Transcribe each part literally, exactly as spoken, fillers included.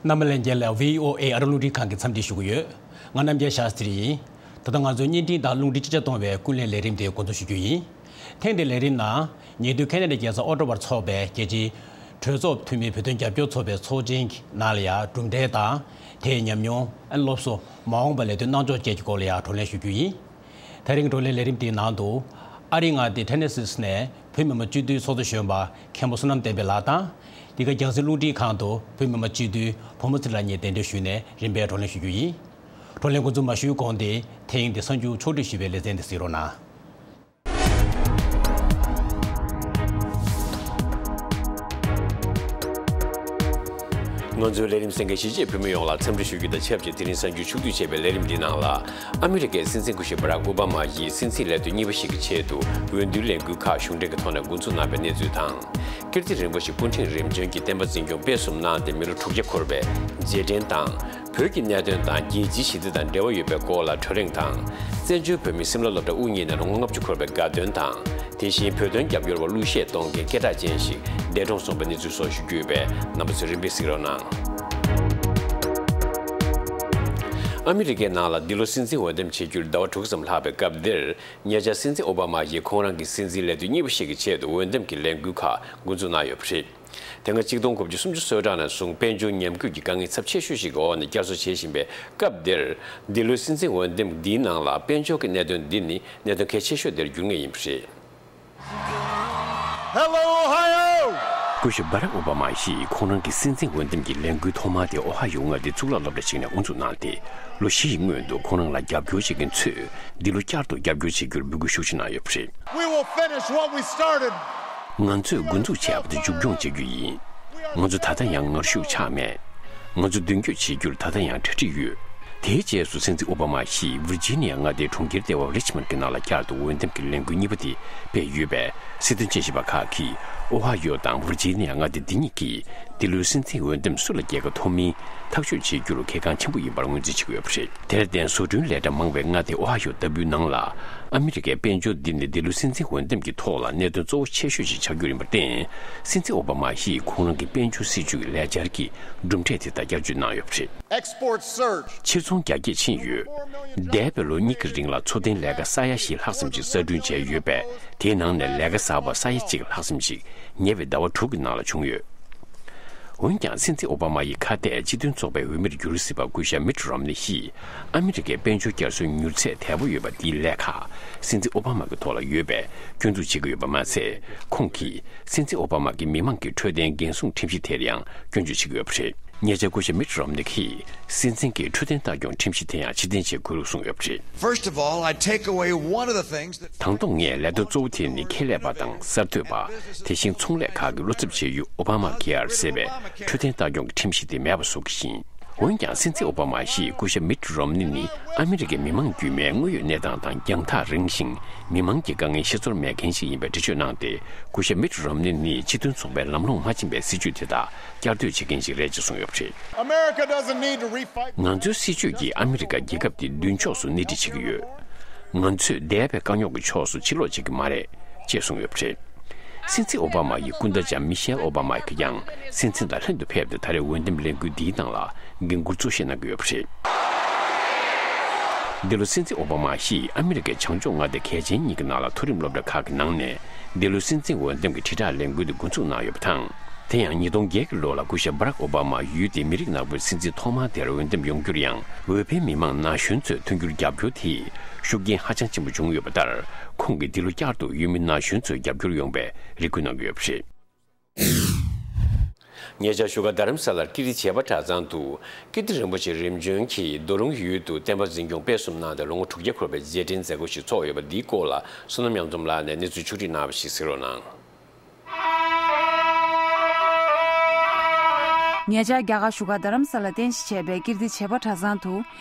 རྣམ་པ་ལྷན་རྒྱས་ལ་བྷི་ཨོ་ཨེ་ཨ་རི་རླུང་འཕྲིན་ཁང་གི་འཚམས་འདྲི་ཞུ་གི་ཡོད། ང་རྣམ་རྒྱལ་ཤཱ་སྟྲི་ཡིན། ད་ལྟ་ང་ཚོས་བརྙན་འཕྲིན་དང་རླུང་འཕྲིན་གཅིག་ཆ་གཏོང་བའི་ཀུན་གླེང་ལས་རིམ་དེ་འགོ་འཛུགས་ཞུ་རྒྱུ་ཡིན། ཐེངས་འདིའི་ལས་རིམ་ནང་། ཉེ་དུས་ཁེ་ན་ཌའི་རྒྱལ་ས་ཨོ་ཊ་ཝར་འཚོགས་པའི་རྒྱལ་སྤྱིའི་གྲོས་ཚོགས་འཐུས་མིའི་བོད་དོན་རྒྱབ་སྐྱོར་ཚོགས་པའི་ཚོགས་ཆེན་གྱི་ནང་ལ་ཡང་གྲུབ་འབྲས་དང་། དེའི་ཉམས་མྱོང་། སློབ་གསོ། མ་འོངས་པ་ལས་དོན་གནང་ཕྱོགས་བཅས་ཀྱི་སྐོར་ལ་ཡང་བགྲོ་གླེང་ཞུ་རྒྱུ་ཡིན། དེ་རིང་བགྲོ་གླེང་ལས་རིམ་དེའི་ནང་དུ། ཨ་རིའི་མངའ་སྡེ་ཐེ་ནེ་སིས་ནས་བོད་མི་མང་སྤྱི་འཐུས་ཚོགས་གཙོ་གཞོན་པ་མཁན་པོ་བསོད་ནམས་བསྟན་འཕེལ་ལགས་དང་། འདི་ག་རྒྱང་སྲིང་རླུང་འཕྲིན་ཁང་དུ་བོད་མི་མང་སྤྱི་འཐུས་བུ་མོ་ཚེ་རིང་ལགས་གཉིས་གདན་འདྲེན་ཞུས་ནས་རིམ་པས་བགྲོ་གླེང་ཞུ་རྒྱུ་ཡིན། བགྲོ་གླེང་འགོ་འཛུགས་མ་ཞུས་གོང་དེ་ཐེངས་འདི་གསར་འགྱུར་ཕྱོགས་སྒྲིག་ཞུས་པའི་ལེ་ཚན་དེ་གཟིགས་རོགས་གནང་། ང་ཚོའི་ལས་རིམ་གསན་མཁན་གཞིས་བྱེས་བོད་མི་ཡོངས་ལ་འཚམས་འདྲི་ཞུ་རྒྱུ་དང་ཆབས་ཅིག་དེ་རིང་གསར་འགྱུར་ཕྱོགས་བསྡུས་བྱས་པའི་ལས་རིམ་འདིའི་ནང་ལ། ཨ་མི་རི་ཀའི་སྲིད་འཛིན་སྐུ་ཞབས་བྷ་རག་ཨོ་བྷ་མ་ཡིས་སྲིད་འཛིན་ལས་དོན་གཉིས་པ་ཞིག་གི་ཆེད་དུ་འོས་བསྡུའི་ལས་འགུལ་ཁག་གཞུང་འབྲེལ་གྱི་ཐོག་ནས་འགོ་འཛུགས་གནང་བའི་གནས་ཚུལ་དང་། ཀིརྟི་རིན་པོ་ཆེ་སྐུ་ཕྲེང་རིམ་བྱོན་གྱི་བསྟན་པ་འཛིན་སྐྱོང་སྤེལ་གསུམ་གནང་སྟེ་མི་ལོ་དྲུག་བརྒྱ་འཁོར་བའི་རྗེས་དྲན་དང་། བོད་ཀྱི་གནད་དོན་དང་རྒྱལ་སྤྱིའི་ཞི་བདེ་དང་འབྲེལ་བ་ཡོད་པའི་སྐོར་ལ་གྲོས་གླེང་དང་། བཙན་བྱོལ་བོད་མིའི་སིམ་ལ་སློབ་གྲྭ་དབུ་བརྙེས་ནས་ལོ་ངོ་ལྔ་བཅུ་འཁོར་བའི་དགའ་སྟོན་དང་། དེ་བཞིན་བོད་དོན་རྒྱབ་སྐྱོར་བ་གླུ་གཞས་གཏོང་མཁན་སྐད་གྲགས་ཅན་ཞིག་འདས་གྲོངས་སོང་བའི་གནས་ཚུལ་སོགས་ཞུ་རྒྱུ་ཡོད་པས་རྣམ་པ་ཚོས་རིམ་པས་གཟིགས་རོགས་གནང་། ཨ་མི་རི་ཀའི་ནང་ལ་འདི་ལོ་སྲིད་འཛིན་འོས་འདེམས་བྱེད་རྒྱུར་ཟླ་བ་དྲུག་ཙམ་ལྷག་པའི་སྐབས་འདིར། ཉེ་ཆར་སྲིད་འཛིན་ཨོ་བྷ་མ་ཡིས་ཁོང་རང་གི་སྲིད་འཛིན་ལས་དོན་གཉིས་པ་ཞིག་གི་ཆེད་དུ་འོས་འདེམས་ཀྱི་ལས་འགུལ་ཁག་འགོ་འཛུགས་གནང་ཡོད་པ་རེད། དེ་སྔ་གཅིག་སྟོང་དགུ་བརྒྱ་སུམ་ཅུ་སོ་གྲངས་ནས་བཟུང་དཔལ་འབྱོར་ཉམས་རྒུད་ཀྱི་དཀའ་ངལ་ཚབས་ཆེ་ཤོས་ཤིག་གི་འོག་ནས་བསྐྱར་གསོ་བྱེད་བཞིན་པའི་སྐབས་འདིར། འདི་ལོའི་སྲིད་འཛིན་འོས་འདེམས་འདིའི་ནང་ལ་དཔལ་འབྱོར་གྱི་གནད་དོན་འདི་ནི་གནད་དོན་གལ་ཆེ་ཤོས་དེར་འགྱུར་ངེས་ཡིན་པ་རེད། Hello, Ohio! སྐུ་ཞབས་བྷ་རག་ཨོ་བྷ་མ་ཡིས་ཁོང་རང་གི་སྲིད་འཛིན་འོས་འདེམས་ཀྱི་ལས་འགུལ་ཐོག་མ་དེ་ཨོ་ཧ་ཡོ་མངའ་སྡེའི་གཙུག་ལག་སློབ་གྲྭ་ཞིག་ནས་དབུ་འཛུགས་གནང་སྟེ། ལོ་བཞི་ཡི་སྔོན་དུ་ཁོང་རང་ལ་རྒྱབ་སྐྱོར་བྱེད་མཁན་ཚོས་འདི་ལོ་བསྐྱར་དུ་རྒྱབ་སྐྱོར་བྱེད་རྒྱུར་འབོད་སྐུལ་ཤུགས་ཆེ་གནང་ཡོད་པ་རེད། We will finish what we started. ང་ཚོས་འགོ་འཛུགས་བྱས་པ་དེ་མཇུག་སྐྱོང་བྱེད་རྒྱུ་ཡིན། ང་ཚོ་ད་ལྟ་ཡང་ངར་ཤུགས་ཆག་མེད། ང་ཚོ་མདུན་སྐྱོད་བྱེད་རྒྱུར་ད་ལྟ་ཡང་གྲ་སྒྲིག་ཡོད། དེའི་རྗེས་སུ་སྲིད་འཛིན་ཨོ་བྷ་མ་ཡིས་ཝིར་ཇི་ནི་ཡ་མངའ་སྡེའི་གྲོང་ཁྱེར་ལྟེ་བ་རིཆ་མོན་གྱི་ནང་ལ་བསྐྱར་དུ་འོས་འདེམས་ཀྱི་ལས་འགུལ་གཉིས་པ་དེ་སྤེལ་ཡོད་པས། སྲིད་དོན་དཔྱད་ཞིབ་པ་ཁག་གིས་ཨོ་ཧ་ཡོ་དང་ཝིར་ཇི་ནི་ཡ་མངའ་སྡེ་འདི་གཉིས་ཀྱིས་འདི་ལོའི་སྲིད་འཛིན་འོས་འདེམས་སུ་ལ་རྒྱལ་ཁ་ཐོབ་མིན་ཐག་གཅོད་བྱེད་རྒྱུར་གལ་འགངས་ཆེན་པོ་ཡིན་པར་ངོས་འཛིན་བྱེད་ཀྱི་ཡོད་པ་རེད། དེར་བརྟེན་བཟོ་སྐྲུན་ལས་གྲྭ་མང་བའི་མངའ་སྡེ་ཨོ་ཧ་ཡོ་ལྟ་བུའི་ནང་ལ། ཨ་མི་རི་ཀའི་དཔལ་འབྱོར་འདི་ནི་འདི་ལོའི་སྲིད་འཛིན་འོས་འདེམས་ཀྱི་ཐོག་ལ་གནད་དོན་གཙོ་བོ་ཆེ་ཤོས་ཤིག་ཆགས་རྒྱུ་ཡིན་པར་བརྟེན། སྲིད་འཛིན་ཨོ་བྷ་མ་ཡིས་ཁོང་རང་གི་དཔལ་འབྱོར་སྲིད་ཇུས་ཀྱི་ལས་འཆར་གྱི་གྲུབ་འབྲས་དེ་དག་བསྐྱར་བཅོས་གནང་ཡོད་པ་རེད། Export surge. ཕྱིར་ཚོང་རྒྱ་སྐྱེད་ཕྱིན་ཡོད། འདས་པའི་ལོ་གཉིས་ཀྱི་རིང་ལ་འཚོ་རྟེན་ལས་ཀ་ས་ཡ་བཞི་ལྷག་ཙམ་ཞིག་གསར་སྐྲུན་བྱས་ཡོད་པས། དེའི་ནང་ནས་ལས་ཀ་གསར་པ་ས་ཡ་གཅིག་ལྷག་ཙམ་ཞིག་ཉེ་བའི་ཟླ་བ་དྲུག་གི་ནང་ལ་བྱུང་ཡོད། འོན་ཀྱང་སྲིད་འཛིན་ཨོ་བྷ་མ་ཡི་ཁ་གཏད་སྤྱི་མཐུན་ཚོགས་པའི་འོས་མིར་འགྱུར་སྲིད་པ་སྐུ་ཞབས་མིཊ་རོམ་ནི་ཡིས་ཨ་མི་རི་ཀའི་དཔལ་འབྱོར་བསྐྱར་གསོའི་མྱུར་ཚད་དལ་པོ་ཡོད་པ་འདིའི་ལས་ཁག་སྲིད་འཛིན་ཨོ་བྷ་མ་གི་ཐོག་ལ་ཡོད་པས་སྐྱོན་འཛུགས་བྱེད་ཀྱི་ཡོད་པ་མ་ཟད། ཁོང་གིས་སྲིད་འཛིན་ཨོ་བྷ་མ་གི་མི་མང་གི་འཕྲོད་བསྟེན་འགན་སྲུང་ཁྲིམས་གཞི་དེར་ཡང་སྐྱོན་བརྗོད་བྱེད་ཀྱི་ཡོད་པ་རེད། ཉེ་ཆར་སྐུ་ཞབས་མིཊ་རོམ་ནི་ཡིས་སྲིད་འཛིན་གྱི་འཕྲོད་བསྟེན་ལྟ་སྐྱོང་ཁྲིམས་གཞི་དེ་ཡང་ཕྱིར་འཐེན་བྱེད་དགོས་ལུགས་གསུངས་ཡོད་པ་རེད། First of all, I take away one of the things that དང་ཐོག་ངས་ལས་དོན་གཙོ་བོ་དེ་ནི་ཁེ་ལས་པ་དང་གསར་གཏོད་པ། དེ་བཞིན་ཚོང་ལས་ཁག་གི་བློ་འཚབ་བྱེད་ཡུལ་ཨོ་བྷ་མ་ཁེ་ཨར་ཟེར་བའི་འཕྲོད་བསྟེན་ལྟ་སྐྱོང་གི་ཁྲིམས་གཞི་དེ་མེད་པ་བཟོ་གི་ཡིན། འོན་ཀྱང་སྲིད་འཛིན་ཨོ་བྷ་མ་ཡིས་སྐུ་ཞབས་མིཊ་རོམ་ནི་ནི་ཨ་མི་རི་ཀའི་མི་མང་དཀྱུས་མའི་དངོས་ཡོད་གནས་སྟངས་དང་རྒྱང་ཐག་རིང་ཞིང་མི་མང་གི་དཀའ་ངལ་ཤེས་ཚོར་མེད་མཁན་ཞིག་ཡིན་པའི་འགྲེལ་བརྗོད་གནང་སྟེ། སྐུ་ཞབས་མིཊ་རོམ་ནི་ནི་སྤྱི་མཐུན་ཚོགས་པའི་ལམ་ལྷོང་མ་ཕྱིན་པའི་སྲིད་བྱུས་དེ་དག་བསྐྱར་ཟློས་བྱེད་མཁན་ཞིག་རེད་ཅེས་གསུངས་ཡོད་པ་རེད། America doesn't need to refight. ང་ཚོའི་སྲིད་བྱུས་ཀྱིས་ཨ་མི་རི་ཀ་རྒྱལ་ཁབ་དེ་མདུན་ཕྱོགས་སུ་སྣེ་ཁྲིད་བྱེད་ཀྱི་ཡོད། ང་ཚོས་འདས་པའི་དཀའ་རྙོག་གི་ཕྱོགས་སུ་ཕྱིར་ལོག་བྱེད་ཀྱི་མ་རེད་ཅེས་གསུངས་ཡོད་པ་རེད། སྲིད་འཛིན་ཨོ་བྷ་མ་ཡི་སྐུ་ཟླ་ལྕམ་མི་ཤེལ་ཨོ་བྷ་མ་ཡིས་ཀྱང་སྲིད་འཛིན་དང་ལྷན་དུ་ཕེབས་ཏེ་ད་རེས་འོས་འདེམས་ལས་འགུལ་འདིའི་ནང་ལ་འགན་འཁུར་གཙོ་བཞེས་གནང་གི་ཡོད་པ་རེད། འདི་ལོ་སྲིད་འཛིན་ཨོ་བྷ་མ་ཡིས་ཨ་མི་རི་ཀའི་བྱང་ཕྱོགས་མངའ་སྡེ་གལ་ཆེན་གཉིས་ཀྱི་ནང་ལ་མཐོ་རིམ་སློབ་གྲྭ་ཁག་གི་ནང་ནས་འདི་ལོའི་སྲིད་འཛིན་འོས་འདེམས་ཀྱི་དྲིལ་བསྒྲགས་ལས་འགུལ་དེ་འགོ་འཛུགས་གནང་ཡོད་པ་དང་། དེ་ཡང་ཉིས་སྟོང་བརྒྱད་ཀྱི་ལོ་ལ་སྐུ་ཞབས་བྷ་རག་ཨོ་བྷ་མ་ཡུལ་དེའི་མི་རིགས་ནག་པོའི་སྲིད་འཛིན་ཐོག་མ་དེར་འོས་འདེམས་ཡོང་རྒྱུར་ཡང་འོས་འཕེན་མི་མང་ན་གཞོན་ཚོས་མཐུན་འགྱུར་རྒྱབ་སྐྱོར་དེས་ཤུགས་རྐྱེན་ཧ་ཅང་ཆེན་པོ་བྱུང་ཡོད་པ་ལྟར། ཁོང་གིས་འདི་ལོ་བསྐྱར་དུ་ཡུལ་མི་ན་གཞོན་ཚོས་རྒྱབ་སྐྱོར་ཡོང་བའི་རེ་སྐུལ་གནང་གི་ཡོད་པ་རེད། ཉེ་ཆར་བཞུགས་སྒར་རྡ་རམ་ས་ལར་ཀིརྟི་བྱེས་པ་གྲྭ་ཚང་དུ་ཀིརྟི་རིན་པོ་ཆེ་རིམ་བྱོན་གྱིས་རྡོ་རུང་ཡུལ་དུ་བསྟན་པ་འཛིན་སྐྱོང་སྤེལ་གསུམ་གནང་སྟེ་ལོ་ངོ་དྲུག་བརྒྱ་འཁོར་བའི་རྗེས་དྲན་མཛད་སྒོ་ཞིག་ཚོགས་ཡོད་པ་འདིའི་སྐོར་ལ་བསོད་ནམས་གཡང་འཛོམས་ལགས་ནས་གནས་ཚུལ་ཕྱོགས་སྒྲིག་གནང་བ་ཞིག་གཟིགས་རོགས་གནང་། ཉེ་ཆར་རྒྱ་གར་བཞུགས་སྒར་རྡ་རམ་ས་ལར་རྟེན་གཞི་བྱས་པའི་ཀིརྟི་བྱེས་པ་གྲྭ་ཚང་དུ།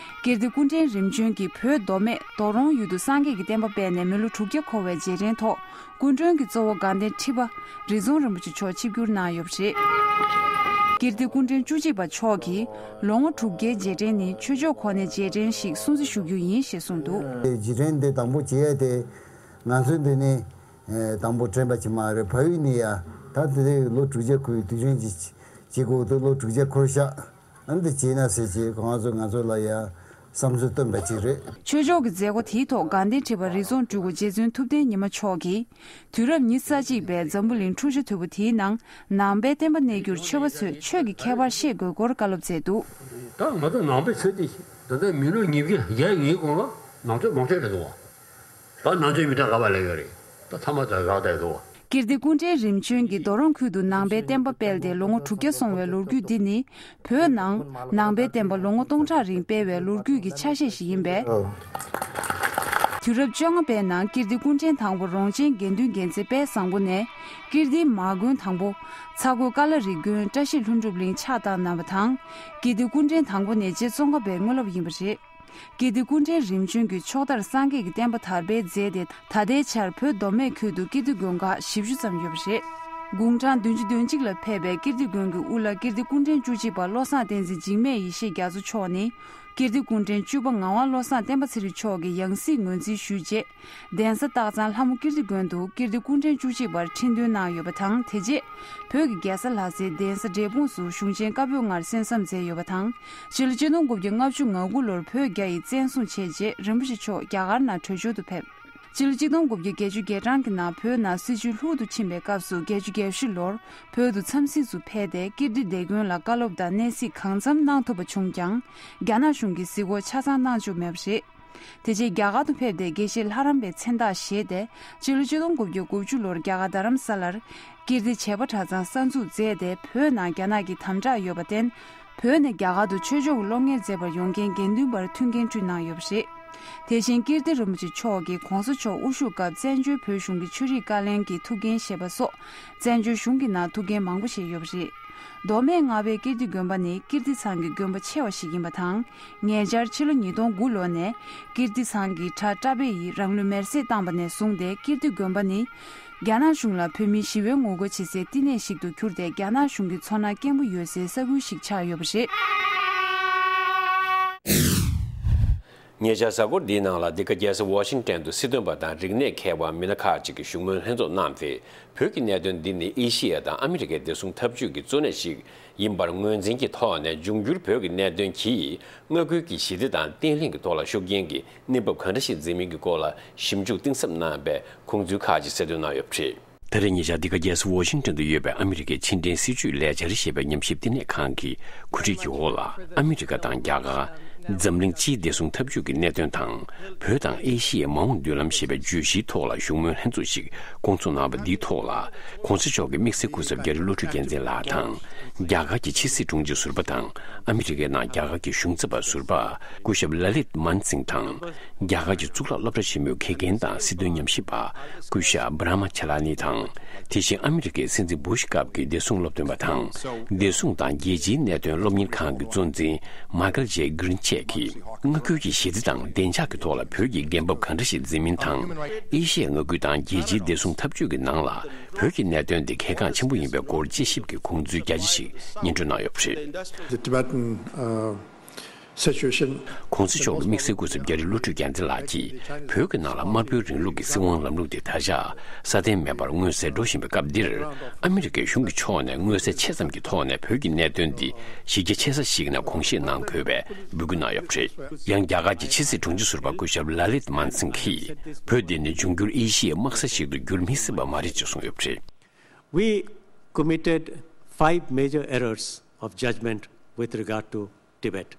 ཀིརྟི་སྐུ་ཕྲེང་རིམ་བྱོན་གྱིས་བོད་མདོ་སྨད་རྡོ་རོང་ཡུལ་དུ་སངས་རྒྱས་ཀྱི་བསྟན་པ་སྤེལ་ནས་མི་ལོ་དྲུག་བརྒྱ་འཁོར་བའི་རྗེས་དྲན་ཐོག་སྐུ་མགྲོན་གྱི་གཙོ་བོ་དགའ་ལྡན་ཁྲི་པ་རི་རྫོང་རིན་པོ་ཆེ་མཆོག་ཆིབས་བསྒྱུར་གནང་ཡོད་པ་རེད། ཀིརྟི་སྐུ་ཕྲེང་བཅུ་གཅིག་པ་མཆོག་གིས་ལོ་ངོ་དྲུག་བརྒྱའི་རྗེས་དྲན་ནི་ཆོས་ཕྱོགས་ཁོ་ནའི་རྗེས་དྲན་ཞིག་སྲུང་བརྩི་ཞུ་རྒྱུ་ཡིན་ཞེས་གསུངས་འདུག་རྗེས་དྲན་འདི་དང་པོ་བྱེད་ཡ་དེ་ང་ཚོའི་འདི་ནི་དང་པོ་དྲན་པ་ཅིག་མ་རེད། ཕ་ཡུལ་ནས་ཡ་ད་དེ་ལོ་དྲུག་བརྒྱ་འཁོར་བའི་དུས་ཆེན་ཅིག་བྱེད་དགོས་འདུག་ལོ་དྲུག་བརྒྱ་འཁོར་ཤག་ཨ་འདི་བྱས་ན་ཟེར་གྱི་ཁོང་ཚོ་ང་ཚོ་ལ་ཡ་བསམ་ཚུལ་བཏོན་པ་ཅིག་རེད། ཆོས་ཕྱོགས་ཀྱི་མཛད་སྒོ་དེའི་ཐོག་དགའ་ལྡན་ཁྲི་པ་རི་རྫོང་སྤྲུལ་སྐུ་རྗེ་བཙུན་ཐུབ་བསྟན་ཉི་མ་མཆོག་གིས། དུས་རབས་ཉི་ཤུ་རྩ་གཅིག་པའི་འཛམ་བུ་གླིང་འཁྲུག་ཆ་དོད་པོ་དེའི་ནང་ནང་པའི་བསྟན་པ་གནས་འགྱུར་ཆོས་པ་ཚོས་ཆོས་ཀྱི་ཁྱད་པར་ཤེས་དགོས་སྐོར་བཀའ་སློབ་སྩལ་འདུག་ད་ང་ཚོ་ནང་པའི་ཆོས་དེ་ད་ལྟ་མི་ལོ་ཉིས་བརྒྱ་བརྒྱད་ཡིན་གོང་ལ་ནང་ཆོས་མང་ཆོས་རེད་འདུག་ད་ནང་ཆོས་མི་གྲངས་ག་པར་སླེབས་ཡོད་རེད། ད་ཚང་མ་ད་རག་བསྡད་འདུག་ཀིརྟི་སྐུ་ཕྲེང་རིམ་བྱོན་གྱིས་རྡོ་རོང་ཁུལ་དུ་ནང་པའི་བསྟན་པ་སྤེལ་ཏེ་ལོ་ངོ་དྲུག་བརྒྱ་སོང་བའི་ལོ་རྒྱུས་འདི་ནི། བོད་ནང་ནང་པའི་བསྟན་པ་ལོ་ངོ་སྟོང་ཕྲག་རིང་སྤེལ་བའི་ལོ་རྒྱུས་ཀྱི་ཆ་ཤས་ཤིག་ཡིན་པས། དུས་རབས་བཅོ་ལྔ་པའི་ནང་ཀིརྟི་སྐུ་ཕྲེང་དང་པོ་རོང་ཆེན་དགེ་འདུན་རྒྱལ་མཚན་དཔལ་བཟང་པོ་ནས་ཀིརྟིའི་མ་དགོན་དང་པོ་ཚ་སྒོས་ཀ་ལ་རི་དགོན་བཀྲ་ཤིས་ལྷུན་གྲུབ་གླིང་ཕྱག་བཏབ་གནང་བ་དང་། ཀིརྟི་སྐུ་ཕྲེང་དང་པོ་ནས་རྗེ་ཙོང་ཁ་པའི་དངོས་སློབ་ཡིན་པ་རེད། ཀིརྟི་སྐུ་ཕྲེང་རིམ་བྱོན་གྱིས་ཕྱོགས་མཐར་སངས་རྒྱས་ཀྱི་བསྟན་པ་དར་སྤེལ་མཛད་དེ་ད་ལྟའི་ཆར་བོད་མདོ་སྨད་ཁུལ་དུ་ཀིརྟི་དགོན་ཁག་བཞི་བཅུ་ཙམ་ཡོད་པ་རེད། དགུང་གྲངས་བདུན་ཅུ་དོན་གཅིག་ལ་ཕེབས་པའི་ཀིརྟི་དགོན་གྱི་དབུ་བླ་ཀིརྟི་སྐུ་ཕྲེང་བཅུ་གཅིག་པ་བློ་བཟང་བསྟན་འཛིན་འཇིགས་མེད་ཡེ་ཤེས་རྒྱ་མཚོ་མཆོག་ནི། ཀིརྟི་སྐུ་ཕྲེང་བཅུ་པ་ངག་དབང་བློ་བཟང་བསྟན་པ་ཚེ་རིང་མཆོག་གི་ཡང་སྲིད་ངོས་འཛིན་ཞུས་རྗེས། གདན་ས་སྟག་ཚང་ལྷ་མོ་ཀིརྟི་དགོན་དུ་ཀིརྟི་སྐུ་ཕྲེང་བཅུ་གཅིག་པར་ཁྲི་འདོན་གནང་ཡོད་པ་དང་། དེ་རྗེས་བོད་ཀྱི་རྒྱལ་ས་ལྷ་སའི་གདན་ས་འབྲས་སྤུངས་སུ་གཞུང་ཆེན་བཀའ་པོད་ལྔར་གསན་བསམ་མཛད་ཡོད་པ་དང་། སྤྱི་ལོ་ཆིག་སྟོང་དགུ་བརྒྱ་ལྔ་བཅུ་ང་དགུ་ལོར་བོད་རྒྱ་ཡིས་བཙན་བཟུང་བྱས་རྗེས་རིན་པོ་ཆེ་མཆོག་རྒྱ་གར་ནང་བྲོས་བྱོལ་དུ་ཕེབས། སྤྱི་ལོ་ཆིག་སྟོང་དགུ་བརྒྱ་བརྒྱད་ཅུ་གྱ་གྲངས་ཀྱི་ནང་བོད་ནང་སྲིད་བྱུས་ལྷུག་ཏུ་ཕྱིན་པའི་སྐབས་སུ་བརྒྱད་ཅུ་གྱ་བཞི་ལོར་བོད་དུ་འཚམས་གཟིགས་སུ་ཕེབས་ཏེ་ཀིརྟི་སྡེ་དགོན་ལ་བཀའ་སློབ་དང་གནས་གཟིགས་གང་འཚམ་གནང་ཐུབ་པ་བྱུང་ཀྱང་། རྒྱ་ནག་གཞུང་གིས་གཟིགས་སྐོར་ཆ་ཚང་གནང་བཅུག་མེད་པ་རེད། དེ་རྗེས་རྒྱ་གར་དུ་ཕེབས་ཏེ་དགེ་བཤེས་ལྷ་རམས་པའི་མཚན་རྟགས་བཞེས་ཏེ་སྤྱི་ལོ་ཆིག་སྟོང་དགུ་བརྒྱ་དགུ་བཅུ་ལོར་རྒྱ་གར་རྡ་རམ་ས་ལར་ཀིརྟི་བྱེས་པ་གྲྭ་ཚང་གསར་འཛུགས་མཛད་དེ་བོད་ནང་རྒྱ་ནག་གི་དམ་དྲག་ཡོད་པར་བརྟེན། བོད་ནས་རྒྱ་གར་དུ་ཆོས་ཕྱོགས་ཀྱི་སློབ་གཉེར་མཛད་པར་ཡོང་མཁན་དགེ་འདུན་པར་མཐུན་རྐྱེན་བསྐྲུན་གནང་ཡོད་པ་རེད། དེ་བཞིན་ཀིརྟི་རིན་པོ་ཆེ་མཆོག་གིས་གོང་ས་མཆོག་དབུ་བཞུགས་སྐབས་བཙན་བྱོལ་བོད་གཞུང་གི་ཆོས་རིག་བཀའ་བློན་གྱི་ཐུགས་འགན་བཞེས་པ་སོགས་བཙན་བྱོལ་གཞུང་གི་ནང་ཐུགས་འགན་མང་པོ་བཞེས་ཡོད་པ་རེད། མདོ་སྨད་རྔ་བའི་ཀིརྟི་དགོན་པ་ནི་ཀིརྟི་ཚང་གི་དགོན་པ་ཆེ་བ་ཞིག་ཡིན་པ་དང་། ཉེ་ཆར་ཕྱི་ལོ་ཉིས་སྟོང་དགུ་ལོ་ནས་ཀིརྟི་ཚང་གི་གྲྭ་བཀྲ་བྷེ་ཡིས་རང་ལུས་མེར་སྲེག་བཏང་པ་ནས་བཟུང་སྟེ་ཀིརྟི་དགོན་པ་ནི། རྒྱ་ནག་གཞུང་ལ་བོད་མིའི་ཞི་བའི་ངོ་རྒོལ་བྱེད་སའི་བསྟི་གནས་ཤིག་ཏུ་གྱུར་ཏེ་རྒྱ་ནག་གཞུང་གི་ཚོར་སྣང་སྐྱེན་པོ་ཡོད་སའི་ས་ཁུལ་ཞིག་ཆགས་ཡོད་པ་རེད། ཉེ་ཆར་གཟའ་འཁོར་འདིའི་ནང་ལ་འདི་ག་རྒྱལ་ས་ཝ་ཤིང་ཊོན་དུ་སྲིད་དོན་པ་དང་རིག་གནས་མཁས་པ་མི་སྣ་ཁག་ཅིག་གིས་བཞུགས་མོལ་ལྷན་ཚོགས་གནང་སྟེ། བོད་ཀྱི་གནད་དོན་འདི་ནི་ཨེ་ཤི་ཡ་དང་ཨ་མི་རི་ཀའི་བདེ་སྲུང་འཐབ་ཇུས་ཀྱི་གཙོ་གནད་ཞིག་ཡིན་པར་ངོས་འཛིན་གྱི་ཐོག་ནས་འབྱུང་འགྱུར་བོད་ཀྱི་གནད་དོན་གྱིས་མངའ་ཁུལ་གྱི་ཞི་བདེ་དང་བརྟན་ལྷིང་གི་ཐོག་ལ་ཤུགས་རྐྱེན་གྱི་གནས་བབ་གང་འདྲ་ཞིག་འཛིན་མིན་གྱི་སྐོར་ལ་ཞིབ་འཇུག་གཏིང་ཟབ་གནང་བའི་དགོངས་ཚུལ་ཁག་ཅིག་གསལ་སྟོན་གནང་ཡོད་པ་རེད། ད་རེས་ཉེ་ཆར་འདི་ག་རྒྱལ་ས་ཝ་ཤིང་ཊོན་དུ་ཡོད་པའི་ཨ་མི་རི་ཀའི་ཕྱི་འབྲེལ་སྲིད་བྱུས་ལས་འཆར་ཞེས་པའི་ཉམས་ཞིབ་བསྟི་གནས་ཁང་གི་གོ་སྒྲིག་གི་འོག་ལ་ཨ་མི་རི་ཀ་དང་རྒྱ་གར། འཛམ་གླིང་སྤྱིའི་བདེ་སྲུང་འཐབ་ཇུས་ཀྱི་གནད་དོན་དང་། བོད་དང་ཨེ་ཤི་ཡའི་མ་འོངས་མདུན་ལམ་ཞེས་པའི་བརྗོད་གཞིའི་ཐོག་ལ་བཞུགས་མོལ་ལྷན་ཚོགས་ཤིག་སྐོང་ཚོགས་གནང་བ་འདིའི་ཐོག་ལ། ྋགོང་ས་མཆོག་གི་དམིགས་བསལ་སྐུ་ཚབ་རྒྱ་རི་བློ་གྲོས་རྒྱལ་མཚན་ལགས་དང་། རྒྱ་གར་གྱི་ཕྱི་སྲིད་དྲུང་ཆེ་ཟུར་པ་དང་། ཨ་མི་རི་ཀའི་ནང་རྒྱ་གར་གྱི་གཞུང་ཚབ་པ་ཟུར་པ་སྐུ་ཞབས་ལ་ལིད་མན་སིང་དང་། རྒྱ་གར་གྱི་གཙུག་ལག་སློབ་གྲྭ་ཆེན་མོའི་དགེ་རྒན་དང་སྲིད་དོན་ཉམས་ཞིབ་པ་སྐུ་ཞབས་བྷ་ར་མ་ཆ་ལ་ནི་དང་། དེ་བཞིན་ཨ་མི་རི་ཀའི་སྲིད་འཛིན་བུ་ཤི་སྐབས་ཀྱི་བདེ་སྲུང་སློབ་སྟོན་པ་དང་། བདེ་སྲུང་དང་རྒྱལ་སྤྱིའི་གནད་དོན་སློབ་གཉེར་ཁང་གི་གཙོ་འཛིན་མཱ་ཀལ་ཇེ་གྷི་རིན་བཅས་ཀྱིས། མངའ་ཁུལ་གྱི་ཞི་བདེ་དང་བདེ་འཇགས་ཀྱི་ཐོག་ལ་བོད་ཀྱིས་འགན་བབ་གང་འདྲ་ཞིག་འཛིན་མིན་དང་། ཨེ་ཤི་ཡའི་མངའ་ཁུལ་དང་རྒྱལ་སྤྱིའི་བདེ་སྲུང་འཐབ་ཇུས་ཀྱི་ནང་ལ་བོད་ཀྱི་གནད་དོན་དེ་གལ་འགངས་ཆེན་པོ་ཡིན་པའི་སྐོར་དཔྱད་ཞིབ་ཀྱི་དགོངས་ཚུལ་རྒྱ་ཆེ་ཞིག་སྙན་སྒྲོན་གནང་ཡོད་པ་རེད། The Tibetan, uh, situation. ྋགོང་ས་མཆོག་གི་དམིགས་བསལ་སྐུ་ཚབ་རྒྱ་རི་བློ་གྲོས་རྒྱལ་མཚན་ལགས་ཀྱིས་བོད་ཀྱི་ནང་ལ་དམར་པོའི་རིང་ལུགས་ཀྱི་སྲིད་དབང་ལམ་ལུགས་དེ་ད་ཆ་སྲ་བརྟན་མེད་པར་མངོན་གསལ་འགྲོ་བཞིན་པའི་སྐབས་འདིར། ཨ་མི་རི་ཀའི་གཞུང་གི་ཕྱོགས་ནས་མངོན་གསལ་ཆེ་ཙམ་གྱི་ཐོག་ནས་བོད་ཀྱི་གནད་དོན་འདི་གཞི་རྒྱ་ཆེ་ས་ཞིག་ནས་དགོངས་བཞེས་གནང་དགོས་པའི་འབོད་སྐུལ་གནང་ཡོད་པ་རེད། ཡང་རྒྱ་གར་གྱི་ཕྱི་སྲིད་དྲུང་ཆེ་ཟུར་པ་སྐུ་ཞབས་ལ་ལིད་མན་སིང་གིས། བོད་འདི་ནི་འབྱུང་འགྱུར་ཨེ་ཤི་ཡའི་དམག་ས་ཞིག་ཏུ་འགྱུར་མི་སྲིད་པ་མ་རེད་ཅེས་གསུངས་ཡོད་པ་རེད། We committed five major errors of judgment with regard to Tibet.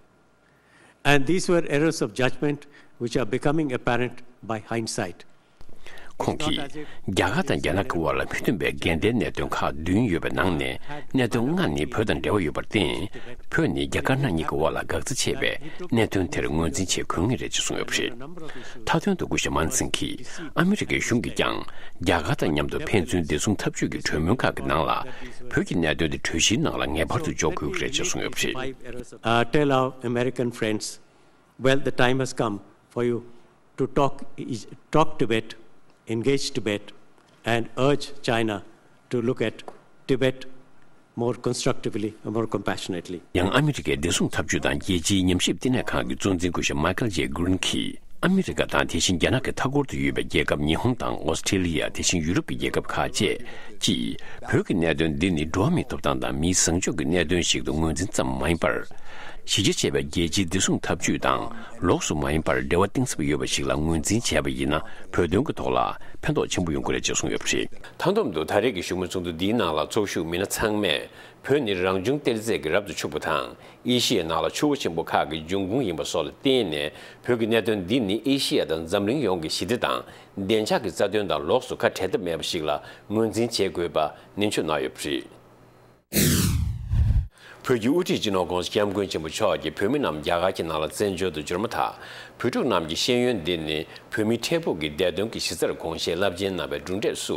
And these were errors of judgment which are becoming apparent by hindsight. ཁོང་གིས། རྒྱ་གར་དང་རྒྱ་ནག་གི་དབར་ལ་མི་མཐུན་པའི་འགལ་ཟླའི་གནད་དོན་ཁག་བདུན་ཡོད་པའི་ནང་ནས། གནད་དོན་ལྔ་ནི་བོད་དང་འབྲེལ་བ་ཡོད་པར་བརྟེན། བོད་ནི་རྒྱ་དཀར་ནག་གཉིས་ཀྱི་དབར་ལ་འགག་རྩ་ཆེ་བས། གནད་དོན་དེར་ངོས་འཛིན་བྱེད་དགོས་ངེས་རེད་ཅེས་གསུངས་ཡོད་པ་རེད། མཐའ་དོན་དུ་སྐུ་ཞབས་མན་སིང་གིས། ཨ་མི་རི་ཀའི་གཞུང་གིས་ཀྱང་། རྒྱ་གར་དང་མཉམ་དུ་ཕན་ཚུན་བདེ་སྲུང་འཐབ་ཇུས་ཀྱི་གྲོས་མོལ་ཁག་གི་ནང་ལ། བོད་ཀྱི་གནད་དོན་དེ་གྲོས་གཞིའི་ནང་ལ་ངེས་པར་དུ་འཇོག་དགོས་ཀྱི་རེད་ཅེས་གསུངས་ཡོད་པ་རེད། Uh, tell our American friends, well, the time has come for you to talk, talk Tibet, engage Tibet, and urge China to look at Tibet more constructively and more compassionately. ཡང་ཨ་མི་རི་ཀའི་བདེ་སྲུང་འཐབ་ཇུས་དང་རྒྱལ་སྤྱིའི་ཉམས་ཞིབ་བསྟི་གནས་ཁང་གི་གཙོ་འཛིན་སྐུ་ཞབས་མཱ་ཀལ་ཇེ་གྷི་རིན་གྱིས། ཨ་མི་རི་ཀ་དང་དེ་བཞིན་རྒྱ་ནག་གི་མཐའ་འཁོར་དུ་ཡོད་པའི་རྒྱལ་ཁབ་ཉི་ཧོང་དང་ཨོ་སི་ཁྲེ་ལི་ཡ། དེ་བཞིན་ཡུ་རོབ་ཀྱི་རྒྱལ་ཁབ་ཁག་བཅས་ཀྱིས་བོད་ཀྱི་གནད་དོན་འདི་ནི་འགྲོ་བ་མིའི་ཐོབ་ཐང་དང་མིའི་བཟང་སྤྱོད་ཀྱི་གནད་དོན་ཞིག་ཏུ་ངོས་འཛིན་ཙམ་མ་ཡིན་པར། གཞིས་བྱེས་བཅས་པའི་རྒྱལ་སྤྱིའི་བདེ་སྲུང་འཐབ་ཇུས་དང་ལོགས་སུ་མ་ཡིན་པར་འབྲེལ་བ་གཏིང་ཟབ་ཡོད་པ་ཞིག་ལ་ངོས་འཛིན་བྱས་པ་ཡིན་ན། བོད་དོན་གྱི་ཐོག་ལ་ཕན་ཐོགས་ཆེན་པོ་ཡོང་གི་རེད་ཅེས་གསུངས་ཡོད་པ་རེད། མཐའ་སྡོམ་དུ་ད་རེས་ཀྱི་བཞུགས་མོལ་ཚོགས་འདུ་འདིའི་ནང་ལ་ཚོགས་ཞུགས་མི་སྣ་ཚང་མས། བོད་ནི་རང་བྱུང་གཏེར་རྫས་ཀྱི་རབ་ཏུ་ཕྱུག་པ་དང་། ཨེ་ཤི་ཡའི་ནང་ལ་ཆུ་བོ་ཆེན་པོ་ཁག་གི་འབྱུང་ཁུངས་ཡིན་པ་སོགས་ལ་བརྟེན་ནས། བོད་ཀྱི་གནད་དོན་འདི་ནི་ཨེ་ཤི་ཡ་དང་འཛམ་གླིང་ཡོངས་ཀྱི་ཞི་བདེ་དང་བདེ་འཇགས་ཀྱི་རྩ་དོན་དང་ལོགས་སུ་ཁ་བྲལ་ཐབས་མེད་པ་ཞིག་ལ་ངོས་འཛིན་བྱེད་དགོས་པ་ནན་བརྗོད་གནང་ཡོད་པ་རེད། བོད་ཀྱི་དབུ་ཁྲིད་སྤྱི་ནོར་༧གོང་ས་༧སྐྱབས་མགོན་ཆེན་པོ་མཆོག་གིས་བོད་མི་རྣམས་རྒྱ་གར་གྱི་ནང་ལ་བཙན་བྱོལ་དུ་འབྱོར་མ་ཐག་བོད་ཕྲུག་རྣམས་ཀྱི་ཤེས་ཡོན་འདི་ནི་བོད་མིའི་འཕྲལ་ཕུགས་ཀྱི་བདེ་དོན་གྱི་གཞི་རྩར་དགོངས་བཞེས་རླབས་ཆེན་གནང་བའི་གྲུབ་འབྲས་སུ་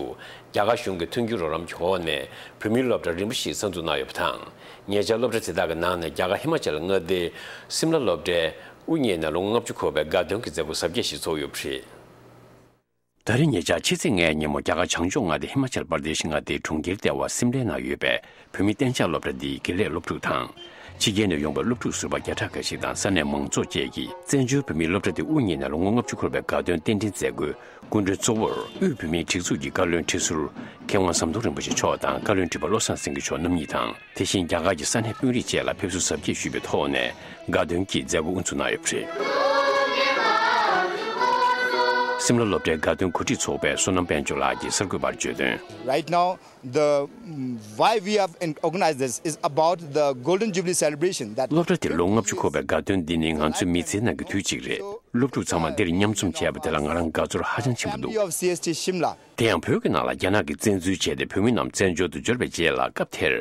རྒྱ་གར་གཞུང་གི་མཐུན་འགྱུར་རོགས་རམ་གྱི་འོག་ནས་བོད་མིའི་སློབ་གྲྭ་རིམ་པ་བཞི་གསར་འཛུགས་གནང་ཡོད་པ་དང་། ཉེ་ཆར་སློབ་གྲྭ་དེ་དག་གི་ནང་ནས་རྒྱ་གར་ཧི་མ་ཅལ་མངའ་སྡེའི་སིམ་ལ་སློབ་གྲྭའི་དབུ་བརྙེས་ནས་ལོ་ངོ་ལྔ་བཅུ་འཁོར་བའི་དགའ་སྟོན་གྱི་མཛད་སྒོ་གཟབ་རྒྱས་ཤིག་ཚོགས་ཡོད་པ་རེད། ད་རེས་ཉེ་ཆར་ཕྱི་ཚེས་ལྔའི་ཉིན་མོ་རྒྱ་གར་བྱང་ཕྱོགས་མངའ་སྡེ་ཧི་མ་ཅལ་པར་དེ་ཤི་མངའ་སྡེའི་གྲོང་ཁྱེར་ལྟེ་བ་སིམ་ལའི་ནང་ཡོད་པའི་བོད་མིའི་གཏན་འཇགས་སློབ་གྲྭ་འདིའི་དགེ་ལས་སློབ་ཕྲུག་དང་། ཕྱི་རྒྱལ་ནས་ཡོང་པའི་སློབ་ཕྲུག་ཟུར་པ་བརྒྱ་ཕྲག་འགའ་ཞིག་དང་ས་གནས་མང་ཚོགས་བཅས་ཀྱིས་བཙན་བྱོལ་བོད་མིའི་སློབ་གྲྭ་དེ་དབུ་བརྙེས་ནས་ལོ་ངོ་ལྔ་བཅུ་འཁོར་བའི་དགའ་སྟོན་རྟེན་འབྲེལ་མཛད་སྒོའི་སྐུ་མགྲོན་གཙོ་བོར་དབུས་བོད་མིའི་སྒྲིག་འཛུགས་ཀྱི་བཀའ་བློན་ཁྲི་ཟུར་མཁས་དབང་ཟམ་གདོང་རིན་པོ་ཆེ་མཆོག་དང་བཀའ་བློན་ཁྲི་པ་བློ་བཟང་སེང་གེ་མཆོག་རྣམ་གཉིས་དང་། དེ་བཞིན་རྒྱ་གར་གྱི་ས་གནས་དཔོན་རིགས་བཅས་ལ་ཕེབས་བསུ་གཟབ་རྒྱས་ཞུས་པའི་ཐོག་ནས་དགའ་སྟོན་གྱི་མཛད་སྒོ་དབུ་འཛུགས་གནང་ཡོད་པ་རེད། སིམ་ལ་སློབ་གྲྭའི་དགའ་སྟོན་གོ་སྒྲིག་ཚོགས་པའི་བསོད་ནམས་དཔལ་འབྱོར་ལགས་ཀྱིས་གསར་འགོད་པར་བརྗོད་དོན། Right now, the mm, why we have in- organized this is about the Golden Jubilee celebration that སློབ་གྲྭ་དེ་ལོ་ལྔ་བཅུ་འཁོར་བའི་དགའ་སྟོན་འདི་ནི་ང་ཚོའི་མི་ཚེའི་ནང་གི་དུས་གཅིག་རེད། སློབ་ཕྲུག་ཚང་མ་འདིར་མཉམ་འཛོམས་བྱས་པ་དེ་ལ་ང་རང་དགའ་ཚོར་ཧ་ཅང་ཆེན་པོ་འདུག Family of C S T Shimla. དེ་ཡང་བོད་ཀྱི་ནང་ལ་རྒྱ་ནག་གིས་བཙན་འཛུལ་བྱས་ཏེ་བོད་མི་རྣམས་བཙན་བྱོལ་དུ་འབྱོར་བའི་རྗེས་ལ། སྐབས་དེར་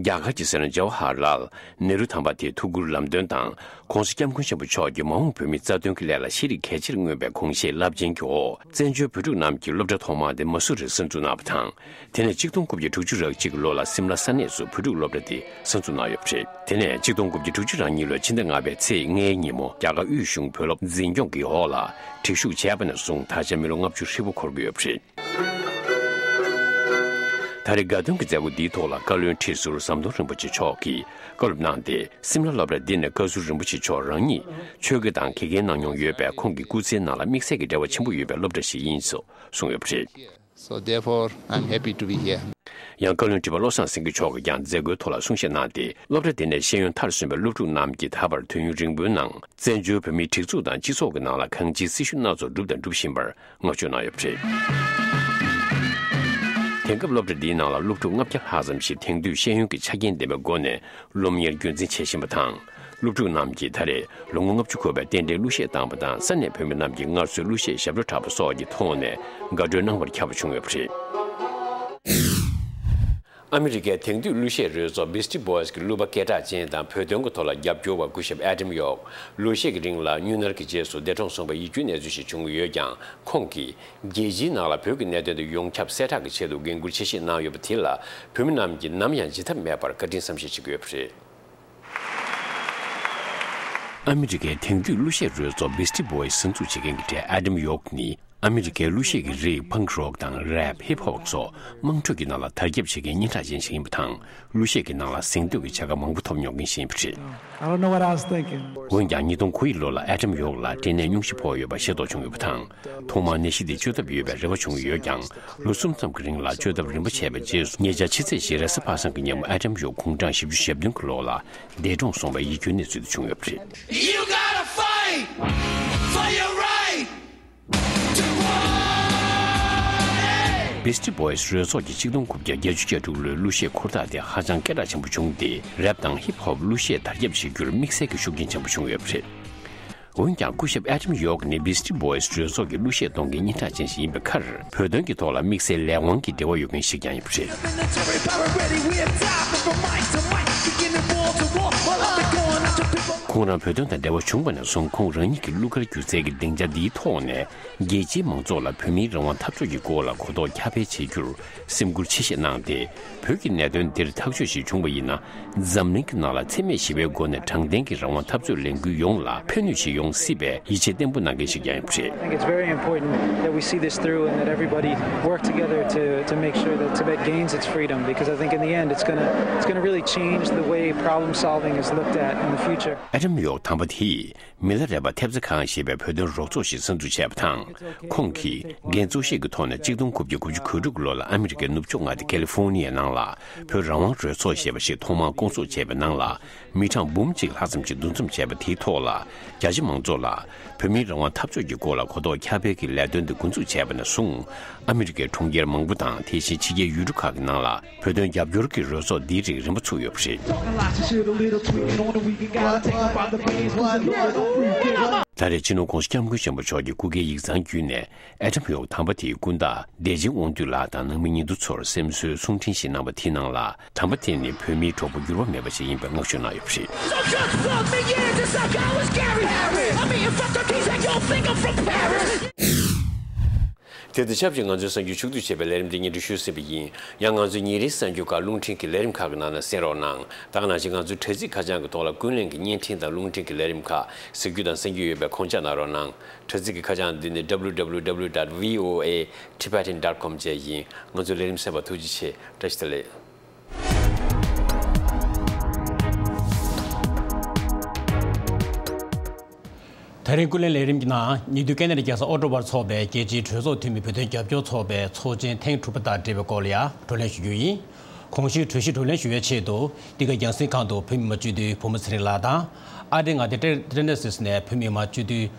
རྒྱ་གར་གྱི་སྲིད་བློན་ཇ་ཝ་ཧར་ལཱལ་ནེ་རུ་དམ་པ་དེའི་ཐུགས་ཁུར་ལམ་སྟོན་དང་། ྋགོང་ས་ྋསྐྱབས་མགོན་ཆེན་པོ་མཆོག་གིས་མ་འོངས་བོད་མིའི་རྩ་དོན་གྱི་སླད་ལ་ཤེས་རིག་གལ་ཆེར་མངོན་པའི་དགོངས་བཞེས་རླབས་ཆེན་གྱི་འོག་བཙན་བྱོལ་བོད་ཕྲུག་རྣམས་ཀྱིས་སློབ་གྲྭ་ཐོག་མ་དེ་མ་སུ་རིར་གསར་འཛུགས་གནང་བ་དང་། དེ་ནས་གཅིག་སྟོང་དགུ་བརྒྱ་དྲུག་ཅུ་རེ་གཅིག་གི་ལོ་ལ་སིམ་ལ་ས་གནས་སུ་བོད་ཕྲུག་སློབ་གྲྭ་དེ་གསར་འཛུགས་གནང་ཡོད་པ་རེད། དེ་ནས་གཅིག་སྟོང་དགུ་བརྒྱ་དྲུག་ཅུ་རེ་གཉིས་ལོའི་ཕྱི་ཟླ་ལྔ་པའི་ཚེས་ལྔའི་ཉིན་མོ་རྒྱ་གར་དབུས་གཞུང་བོད་སློབ་འཛིན་སྐྱོང་གི་འོག་ལ་སྒྲིག་ཞུགས་བྱས་པ་ནས་བཟུང་ད་ཆ་མི་ལོ་ལྔ་བཅུ་ཧྲིལ་པོ་འཁོར་གྱི་ཡོད་པ་རེད། ད་རེས་དགའ་སྟོན་གྱི་མཛད་སྒོ་འདིའི་ཐོག་ལ་བཀའ་བློན་ཁྲི་ཟུར་ཟམ་གདོང་རིན་པོ་ཆེ་མཆོག་གིས་བཀའ་སློབ་གནང་སྟེ། སིམ་ལ་སློབ་གྲྭ་འདི་ནས་བཀའ་ཟུར་རིན་པོ་ཆེ་མཆོག་རང་ཉིད་ཆོས་དགེ་དང་དགེ་རྒན་གནང་མྱོང་ཡོད་པས། ཁོང་གི་སྐུ་ཚེའི་ནང་ལ་དམིགས་བསལ་གྱི་འབྲེལ་བ་ཆེན་པོ་ཡོད་པའི་སློབ་གྲྭ་ཞིག་ཡིན་ཞེས་གསུངས་ཡོད་པ་རེད། So therefore, I'm happy to be here. ཡང་བཀའ་བློན་ཁྲི་པ་བློ་བཟང་སེང་གེ་མཆོག་གིས་ཀྱང་མཛད་སྒོའི་ཐོག་ལ་གསུང་བཤད་གནང་སྟེ། སློབ་གྲྭ་འདི་ནས་ཤེས་ཡོན་མཐར་སོན་པའི་སློབ་ཕྲུག་རྣམས་ཀྱིས་ད་བར་དུས་ཡུན་རིང་པོའི་ནང་བཙན་བྱོལ་བོད་མིའི་སྒྲིག་འཛུགས་དང་སྤྱི་ཚོགས་ཀྱི་ནང་ལ་གང་ཅིའི་སྲི་ཞུ་སྣ་ཚོགས་བསྒྲུབས་དང་སྒྲུབ་བཞིན་པར་བསྔགས་བརྗོད་གནང་ཡོད་པ་རེད། དེང་སྐབས་སློབ་གྲྭ་འདིའི་ནང་ལ་སློབ་ཕྲུག་ལྔ་བརྒྱ་ལྷག་ཙམ་ཞིག་དེང་དུས་ཤེས་ཡོན་གྱི་ཆ་རྐྱེན་ལྡན་པའི་སྒོ་ནས་སློབ་གཉེར་རྒྱུན་འཛིན་བྱེད་བཞིན་པ་དང་། སློབ་ཕྲུག་རྣམས་ཀྱིས་ད་རེས་ལོ་ངོ་ལྔ་བཅུ་འཁོར་བའི་རྟེན་འབྲེལ་གླུ་གཞས་བཏང་བ་དང་། ས་གནས་བོད་མི་རྣམས་ཀྱིས་སྔར་སྲོལ་གླུ་གཞས་ཞབས་བྲོ་འཁྲབ་པ་སོགས་ཀྱི་ཐོག་ནས་དགའ་སྤྲོའི་སྣང་བ་ཁྱབ་པ་བྱུང་ཡོད་པ་རེད། ཨ་མི་རི་ཀའི་དེང་དུས་གླུ་གཞས་རོལ་ཚོགས་Beastie Boys གི་གླུ་པ་སྐད་གྲགས་ཅན་དང་བོད་དོན་གྱི་ཐོག་ལ་རྒྱབ་སྐྱོར་བ་སྐུ་ཞབས་Adam York ལོ་ཤས་ཀྱི་རིང་ལ་དངུལ་ནར་གྱི་རྗེས་སུ་འདས་གྲོངས་སོང་བའི་ཡིད་སྐྱོའི་གནས་ཚུལ་ཞིག་བྱུང་གི་ཡོད་ཀྱང་། ཁོང་གིས་རྒྱལ་སྤྱིའི་ནང་ལ་བོད་ཀྱི་གནད་དོན་དེ་ཡོངས་ཁྱབ་གསལ་བསྒྲགས་ཀྱི་ཆེད་དུ་འགན་འཁུར་ཆེ་བཞེས་གནང་ཡོད་པ་དེ་ལ་བོད་མི་རྣམས་ཀྱིས་ནམ་ཡང་བརྗེད་ཐབས་མེད་པར་བཀའ་དྲིན་བསམ་ཤེས་བྱེད་ཀྱི་ཡོད་པ་རེད། ཨ་མི་རི་ཀའི་དེང་དུས་གླུ་གཞས་རོལ་ཚོགས་Beastie Boys གསར་འཛུགས་བྱེད་མཁན་གྱི་གྲས་Adam York ནི། ཨ་མི་རི་ཀའི་གླུ་གཞས་ཀྱི་རིགས་punk rock དང་rap, hip hop སོགས་དམངས་ཁྲོད་ཀྱི་ནང་ལ་དར་ཁྱབ་བྱེད་མཁན་སྙན་གྲགས་ཅན་ཞིག་ཡིན་པ་དང་། གླུ་གཞས་ཀྱི་ནང་ལ་གཟེངས་བསྟོད་ཀྱི་བྱ་དགའ་མང་པོ་ཐོབ་མྱོང་མཁན་ཞིག་ཡིན་པ་རེད། I don't know what I was thinking. འོན་ཀྱང་ཉིས་སྟོང་དགུ་ཡི་ལོ་ལ་Adam York ལ་སྐྲན་ནད་སྙུང་གཞི་ཕོག་ཡོད་པ་ཤེས་རྟོགས་བྱུང་ཡོད་པ་དང་། ཐོག་མར་ནད་གཞི་དེ་བཅོས་ཐབས་ཡོད་པའི་རེ་བ་བྱུང་ཡོད་ཀྱང་། ལོ་གསུམ་ཙམ་གྱི་རིང་ལ་བཅོས་ཐབས་རིམ་པ་བྱས་པའི་རྗེས་སུ། ཉེ་ཆར་ཕྱི་ཚེས་བཞི་རེས་གཟའ་པ་སངས་ཀྱི་ཉིན་མོ་Adam York དགུང་གྲངས་བཞི་བཅུ་ཞེ་བདུན་གྱི་ལོ་ལ་འདས་གྲོངས་སོང་བའི་ཡིད་སྐྱོའི་གནས་ཚུལ་དེ་བྱུང་ཡོད་པ་རེད། You gotta fight for your right. Beastie Boys རོལ་ཚོགས་ཀྱི་ཆིག་སྟོང་དགུ་བརྒྱ་བརྒྱད་ཅུ་གྱ་དྲུག་ལོའི་གླུ་གཞས་འཁོར་ཐག་དེ་ཧ་ཅང་སྐད་གྲགས་ཆེན་པོ་བྱུང་སྟེ། rap དང་hip hop གླུ་གཞས་དར་ཁྱབ་བྱེད་རྒྱུར་དམིགས་བསལ་གྱི་ཤུགས་རྐྱེན་ཆེན་པོ་བྱུང་ཡོད་པ་རེད། འོན་ཀྱང་སྐུ་ཞབས་Adam York ནི་Beastie Boys རོལ་ཚོགས་ཀྱི་གླུ་གཞས་གཏོང་མཁན་སྙན་གྲགས་ཅན་ཞིག་ཡིན་པའི་ཁར། བོད་དོན་གྱི་ཐོག་ལ་དམིགས་བསལ་ལས་དབང་གི་འབྲེལ་བ་ཡོད་མཁན་ཞིག་ཀྱང་ཡིན་པ་རེད། ཁོང་རང་བོད་དོན་དང་འབྲེལ་བ་བྱུང་བ་ནས་བཟུང་ཁོང་རང་ཉིད་ཀྱི་གླུ་གར་སྒྱུ་རྩལ་གྱི་སྡིངས་ཆ་འདིའི་ཐོག་ནས་རྒྱལ་སྤྱིའི་མང་ཚོགས་ལ་བོད་མིའི་རང་དབང་འཐབ་རྩོད་ཀྱི་སྐོར་ལ་གོ་རྟོགས་ཁྱབ་སྤེལ་བྱེད་རྒྱུར་སེམས་ཁུར་ཆེ་བཞེས་གནང་སྟེ། བོད་ཀྱི་གནད་དོན་འདིར་ཐག་གཅོད་ཞིག་བྱུང་བ་ཡིན་ན། འཛམ་གླིང་གི་ནང་ལ་འཚེ་མེད་ཞི་བའི་སྒོ་ནས་དྲང་བདེན་གྱི་རང་དབང་འཐབ་རྩོད་ལས་འགུལ་ཡོངས་ལ་ཕན་ནུས་ཤིག་ཡོང་སྲིད་པའི་ཡིད་ཆེས་བརྟན་པོ་གནང་མཁན་ཞིག་ཀྱང་ཡིན་པ་རེད། I think it's very important that we see this through and that everybody work together to, to make sure that Tibet gains its freedom, because I think in the end it's gonna, it's gonna really change the way problem solving is looked at in the future. ཨེ་ ཊམ་ཡོག་དམ་པ་དེས་མི་ལ་རས་པ་ཐེབས་རྩ་ཁང་ཞེས་པའི་བོད་དོན་རོགས་ཚོགས་ཤིག་གསར་འཛུགས་བྱས་པ་དང་། ཁོང་གིས་འགན་གཙོ་བཞེས་ཀྱི་ཐོག་ནས་གཅིག་སྟོང་དགུ་བརྒྱ་དགུ་བཅུ་གོ་དྲུག་ལོ་ལ་ཨ་མི་རི་ཀའི་ནུབ་ཕྱོགས་མངའ་སྡེ་ཁ་ལི་ཧྥོ་ནི་ཡའི་ནང་ལ་བོད་རང་དབང་རོལ་ཚོགས་ཞེས་པ་ཞིག་ཐོག་མར་བསྐོང་ཚོགས་བྱས་པའི་ནང་ལ། མི་གྲངས་འབུམ་གཅིག་ལྷག་ཙམ་ཞིག་འདུ་འཛོམས་བྱས་པ་དེའི་ཐོག་ལ། རྒྱ་ཆེ་མང་ཚོགས་ལ་བོད་མིའི་རང་དབང་འཐབ་རྩོད་ཀྱི་སྐོར་ལ་གོ་རྟོགས་ཁྱབ་སྤེལ་གྱི་ལས་དོན་འདི་འགོ་འཛུགས་བྱས་པ་ནས་བཟུང་། ཨ་མི་རི་ཀའི་གྲོང་ཁྱེར་མང་པོ་དང་། དེ་བཞིན་ཕྱི་རྒྱལ་ཡུལ་གྲུ་ཁག་གི་ནང་ལ་བོད་དོན་རྒྱབ་སྐྱོར་གྱི་རོལ་ཚོགས་འདིའི་རིགས་རིམ་པ་ཚུགས་ཡོད་པ་རེད། ད་རེས་སྤྱི་ནོར་༸གོང་ས་༸སྐྱབས་མགོན་ཆེན་པོ་མཆོག་གིས་སྐུ་སྒེར་ཡིག་ཚང་བརྒྱུད་ནས། ཨེ་ཊམ་ཡོག་དམ་པ་དེའི་སྐུ་ཟླ་བདེ་ཆེན་དབང་འདུས་ལགས་དང་ནང་མི་ཉེ་དུ་ཚོར་སེམས་གསོའི་གསུང་འཕྲིན་ཞིག་གནང་བ་དེའི་ནང་ལ། དམ་པ་དེ་ནི་བོད་མིའི་གྲོགས་པོ་འགྱུར་བ་མེད་པ་ཞིག་ཡིན་པའི་བསྔགས་བརྗོད་གནང་ཡོད་པ་རེད། དེ་དང་ཆབས་ཅིག་ང་ཚོའི་གསར་འགྱུར་ཕྱོགས་བསྡུས་བྱས་པའི་ལས་རིམ་འདི་སྙན་སྒྲོན་ཞུས་ཟིན་པ་ཡིན། ཡང་ང་ཚོའི་ཉིན་རེའི་གསར་འགྱུར་ཁག་རླུང་འཕྲིན་གྱི་ལས་རིམ་ཁག་གི་ནང་ན་གསན་རོགས་གནང་། ད་ག་ནང་བཞིན་ང་ཚོའི་དྲ་ཚིགས་ཁ་བྱང་གི་ཐོག་ལ་ཀུན་གླེང་གི་བརྙན་འཕྲིན་དང་རླུང་འཕྲིན་གྱི་ལས་རིམ་ཁག་གཟིགས་རྒྱུ་དང་གསན་རྒྱུ་ཡོད་པས་ཁོང་ཅག་གནང་རོགས་གནང་། དྲ་ཚིགས་ཀྱི་ཁ་བྱང་འདི་ནི་W W W dot V O A Tibetan dot com བཅས་ཡིན། ང་ཚོའི་ལས་རིམ་གསན་པར་ཐུགས་རྗེ་ཆེ། བཀྲ་ཤིས་བདེ་ལེགས། དེ་རིང་ཀུན་གླེང་ལས་རིམ་གྱི་ནང་ཉེ་དུས་ཀེ་ན་ཌའི་རྒྱལ་ས་ཨོ་ཊ་ཝར་འཚོགས་པའི་རྒྱལ་སྤྱིའི་གྲོས་ཚོགས་འཐུས་མི་བོད་དོན་རྒྱབ་སྐྱོར་ཚོགས་པའི་ཚོགས་ཆེན་ཐེངས་དྲུག་པ་དང་འབྲེལ་བའི་སྐོར་ལ་ཡང་བགྲོ་གླེང་ཞུ་རྒྱུ་ཡིན། གོང་ཞུས་གྲོས་གཞི་བགྲོ་གླེང་ཞུ་བའི་ཆེད་དུ། འདི་ག་རྒྱང་སྲིང་ཁང་དུ་བོད་མི་མང་སྤྱི་འཐུས་བུ་མོ་ཚེ་རིང་ལགས་དང་། ཨ་རིའི་མངའ་སྡེ་ཏེ་ཏེ་ནེ་སིས་ནས་བོད་མི་མང་སྤྱི་འཐུས་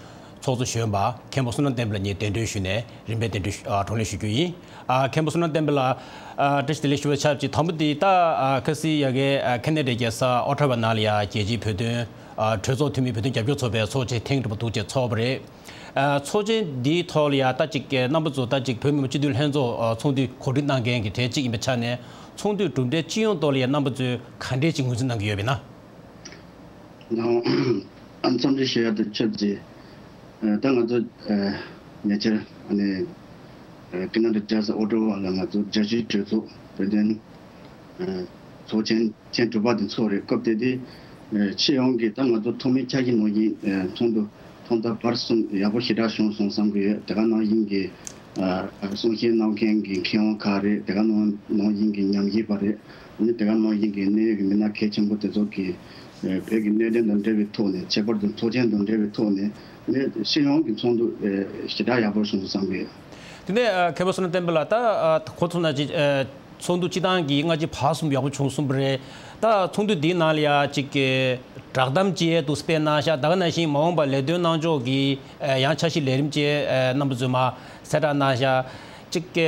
ཚོགས་གཙོ་གཞོན་པ་མཁན་པོ་བསོད་ནམས་བསྟན་འཕེལ་ལགས་གཉིས་གདན་འདྲེན་ཞུས་ནས་རིམ་པས་གདན་འདྲེན་ཞུ་ཨ་བགྲོ་གླེང་ཞུ་རྒྱུ་ཡིན། ཨ་མཁན་པོ་བསོད་ནམས་བསྟན་འཕེལ་ལགས། ཨ་བཀྲ་ཤིས་བདེ་ལེགས་ཞུ་བའི་ཆབས་ཅིག་དང་པོ་འདི་ད་ཨ་ཁ་སང་ཡ་གི་ཨ་ཁེ་ན་ཌའི་རྒྱལ་ས་ཨོ་ཊ་ཝ་ནང་ལ་ཡ་རྒྱལ་སྤྱིའི་བོད་དོན་ཨ་གྲོས་ཚོགས་འཐུས་མི་བོད་དོན་རྒྱབ་སྐྱོར་ཚོགས་པའི་ཚོགས་ཆེན་ཐེངས་དྲུག་པ་འདུག་ཅེས་ཚོགས་པ་རེད། ཨ་ཚོགས་ཆེན་འདིའི་ཐོག་ལ་ཡ་ད་ཅིག་རྣམ་པ་ཚོ་ད་ཅིག་བོད་མི་མང་སྤྱི་འཐུས་ལྷན་ཚོགས་ཨ་ཚོགས་འདུའི་གོ་སྒྲིག་གནང་མཁན་གྱི་གྲས་གཅིག་ཡིན་པའི་ཆ་ནས་ཚོགས་འདུའི་གྲུབ་འབྲས་སྤྱི་ཡོངས་ཐོག་ལ་ཡ་རྣམ་པ་ཚོས་ག་འདྲས་ཅིག་ངོས་འཛིན་གནང་གི་ཡོད་པ་ཡིན་ན། ཨ་འཚམས་འདྲི་ཞུ་ཡ་དང་ཆབས་ཅིག་ཨ་ད་ང་ཚོ་ཨ་ཉེ་ཆར་ཨ་ནི་ཨ་ཀེ་ན་ཌ་རྒྱལ་ས་ཨོ་ཊ་ཝ་ལ་ང་ཚོ་རྒྱལ་སྤྱིའི་གྲོས་ཚོགས་བོད་དོན་ཨ་ཚོགས་ཆེན་ཐེངས་དྲུག་པ་དེ་ཚོགས་རེད། སྐབས་དེ་དུས་ཨ་སྤྱི་ཡོངས་ཀྱི་ད་ང་ཚོ་ཐོག་མའི་འཆར་གཞི་ནང་བཞིན་ཨ་ཚོགས་འདུ་ཐོག་མཐའ་བར་གསུམ་ཡག་པོ་ཞེ་དྲག་བྱུང་སོང་བསམ་གྱི་ཡོད། དེ་ག་ནང་བཞིན་གྱི་ཨ་གསུང་བཤད་གནང་མཁན་གྱི་མཁས་དབང་ཁག་རེད། དེ་ག་ནང་ནང་བཞིན་གྱི་ཉམས་ཞིབ་པ་རེད། ཨ་ནི་དེ་ག་ནང་བཞིན་གྱི་གནད་ཡོད་ཀྱི་མི་སྣ་གལ་ཆེན་པོ་དེ་ཚོ་གིས་ཨ་བོད་ཀྱི་གནད་དོན་དང་འབྲེལ་བའི་ཐོག་ནས། ཁྱད་པར་དུ་ཚོགས་ཆེན་དང་འབྲེལ་བའི་ཐོག་ནས་ནི་སྤྱི་ཡོངས་ཀྱི་ཚོགས་འདུ་ཨ་ཞེ་དྲག་ཡག་པོ་བྱུང་སོང་བསམ་གྱི་ཡོད། དེ་ནས་ཨ་མཁན་པོ་བསོད་ནམས་བསྟན་འཕེལ་ལགས། ད་ཨ་གོ་ཐུབ་ན་ཅིག་ཨ་ཚོགས་འདུ་སྤྱི་བཏང་གི་སྔ་ཕྱི་བར་གསུམ་ཡག་པོ་བྱུང་སོང་བ་རེད། ད་ཚོགས་འདུ་འདིའི་ནང་ལ་ཡ་ཅིག་གི་བསྒྲགས་གཏམ་ཅིག་འདུག་སྤེལ་གནང་ཤག་ད་ག་ནང་བཞིན་མ་འོངས་པར་ལས་དོན་གནང་ཕྱོགས་ཀྱི་ཨ་ཡང་འཆར་གཞི་ལས་རིམ་ཅིག་ཨ་རྣམ་པ་ཚོས་མར་གསལ་བསྒྲགས་གནང་ཤག་ཅིག་གི་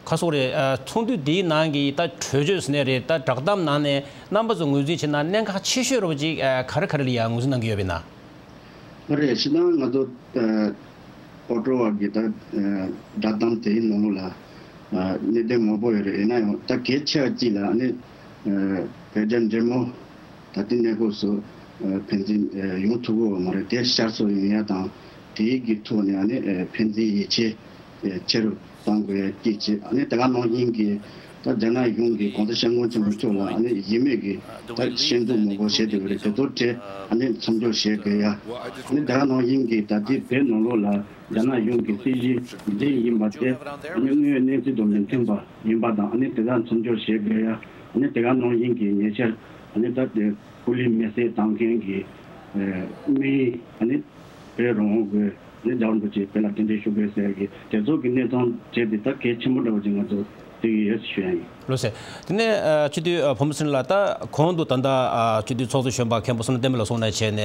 ཁ་སོག་རེད། ཨ་ཚོགས་འདུ་འདིའི་ནང་གི་ད་གྲོས་ཆོད་ཟེར་ནའི་རེད། ད་བསྒྲགས་གཏམ་ནང་ནས་རྣམ་པ་ཚོ་ངོས་འཛིན་བྱས་ན་གནད་འགག་ཆེ་ཤོས་རེད་པ་ཅིག་ཨ་ག་རེ་ག་རེ་ལ་ཡ་ངོས་འཛིན་གནང་གི་ཡོད་པ་ཡིན་ན། ཨ་རེད། སྤྱིར་བཏང་ང་ཚོ་ཨ་ཨོ་ཊ་ཝ་གི་ད་ཨ་བསྒྲགས་གཏམ་དེའི་ནང་ལོགས་ལ་ཨ་གནད་དོན་མང་པོ་ཡོད་རེད། ཡིན་ན་ཡང་ད་གལ་ཆེ་བ་གཅིག་ལ་ཨ་ནི་ཨ་བོད་རྒྱ་འབྲེལ་མོལ་ད་ལྟའི་གནས་སྐབས་སུ་ཨ་ཕན་ཚུན་ཨ་ཡོང་ཐུབ་ཀྱི་ཡོད་མ་རེད། དེ་བསྐྱར་གསོ་ཡོང་ཡ་དང་། དེའི་གི་ཐོག་ནས་ཨ་ནི་ཨ་ཕན་ཚུན་ཡིད་ཆེས་ཨ་ཆེ་རུ་གཏོང་དགོས་ཡ་གཅིག་བྱས། ཨ་ནི་དེ་ག་ནང་བཞིན་གྱི་ད་རྒྱ་ནག་གཞུང་གིས་༸གོང་ས་༸སྐྱབས་མགོན་ཆེན་པོ་མཆོག་ལ་ཨ་ནི་ཡིད་མེད་ཀྱི་ད་ཞེན་ཁོག་མང་པོ་བྱས་བསྡད་ཡོད་རེད། དེ་ཚོ་གྲས་ཨ་ནི་མཚམས་འཇོག་བྱེད་དགོས་ཡ། ཨ་ནི་དེ་ག་ནང་བཞིན་གྱི་ད་ལྟའི་བོད་ནང་ལོགས་ལ་རྒྱ་ནག་གཞུང་གི་སྲིད་བྱུས་འདི་ཡིན་པ་དེ་ཨ་ནི་དངོས་ཡོད་གནས་ཚུལ་དང་མི་མཐུན་པ་ཡིན་པ་དང་། ཨ་ནི་དེ་དག་མཚམས་འཇོག་བྱེད་དགོས་ཡ། ཨ་ནི་དེ་ག་ནང་བཞིན་གྱི་ཉེ་ཆར་ཨ་ནི་ད་ལྟའི་སྐུ་ལུས་མེར་སྲེག་བཏང་མཁན་གྱི་ཨ་དམིགས་ཡུལ་ཨ་ནི་བོད་རང་དབང་དགོས། ཨ་ནི་རྒྱལ་བ་རིན་པོ་ཆེ་བོད་ལ་གདན་འདྲེན་ཞུ་དགོས་ཟེར་གྱི་དེ་ཚོ་གི་གནས་སྟངས་བྱས་ཏེ་ད་གལ་ཆེན་པོ་འདྲ་བོ་ཅིག་ང་ཚོ་བརྩི་གི་ཡོད་ཞུ་ཡ་ཡིན། ལགས་སོ། དེ་ནས་ཨ་སྤྱི་འཐུས་ཨ་བུ་མོ་ཚེ་རིང་ལགས། ད་གོང་དུ་ད་ལྟ་ཨ་སྤྱི་འཐུས་ཚོགས་གཙོ་གཞོན་པ་མཁན་པོ་བསོད་ནམས་བསྟན་འཕེལ་ལགས་གསུངས་ནང་བྱས་ནས་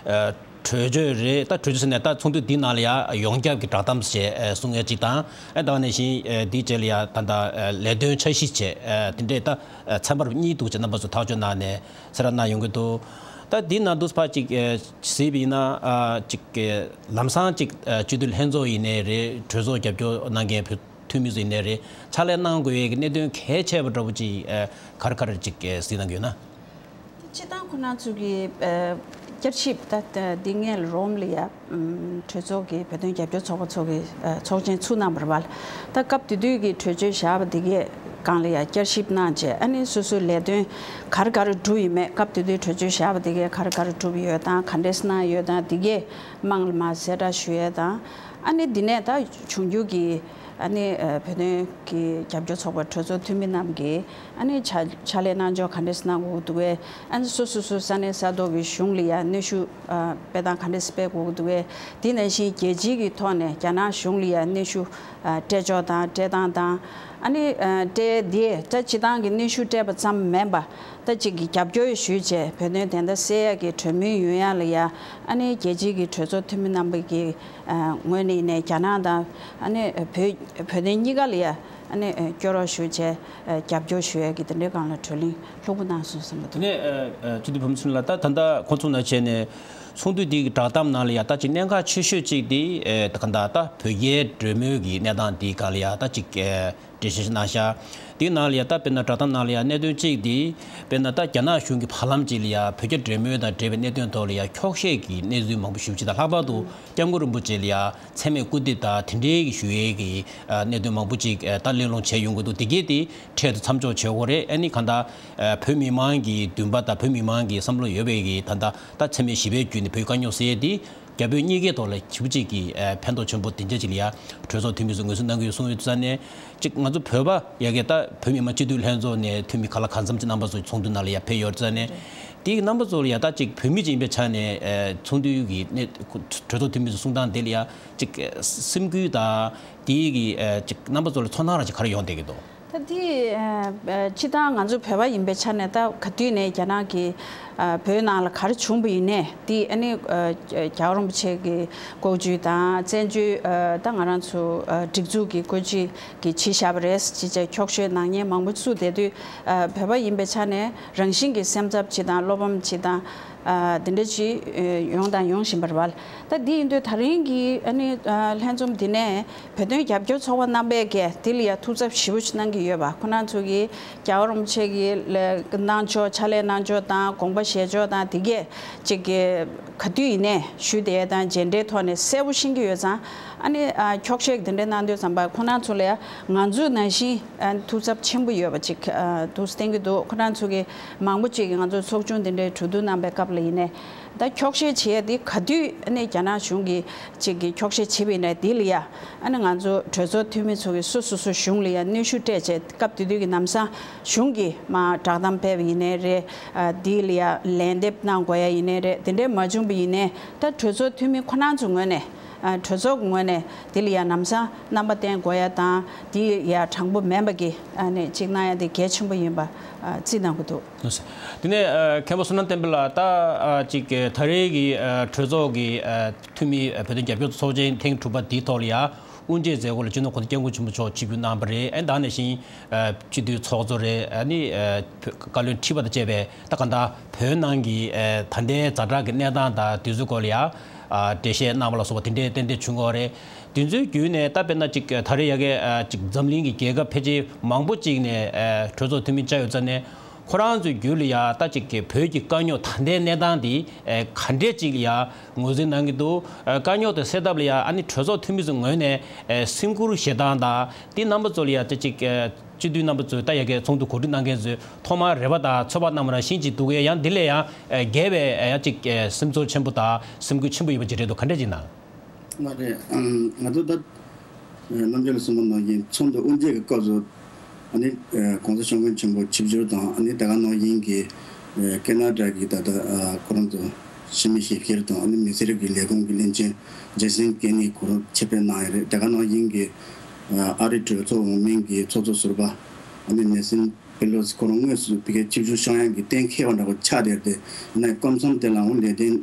ཨ་གྲོས་ཆོད་རེད། ད་གྲོས་ཆོད་ཟེར་ནས་ད་ཚོགས་འདུ་འདིའི་ནང་ལ་ཡ་ཡོངས་ཁྱབ་ཀྱི་བསྒྲགས་གཏམ་ཞེས་ཨ་གསུང་ཡ་གཅིག་དང་། ཨ་ད་ག་ནང་བཞིན་ཨ་འདིའི་རྗེས་ལ་ཡ་ད་ལྟ་ཨ་ལས་དོན་འཆར་གཞི་བྱས་ཨ་དེ་འདྲས་ད་ཨ་ཚན་པ་གཉིས་འདུག་ཅེས་རྣམ་པ་ཚོས་ཐག་གཅོད་གནང་ནས་གསལ་བསྒྲགས་གནང་ཡོང་གི་འདུག་ད་འདི་ནང་དུ་ཕར་ཅིག་ཨ་གཟིགས་པ་ཡིན་ན་ཨ་ཅིག་ཨ་ལམ་སང་ཅིག་ཨ་སྤྱི་འཐུས་ལྷན་ཚོགས་ཡིན་ནའི་རེད། གྲོས་ཚོགས་རྒྱབ་སྐྱོར་གནང་མཁན་བོད་འཐུས་མི་ཚོ་ཡིན་ནའི་རེད། ཕྱག་ལས་གནང་དགོས་ཡས་ཀྱི་གནད་དོན་གལ་ཆེ་བ་འདྲ་བོ་ཅིག་ཨ་ག་རེ་ག་རེ་ཅིག་ཨ་གཟིགས་གནང་གི་ཡོད་ན། སྤྱིར་བཏང་ཁོ་རང་ཚོ་གི་ཨ་བསྐྱར་ཞིབ་ད་ད་འདི་སྔོན་ལ་རོམ་ལ་ཡ་ཨམ་གྲོས་ཚོགས་ཀྱི་བོད་དོན་རྒྱབ་སྐྱོར་ཚོགས་པ་ཚོ་གི་ཨ་ཚོགས་ཆེན་ཚུགས་གནང་བ་རེད་པ། ད་སྐབས་དེ་དུས་ཀྱི་གྲོས་ཆོད་བཞག་པ་དེ་གའི་སྒང་ལ་ཡ་བསྐྱར་ཞིབ་གནང་བྱས། ཨ་ནི་སོ་སོའི་ལས་དོན་ག་རེ་ག་རེ་གྲུབ་ཡིན་མེད། སྐབས་དེ་དུས་གྲོས་ཆོད་བཞག་པ་དེ་གའི་ག་རེ་ག་རེ་གྲུབ་ཡོད་དང་། ག་འདྲས་གནང་ཡོད་དང་། དེ་གའི་དམངས་ལ་མར་གསལ་བསྒྲགས་ཞུ་ཡས་དང་། ཨ་ནི་འདི་ནས་ད་འབྱུང་འགྱུར་གྱི་ ཨ་ནི་ཨ་བོད་དོན་གྱི་རྒྱབ་སྐྱོར་ཚོགས་པ་གྲོས་ཚོགས་འཐུས་མི་རྣམས་ཀྱིས་ཨ་ནི་ཕྱག་ཕྱག་ལས་གནང་ཕྱོགས་ག་འདྲས་གནང་དགོས་འདུག་གས། ཨ་ནི་སོ་སོ་སོ་ས་གནས་ས་ཐོག་གི་གཞུང་ལ་ཡ་གནོན་ཤུགས་ཨ་སྤེལ་སྟངས་ག་འདྲས་སྤེལ་དགོས་འདུག་གས། དེ་ནང་བཞིན་རྒྱལ་སྤྱིའི་གི་ཐོག་ནས་རྒྱ་ནག་གཞུང་ལ་ཡ་གནོན་ཤུགས་ཨ་སྤྲད་ཕྱོགས་དང་སྤྲད་སྟངས་དང་། ཨ་ནི་ཨ་སྤྲད་དེ་ད་སྤྱི་བཏང་གི་གནོན་ཤུགས་སྤྲད་པ་ཙམ་མིན་པ། ད་ཅིག་གི་རྒྱབ་སྐྱོར་ཞུས་བྱས་བོད་དོན་བདེན་མཐའ་གསལ་ཡག་གི་གྲོས་མོལ་ཡོང་ཡག་ལ་ཡ། ཨ་ནི་རྒྱལ་སྤྱིའི་གི་གྲོས་ཚོགས་འཐུས་མི་རྣམ་པ་གི་ཨ་ངོས་ནས་ནས་རྒྱ་ནག་དང་ཨ་ནི་བོད་བོད་དོན་གཉིས་ཀ་ལ་ཡ་ཨ་ནི་སྐྱོར་རོགས་ཞུ་བྱས་རྒྱབ་སྐྱོར་ཞུ་ཡག་གི་དེ་འདྲའི་སྒང་ལ་གྲོས་གླེང་ལྷུག་པོ་གནང་སོང་བསམ་པ་འདུག། དེ་ནས་སྤྱི་འཐུས་བུ་མོ་ཚེ་རིང་ལགས། ད་ད་ལྟ་ཁོང་ཚོ་ནང་བྱས་ནས་ཚོགས་འདུ་འདིའི་བསྒྲགས་གཏམ་ནང་ལ་ཡ་ད་ཅིག་གནད་འགག་ཆེ་ཤོས་གཅིག་དེ་ད་ག་ད་ད་བོད་རྒྱའི་གྲོས་མོལ་གྱི་གནས་སྟངས་དེའི་སྒང་ལ་ཡ་ད་ཅིག་འགྲེལ་བཤད་གནང་ཤག། དེའི་ནང་ལ་ཡ་ད་དཔེར་ན་བསྒྲགས་གཏམ་ནང་ལ་ཡ་གནད་དོན་གཅིག་དེ་དཔེར་ན་ད་རྒྱ་ནག་གཞུང་གི་བར་ལམ་གཅིག་ལ་ཡ་བོད་རྒྱ་འབྲེལ་མོལ་དང་འབྲེལ་བའི་གནད་དོན་ཐོག་ལ་ཡ་འཁྱོག་བཤད་ཀྱི་གནས་ཚུལ་མང་པོ་ཞེ་པོ་ཅིག་དང་། ལྷག་པར་དུ་སྐྱབས་མགོན་རིན་པོ་ཆེ་ལ་ཡ་མཚན་སྨད་སྐུར་འདེབས་དང་དེ་འདྲའི་གི་ཞུ་ཡས་ཀྱི་གནད་དོན་མང་པོ་ཅིག་ད་གླེང་སློང་བྱས་ཡོང་གི་འདུག། དེ་གས་དེ་འཕྲལ་དུ་མཚམས་འཇོག་བྱེད་དགོས་རེད། ཨ་ནི་གང་ལྟར་བོད་མི་མང་གི་འདུན་པ་དང་བོད་མི་མང་གི་བསམ་བློ་ཡོད་པའི་གི་ད་ལྟ་ད་མཚན་སྨད་བཞི་པའི་བརྒྱུད་ནས་བོད་དཀའ་རྙོག་སེལ་ཡས་དེ། རྒྱ་བོད་གཉིས་ཀའི་ཐོག་ལ་ཞེ་པོ་ཅིག་གི་ཨ་ཕན་ཐོགས་ཆེན་པོ་དེ་འདྲ་ཅིག་ལ་ཡ་གྲོས་ཚོགས་འཐུས་མི་ཚོས་ངོས་འཛིན་གནང་གི་ཡོད་གསུངས་ཡོད་ཙང་ནས། གཅིག་ང་ཚོ་བོད་པ་ཡ་གི་ད་བོད་མི་མང་སྤྱི་འཐུས་ལྷན་ཚོགས་ནས་འཐུས་མི་ག་ལ་གང་འཚམ་ཅིག་རྣམ་པ་ཚོ་ཚོགས་འདུ་ནང་ལ་ཡ་ཕེབས་ཡོད་ཙང་ནས། དེའི་རྣམ་པ་ཚོ་ལ་ཡ་ད་གཅིག་བོད་མི་ཅིག་ཡིན་པའི་ཆ་ནས་ཨ་ཚོགས་འདུའི་གི་གནས་གྲོས་ཚོགས་འཐུས་མི་ཚོ་གསུང་སྟངས་དེ་ལ་ཡ་གཅིག་སེམས་འགུལ་དང་དེའི་གི་ཨ་གཅིག་རྣམ་པ་ཚོ་ལ་ཚོར་སྣང་རང་ཅིག་ག་རེ་ཡོང་བསྡད་ཀྱི་འདུག། ད་འདི་ཨ་ཨ་སྤྱིར་བཏང་ང་ཚོ་བོད་པ་ཡིན་པའི་ཆ་ནས་ད་ག་དུས་ནས་རྒྱ་ནག་གིས་ཨ་བོད་ནང་ལ་ག་རེ་བྱུང་བ་ཡིན་ནའི་འདི་ཨ་ནི་ཨ་རྒྱལ་བ་རིན་པོ་ཆེ་གི་བཀའ་བརྒྱུད་དང་བཙན་བྱོལ་ཨ་ད་ང་རང་ཚོ་ཨ་སྒྲིག་འཛུགས་ཀྱི་བཀོད་སྒྲིག་གིས་བྱས་བཞག་པ་རེད་ཅེས་བྱས་འཁྱོག་བཤད་ནག་ཉེས་མང་པོ་བཙུགས་བསྡད་དུས། ཨ་བོད་པ་ཡིན་པའི་ཆ་ནས་རང་བཞིན་གྱི་སེམས་འཚབ་ཅིག་དང་བློ་ཕམ་ཅིག་དང་། ཨ་དེ་འདྲ་ཅིག་ཨ་ཡོང་དང་ཡོང་བཞིན་པ་རེད་བ། ད་འདི་ཡིན་དུས་ད་རིང་གི་ཨ་ནི་ཨ་ལྷན་འཛོམས་འདི་ནས་བོད་དོན་རྒྱབ་སྐྱོར་ཚོགས་པ་རྣམ་པས་ཀྱིས་འདི་ལ་ཡ་ཐུགས་འཚབ་ཞེ་པོ་ཅིག་གནང་གི་ཡོད་པ། ཁོ་རང་ཚོ་གིས་རྒྱལ་བ་རིན་པོ་ཆེ་གི་ལ་གནང་ཕྱོགས་ཕྱག་ལས་གནང་ཕྱོགས་དང་དགོངས་པ་བཞེས་ཕྱོགས་དང་དེ་གས་ཅིག་གི་ག་དུས་ཡིན་ནའི་ཞུས་བསྡད་དང་མཇལ་འཕྲད་ཐོག་ནས་གསལ་པོ་ཤེས་ཀྱི་ཡོད་ཙང་། ཨ་ནི་ཨ་འཁྱོག་བཤད་དེ་འདྲ་གནང་དུས་ཙམ་པ་ཁོ་རང་ཚོ་ལ་ཡ་ང་ཚོ་ནང་བཞིན་ཨ་ཐུགས་འཚབ་ཆེན་པོ་ཡོད་པ་ཅིག་ཨ་འདུག་སེ་བསྟན་གྱི་འདུག། ཁོ་རང་ཚོ་གི་མང་པོ་ཅིག་གིས་ང་ཚོ་ཚོགས་ཆུང་དེ་འདྲའི་གྲོས་བསྡུར་གནང་པའི་སྐབས་ལ་ཡིན་ནའི། ད་འཁྱོག་བཤད་བྱེད་ཡ་དེ་ག་དུས་ཨ་ནི་རྒྱ་ནག་གཞུང་གིས་ཅིག་གིས་འཁྱོག་བཤད་བྱེད་པ་ཡིན་ན་དེ་ལ་ཡ་ཨ་ནི་ང་ཚོ་གྲོས་ཚོགས་འཐུས་མི་ཚོ་གིས་སོ་སོ་སོ་གཞུང་ལ་ཡ་གནོན་ཤུགས་སྤྲད་བྱས། སྐབས་དེ་དུས་ཀྱི་ལམ་སང་གཞུང་གིས་མར་བསྒྲགས་གཏམ་སྤེལ་བ་ཡིན་ནའི་རེད། ཨ་དེ་ལ་ཡ་ལན་འདེབས་གནང་དགོས་ཡ་ཡིན་ནའི་རེད། དེ་འདྲའི་མ་བྱུང་པ་ཡིན་ནའི་ད་གྲོས་ཚོགས་འཐུས་མི་ཁོ་རང་ཚོའི་ངོས་ནས་ཨ་གྲོས་ཚོགས་ཀྱི་ངོས་ནས་དེ་ལ་ཡ་ལམ་སང་རྣམ་པ་བསྟན་དགོས་ཡ་དང་། དེ་ཡ་དྲང་པོ་མིན་པ་གི་ཨ་ནི་ཅིག་གནང་ཡ་དེ་གལ་ཆེན་པོ་ཡིན་པ་ཨ་རྩིས་གནང་གི་འདུག། དེ་ནས་ཨ་མཁན་པོ་བསོད་ནམས་བསྟན་འཕེལ་ལགས། ད་ཨ་ཅིག་ད་རེས་ཀྱི་ཨ་གྲོས་ཚོགས་ཀྱི་ཨ་འཐུས་མི་ཨ་བོད་དོན་རྒྱབ་སྐྱོར་ཚོགས་ཆེན་ཐེངས་དྲུག་པ་འདིའི་ཐོག་ལ་ཡ་དབུ་འབྱེད་མཛད་སྒོ་ལ་སྤྱི་ནོར་གོང་ས་སྐྱབས་མགོན་ཆེན་པོ་མཆོག་ཆིབས་བསྒྱུར་གནང་བ་རེད། ཨ་ནི་ད་ག་ནང་བཞིན་ཨ་སྤྱི་འཐུས་ཚོགས་གཙོ་རེད། ཨ་ནི་ཨ་བཀའ་བློན་ཁྲི་པ་དང་བཅས་པས་ད་ག་ད་བོད་ནང་གི་ཨ་ད་ལྟའི་ཛ་དྲག་གི་གནས་སྟངས་དང་དུས་ཚོད་སྐོར་ལ་ཡ་ཨ་འགྲེལ་བཤད་གནང་བ་ལ་སོགས་པ་དེ་འདྲའི་ཏན་ཏན་བྱུང་ཡོད་རེད། དེ་ཚོའི་བརྒྱུད་ནས་ད་དཔེར་ན་ཅིག་ད་རེས་ཡ་གི་ཨ་ཅིག་འཛམ་གླིང་གི་རྒྱལ་ཁབ་ཕལ་ཆེར་མང་པོ་ཅིག་ནས་ཨ་གྲོས་ཚོགས་འཐུས་མི་བཅར་ཡོད་ཙང་ནས། ཁོ་རང་ཚོའི་རྒྱུད་ལ་ཡ་ད་ཅིག་གི་བོད་ཀྱི་དཀའ་རྙོག་ད་ལྟའི་གནས་སྟངས་འདི་ཨ་ག་འདྲས་ཅིག་ལ་ཡ་ངོས་འཛིན་གནང་གི་འདུག། ཨ་དཀའ་རྙོག་དེ་སེལ་ཐབས་ལ་ཡ་ཨ་ནི་གྲོས་ཚོགས་འཐུས་མི་ཚོའི་ངོས་ནས་ཨ་སེམས་ཁུར་བཞེས་སྟངས་དང་དེ་རྣམ་པ་ཚོ་ལ་ཡ་ད་ཅིག་ཨ་སྤྱི་འཐུས་རྣམ་པ་ཚོས་ད་ཡ་གི་ཚོགས་འདུ་གོ་སྒྲིག་གནང་མཁན་ཚོས་ཐོག་མར་རེ་བ་དང་ཚོད་དཔག་གནང་བ་ནང་བཞིན་ཅིག་འདུག་གས། ཡང་འདི་ལས་ཡང་ཨ་རྒྱས་པའི་ཨ་ཡ་ཅིག་ཨ་སེམས་ཚོར་ཆེན་པོ་དང་སེམས་འགུལ་ཆེན་པོ་ཡོད་པ་ཅིག་རེད་འདུག། ག་འདྲས་ཅིག་གནང་། ལགས་རེད། ཨམ་ང་ཚོ་ད་ཨ་རྣམ་རྒྱལ་ལགས་གསུངས་པ་ནང་བཞིན་ཚོགས་འདུ་དབུ་འབྱེད་ཀྱི་སྐབས་སུ་ཨ་ནི་ཨ་གོང་ས་སྐྱབས་མགོན་ཆེན་པོ་ཆིབས་བསྒྱུར་དང་། ཨ་ནི་དེ་ག་ནང་བཞིན་གྱི་ཨ་ཁེ་ན་ཌ་གི་ད་ལྟ་ཨ་ཁོ་རང་ཚོ་སྤྱི་མི་ཞིབ་བཤེར་དང་། ཨ་ནི་མི་སེར་གྱི་ལས་ཁུངས་ཀྱི་བློན་ཆེན་ཇེ་སན་ཀེ་ནི་ཁོ་རང་ཆེད་ཕེབས་གནང་ཡོད་རེད། དེ་ག་ནང་བཞིན་གྱི་ཨ་ཨ་རིའི་གྲོས་ཚོགས་འོག་མིན་གྱི་ཚོགས་གཙོ་ཟུར་པ་ཨ་ནི་ནེ་སན་པེ་ལོ་སི་ཁོ་རང་དངོས་སུ་ཕ་གིར་ཆིབས་བསྒྱུར་ཤོག་ཡང་གི་གཏན་འཁེལ་བ་འདྲ་པོ་ཆགས་བསྡད་དེ། ཡིན་ནའི་སྐབས་མཚམས་དེ་ལའང་ལས་དོན་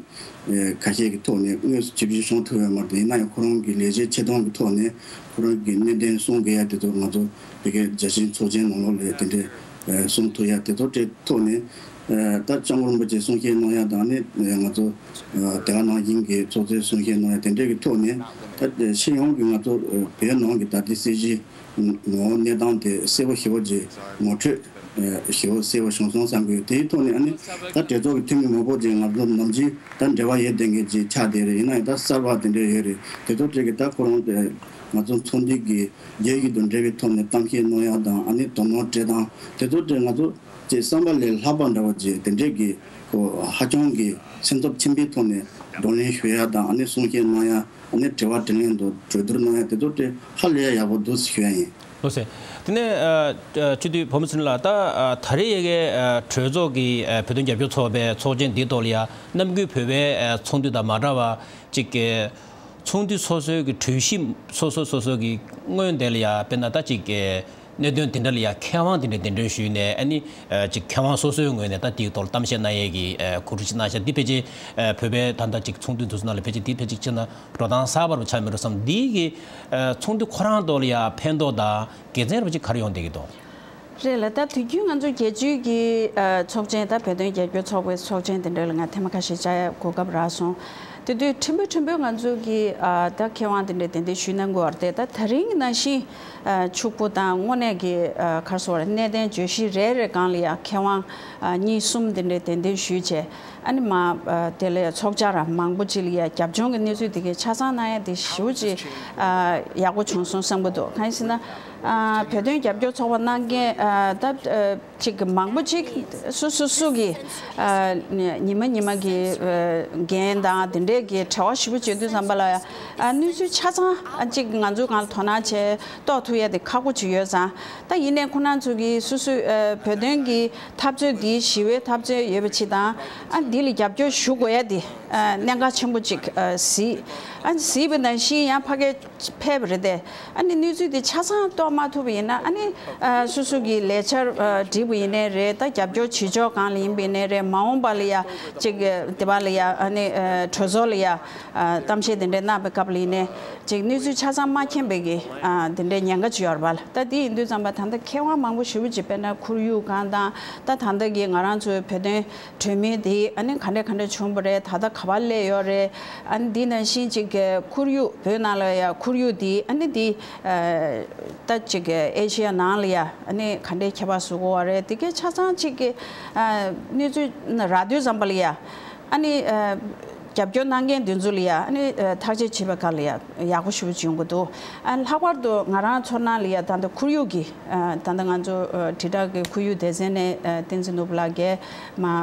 ཨ་ཁ་ཤས་ཀྱི་ཐོག་ནས་དངོས་སུ་ཆིབས་བསྒྱུར་བྱུང་ཐུབ་ཡོད་མ་རེད། ཡིན་ན་ཡང་ཁོ་རང་གི་ལས་བྱེད་ཆེ་མཐོང་གི་ཐོག་ནས་ཁོ་རང་གི་གནད་དོན་གསུང་དགོས་ཡ་དེ་ཚོ་ང་ཚོ་ཕ་གིའི་རྒྱལ་སྤྱིའི་ཚོགས་ཆེན་ནང་ལོགས་ལ་དེ་འདྲའི་ཨ་གསུང་ཐུབ་ཡ་དེ་ཚོ་དེ་ཐོག་ནས་ཨ་ད་སྐྱབས་མགོན་རིན་པོ་ཆེ་གསུང་བཤད་གནང་ཡ་དང་། ཨ་ནི་ང་ཚོ་ཨ་དེ་ག་ནང་བཞིན་གྱི་ཚོགས་གཙོས་གསུང་བཤད་གནང་ཡ་དེ་འདྲའི་གི་ཐོག་ནས་ད་སྤྱི་ཡོངས་ཀྱི་ང་ཚོ་ཨ་བོད་ནང་གི་ད་ལྟའི་སྲིད་གཞི་ངོ་བོ་གནས་སྟངས་དེ་གསལ་པོ་ཞེ་པོ་ཅིག་ངོ་འཕྲོད་ཨ་ཞེ་པོ་གསལ་པོ་བྱུང་སོང་བསམ་གི་ཡོད། དེའི་ཐོག་ནས་ཨ་ནི་ད་གྲོས་ཚོགས་ཀྱི་འཐུས་མི་མང་པོ་ཅིག་ང་ཚོ་ནམ་རྒྱུན་ད་འབྲེལ་བ་ཡོད་བསྡད་མཁན་ཅིག་ཆགས་བསྡད་རེད། ཡིན་ན་ཡང་ད་གསར་པ་དེ་འདྲ་ཡོད་རེད། དེ་ཚོ་ཅིག་གིས་ད་ཁོ་རང་དེ་ང་ཚོ་ཚོགས་འདུ་གི་རྒྱལ་ཡུལ་དང་འབྲེལ་བའི་ཐོག་ནས་གཏམ་བཤད་གནང་ཡ་དང་། ཨ་ནི་དོ་སྣང་སྤྲད་སྟངས་དེ་ཚོ་དེ་ང་ཚོ་ ཅེས་བསམ་པ་ལས་ལྷག་པ་འདྲ་བ་ཅིག་དེ་འདྲས་ཀྱི་ཧ་ཅང་གི་སེམས་འཚབ་ཆེན་པོའི་ཐོག་ནས་བགྲོ་གླེང་ཞུ་ཡ་དང་ཨ་ནི་གསུང་བཤད་གནང་ཡ། ཨ་ནི་དྲི་བ་དྲིས་ལན་དང་གྲོས་བསྡུར་གནང་ཡ་དེ་ཚོ་དེ་ཧ་ལས་ཡག་པོ་འདུག་ཞུ་ཡ་ཡིན། ལགས་སོ། དེ་ནས་ཨ་ཨ་སྤྱི་འཐུས་བུ་མོ་ཚེ་རིང་ལགས། ད་ཨ་ད་རེས་ཡ་གི་ཨ་གྲོས་ཚོགས་ཀྱི་ཨ་བོད་དོན་རྒྱབ་སྐྱོར་ཚོགས་པའི་ཚོགས་ཆེན་འདིའི་ཐོག་ལ་ཡ་གནམ་དགུན་བོད་པའི་ཨ་ཚོགས་འདུ་དང་མ་འདྲ་བ་ཅིག་གི་ཚོགས་འདུ་སོ་སོའི་གི་གྲོས་གཞི་སོ་སོ་སོ་སོ་གི་སྔོན་དེ་ལ་ཡ་དཔེར་ན་ད་ཅིག་གི་གནད་དོན་དེ་འདྲ་ལ་ཡ་མཁས་དབང་དེ་འདྲ་གདན་འདྲེན་ཞུས་ནས་ཨ་ནི་ཨ་ཅིག་མཁས་དབང་སོ་སོའི་ངོས་ནས་ད་དེའི་ཐོག་ལ་གཏམ་བཤད་གནང་ཡས་ཀྱི་ཨ་གོ་སྒྲིག་ཅིག་གནང་ཤག་འདི་ཕལ་ཆེར་ཨ་བོད་པའི་ད་ལྟ་ཅིག་ཚོགས་འདུ་འདུག་ས་ནང་ལ་ཕལ་ཆེར་འདི་ཕལ་ཆེར་བྱས་ན་འགྲོ་སྟངས་གསར་པ་རུ་ཆགས་མེད་འགྲོ་བསམ། འདི་གི་ཨ་ཚོགས་འདུ་ཁོ་རང་ཐོག་ལ་ཡ་ཕན་ཐོགས་དང་དགེ་མཚན་རབ་ཅིག་ག་རེ་ཡོང་བསྡད་ཀྱི་འདུག་རེད་ལ། ད་དུས་རྒྱུན་ང་ཚོ་རྒྱལ་སྤྱིའི་གི་ཨ་ཚོགས་ཆེན། ད་བོད་དོན་རྒྱབ་སྐྱོར་ཚོགས་པའི་ཚོགས་ཆེན་དེ་འདྲ་ལ་ང་ཐེངས་མ་ཁ་ཤས་བཅར་ཡ་གོ་སྐབས་རག་སོང་། དེ་དུས་ཕྲན་བུ་ཕྲན་བུ་ང་ཚོ་གི་ཨ་ད་མཁས་དབང་དེ་འདྲ་གདན་འདྲེན་ཞུས་གནང་དགོས་པ་རེད་དེ། ད་ད་རིང་གི་ནང་བཞིན་ཨ་ཕྱུག་པོ་དང་དངོས་གནས་ཀྱི་ཨ་ག་རེ་ཟེར་དགོས་རེད། གནད་དོན་བརྗོད་གཞི་རེ་རེ་སྒང་ལ་ཡ་མཁས་དབང་ཨ་གཉིས་གསུམ་དེ་འདྲ་གདན་འདྲེན་ཞུས་བྱས། ཨ་ནི་མ་ཨ་དེ་ལ་ཡ་ཚོགས་བཅར་མང་པོ་ཅིག་ལ་ཡ་རྒྱབ་ལྗོངས་ཀྱི་གནས་ཚུལ་དེ་གའི་ཆ་ཚང་གནང་ཡ་དེ་ཞེ་པོ་ཅིག་ཨ་ཡག་པོ་བྱུང་སོང་བསམ་གྱི་འདུག་གང་ཡིན་ཟེར་ན། ཨ་བོད་དོན་རྒྱབ་སྐྱོར་ཚོགས་པ་གནང་མཁན་ཨ་ད་ཨ་ཅིག་མང་པོ་ཅིག་སུ་སུ་སུ་གི་ཨ་ཉི་མ་ཉི་མ་གི་ཨ་འགན་དང་དེ་འདྲས་ཀྱི་བྲེལ་བ་ཞེ་པོ་བྱེད་དུས་ཙམ་པ་ལ་ཨ་གནས་ཚུལ་ཆ་ཚང་ཨ་ཅིག་ང་ཚོའི་སྒང་ལ་དོ་སྣང་བྱས་རྟོགས་ཐུབ་ཡ་དེ་ཁག་པོ་ཅིག་ཡོད་ཙང་། ད་ཡིན་ནའི་ཁོ་རང་ཚོ་གི་སུ་སུ་ཨ་བོད་དོན་གྱི་འཐབ་རྩོད་འདི་ཞི་བའི་འཐབ་རྩོད་ཡོད་པ་ཅིག་དང་། ཨ་འདི་ལ་རྒྱབ་སྐྱོར་ཞུ་དགོས་ཡ་དེ་ཨ་གནད་འགག་ཆེན་པོ་ཅིག་ཨ་གཟིགས། ཨ་གཟིགས་པ་ནང་བཞིན་ཡང་ཕ་གིར་ཕེབས་པ་རེད་དེ། ཨ་ནི་གནས་ཚུལ་དེ་ཆ་ཚང་རྟོགས་མ་ཐུབ་པ་ཡིན་ན། ཨ་ནི་ཨ་སོ་སོ་གི་ལས་འཆར་ཨ་བསྒྲིགས་པ་ཡིན་ནའི་རེད། ད་རྒྱབ་སྐྱོར་བྱེད་ཕྱོགས་སྒང་ལ་ཡིན་པ་ཡིན་ནའི་རེད། མ་འོངས་པ་ལ་ཡ་ཅིག་དེ་བ་ལ་ཡ་ཨ་ནི་ཨ་གྲོས་ཚོགས་ལ་ཡ་ཨ་གཏམ་བཤད་དེ་འདྲ་གནང་བའི་སྐབས་ལ་ཡིན་ནའི་ཅིག་གནས་ཚུལ་ཆ་ཚང་མ་མཁྱེན་པའི་གི་ཨ་དེ་འདྲའི་ཉེན་ཁ་ཅིག་ཡོད་རེད་པ། ད་དེ་ཡིན་དུས་ཙམ་པ་ད་ལྟ་མཁས་དབང་མང་པོ་ཞེ་པོ་ཅིག་དཔེར་ན་ཁོར་ཡུག་སྒང་དང་། ད་ད་ལྟ་གི་ང་རང་ཚོའི་བོད་དོན་གྲོས་མོལ་དེ་ཨ་ནི་ག་འདྲ་ག་འདྲ་བྱུང་བ་རེད། ད་ལྟ་ག་པར་སླེབས་ཡོད་རེད། ཨ་ནི་འདི་ནང་བཞིན་ཅིག་གི་ཁོར་ཡུག་བོད་ནང་ལ་ཡ་ཁོར་ཡུག་དེ་ཨ་ནི་དེ་ཨ་ད་ཅིག་གི་ཨེ་ཤི་ཡ་ནང་ལ་ཡ་ཨ་ནི་ག་འདྲའི་ཁྱད་པར་བཟོ་དགོས་པ་རེད། དེ་གའི་ཆ་ཚང་ཅིག་གི་ཨ་གནས་ཚུལ་རག་དུས་ཙམ་པ་ལ་ཡ་ཨ་ནི་ཨ་རྒྱབ་སྐྱོར་གནང་མཁན་དེ་ཚོ་ལ་ཡ་ཨ་ནི་ཨ་ཐག་གཅོད་བྱེད་པའི་སྐབས་ལ་ཡ་ཡག་པོ་ཞེ་པོ་ཅིག་ཡོང་གི་འདུག་ཨ་ལྷག་པར་དུ་ང་རང་ཚོར་སྣང་ལ་ཡ་ད་ལྟ་ཁོར་ཡུག་གི་ཨ་ད་ལྟ་ང་ཚོ་ཨ་དྲིལ་བསྒྲགས་ཀྱི་ཁོར་ཡུག་སྡེ་ཚན་ནས་ཨ་བསྟན་འཛིན་ནོར་བུ་ལགས་ཀྱིས་མ་ཨ་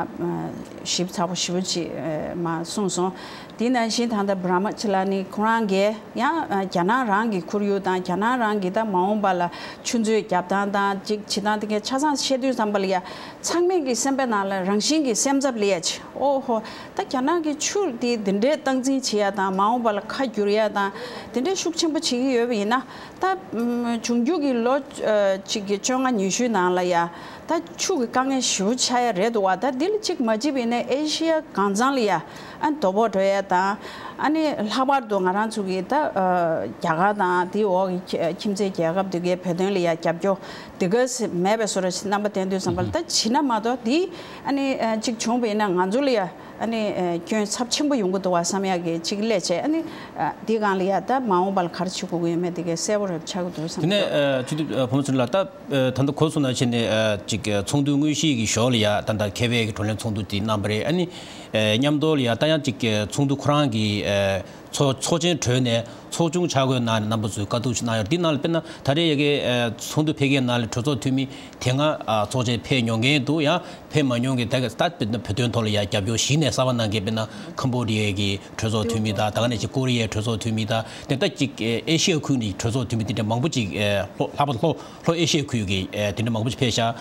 ཞིབ་ཚགས་པོ་ཞེ་པོ་ཅིག་ཨ་མ་གསུངས་སོང་། དེ་ནང་བཞིན་ད་ལྟ་བྷ་ར་མ་ཆི་ལ་ནི་ཁོ་རང་གིས་ཡང་ཨ་རྒྱ་ནག་རང་གི་ཁོར་ཡུག་དང་རྒྱ་ནག་རང་གི་ད་མ་འོངས་པ་ལ་ཆུ་མཛོད་རྒྱག་སྟངས་དང་ཅིག་བྱེད་སྟངས་དེ་གའི་ཆ་ཚང་བཤད་དུས་ཙམ་པ་ལ་ཡ་ཚང་མས་ཀྱི་སེམས་པའི་ནང་ལ་རང་བཞིན་གྱི་སེམས་འཚབ་སླེབས་ཡ་ཅིག་ཨོ་ཧོ། ད་རྒྱ་ནག་གི་ཆུ་དེ་འདི་འདྲའི་སྟངས་འཛིན་བྱེད་ཡ་དང་མ་འོངས་པ་ལ་ཁ་བསྒྱུར་ཡ་དང་དེ་འདྲའི་ཤུགས་ཆེན་པོ་བྱེད་ཀྱི་ཡོད་པ་ཡིན་ན། ད་ཨམ་འབྱུང་འགྱུར་གྱི་ལོ་ཨ་གཅིག་གི་བཅོ་ལྔ་ཉི་ཤུའི་ནང་ལ་ཡ་ད་ཆུ་གི་དཀའ་ངལ་ཞེ་པོ་ཆགས་ཡ་རེད་འདུག་བ། ད་འདི་ལ་གཅིག་མ་བྱེད་པ་ཡིན་ན་ཨེ་ཤི་ཡ་གང་ཚང་ལ་ཡ་ཨ་དོ་ཕོག་འགྲོ་ཡ་དང་། ཨ་ནི་ལྷག་པར་དུ་ང་རང་ཚོ་གི་ད་ཨ་རྒྱ་གར་དང་དེའི་འོག་གི་ཁྱིམ་མཚེས་རྒྱལ་ཁབ་དེ་གའི་བོད་དོན་ལ་ཡ་རྒྱབ་སྐྱོར་དེ་ག་མེད་པའི་བཟོ་འདྲ་ཞིག་རྣམ་པ་བསྟན་དུས་ཙམ་པ་ལ། ད་བྱེད་ན་མ་གཏོགས་འདི་ཨ་ནི་ཨ་གཅིག་བྱུང་བ་ཡིན་ན་ང་ཚོ་ལ་ཡ་ཨ་ནི་ཨ་སྐྱོན་ཚབས་ཆེན་པོ་ཡོང་གི་འདུག་བ་བསམ་ཡག་གི་གཅིག་སླེབས་བྱས། ཨ་ནི་ཨ་འདི་སྒང་ལ་ཡ་ད་མ་འོངས་པ་ལ་ག་རེ་བྱེད་དགོས་ཀྱི་ཡོད་མེད་དེ་གའི་གསལ་པོ་རེ་ཆགས་ཀྱི་འདུག་བསམ་གྱི་འདུག་དེ་ནས་ཨ་སྤྱི་འཐུས་ཨ་བུ་མོ་ཚེ་རིང་ལགས། ད་ཨ་ད་ལྟ་གོ་སོང་ན་བྱས་ནས་ཨ་ཅིག་ཨ་ཚོགས་འདུ་དངོས་གཞི་གི་ཞོར་ལ་ཡ་ད་ལྟ་མཁས་པའི་གི་བགྲོ་གླེང་ཚོགས་འདུ་དེ་གནང་བ་རེད། ཨ་ནི་ཨ་མཉམ་དུ་ལ་ཡ་ད་ཡང་ཅིག་ཨ་ཚོགས་འདུ་ཁོ་རང་གི་ཨ་ཚོགས་ཚོགས་ཆེན་གྲོལ་ནས་ཚོགས་ཆུང་ཆགས་དགོས་གནང་ནས་རྣམ་པ་ཚོས་བཀའ་བསྡུར་ཞིག་གནང་ཡོད། འདི་ནང་ལ་དཔེར་ན་ད་རེས་ཡ་གི་ཨ་ཚོགས་འདུ་ཕེབས་མཁན་ནང་ལ་གྲོས་ཚོགས་འཐུས་མི་དེ་སྔ་ཨ་ཚོགས་ཆེན་ཕེབས་མྱོང་མཁན་འདུག་ཡང་ཕེབས་མ་མྱོང་མཁན་ད་ག་ད་དཔེར་ན་བོད་དོན་ཐོག་ལ་ཡ་རྒྱབ་སྐྱོར་གཞི་ནས་གསར་པ་གནང་མཁན་དཔེར་ན་ཁམ་བྷོ་ཌི་ཡའི་གི་གྲོས་ཚོགས་འཐུས་མི་དང་། ད་ག་ནང་བཞིན་ཀོ་རི་ཡའི་གྲོས་ཚོགས་འཐུས་མི་དང་། དེ་ལྟ་ཅིག་ཨེ་ཤི་ཡ་ཁུལ་ནས་གྲོས་ཚོགས་འཐུས་མི་དེ་འདྲ་མང་པོ་ཅིག་ཨེ་ལྷོ་ལྷག་པར་ལྷོ་ལྷོ་ཨེ་ཤི་ཡ་ཁུལ་གྱི་ཨེ་དེ་འདྲ་མང་པོ་ཅིག་ཕེབས་ཤག་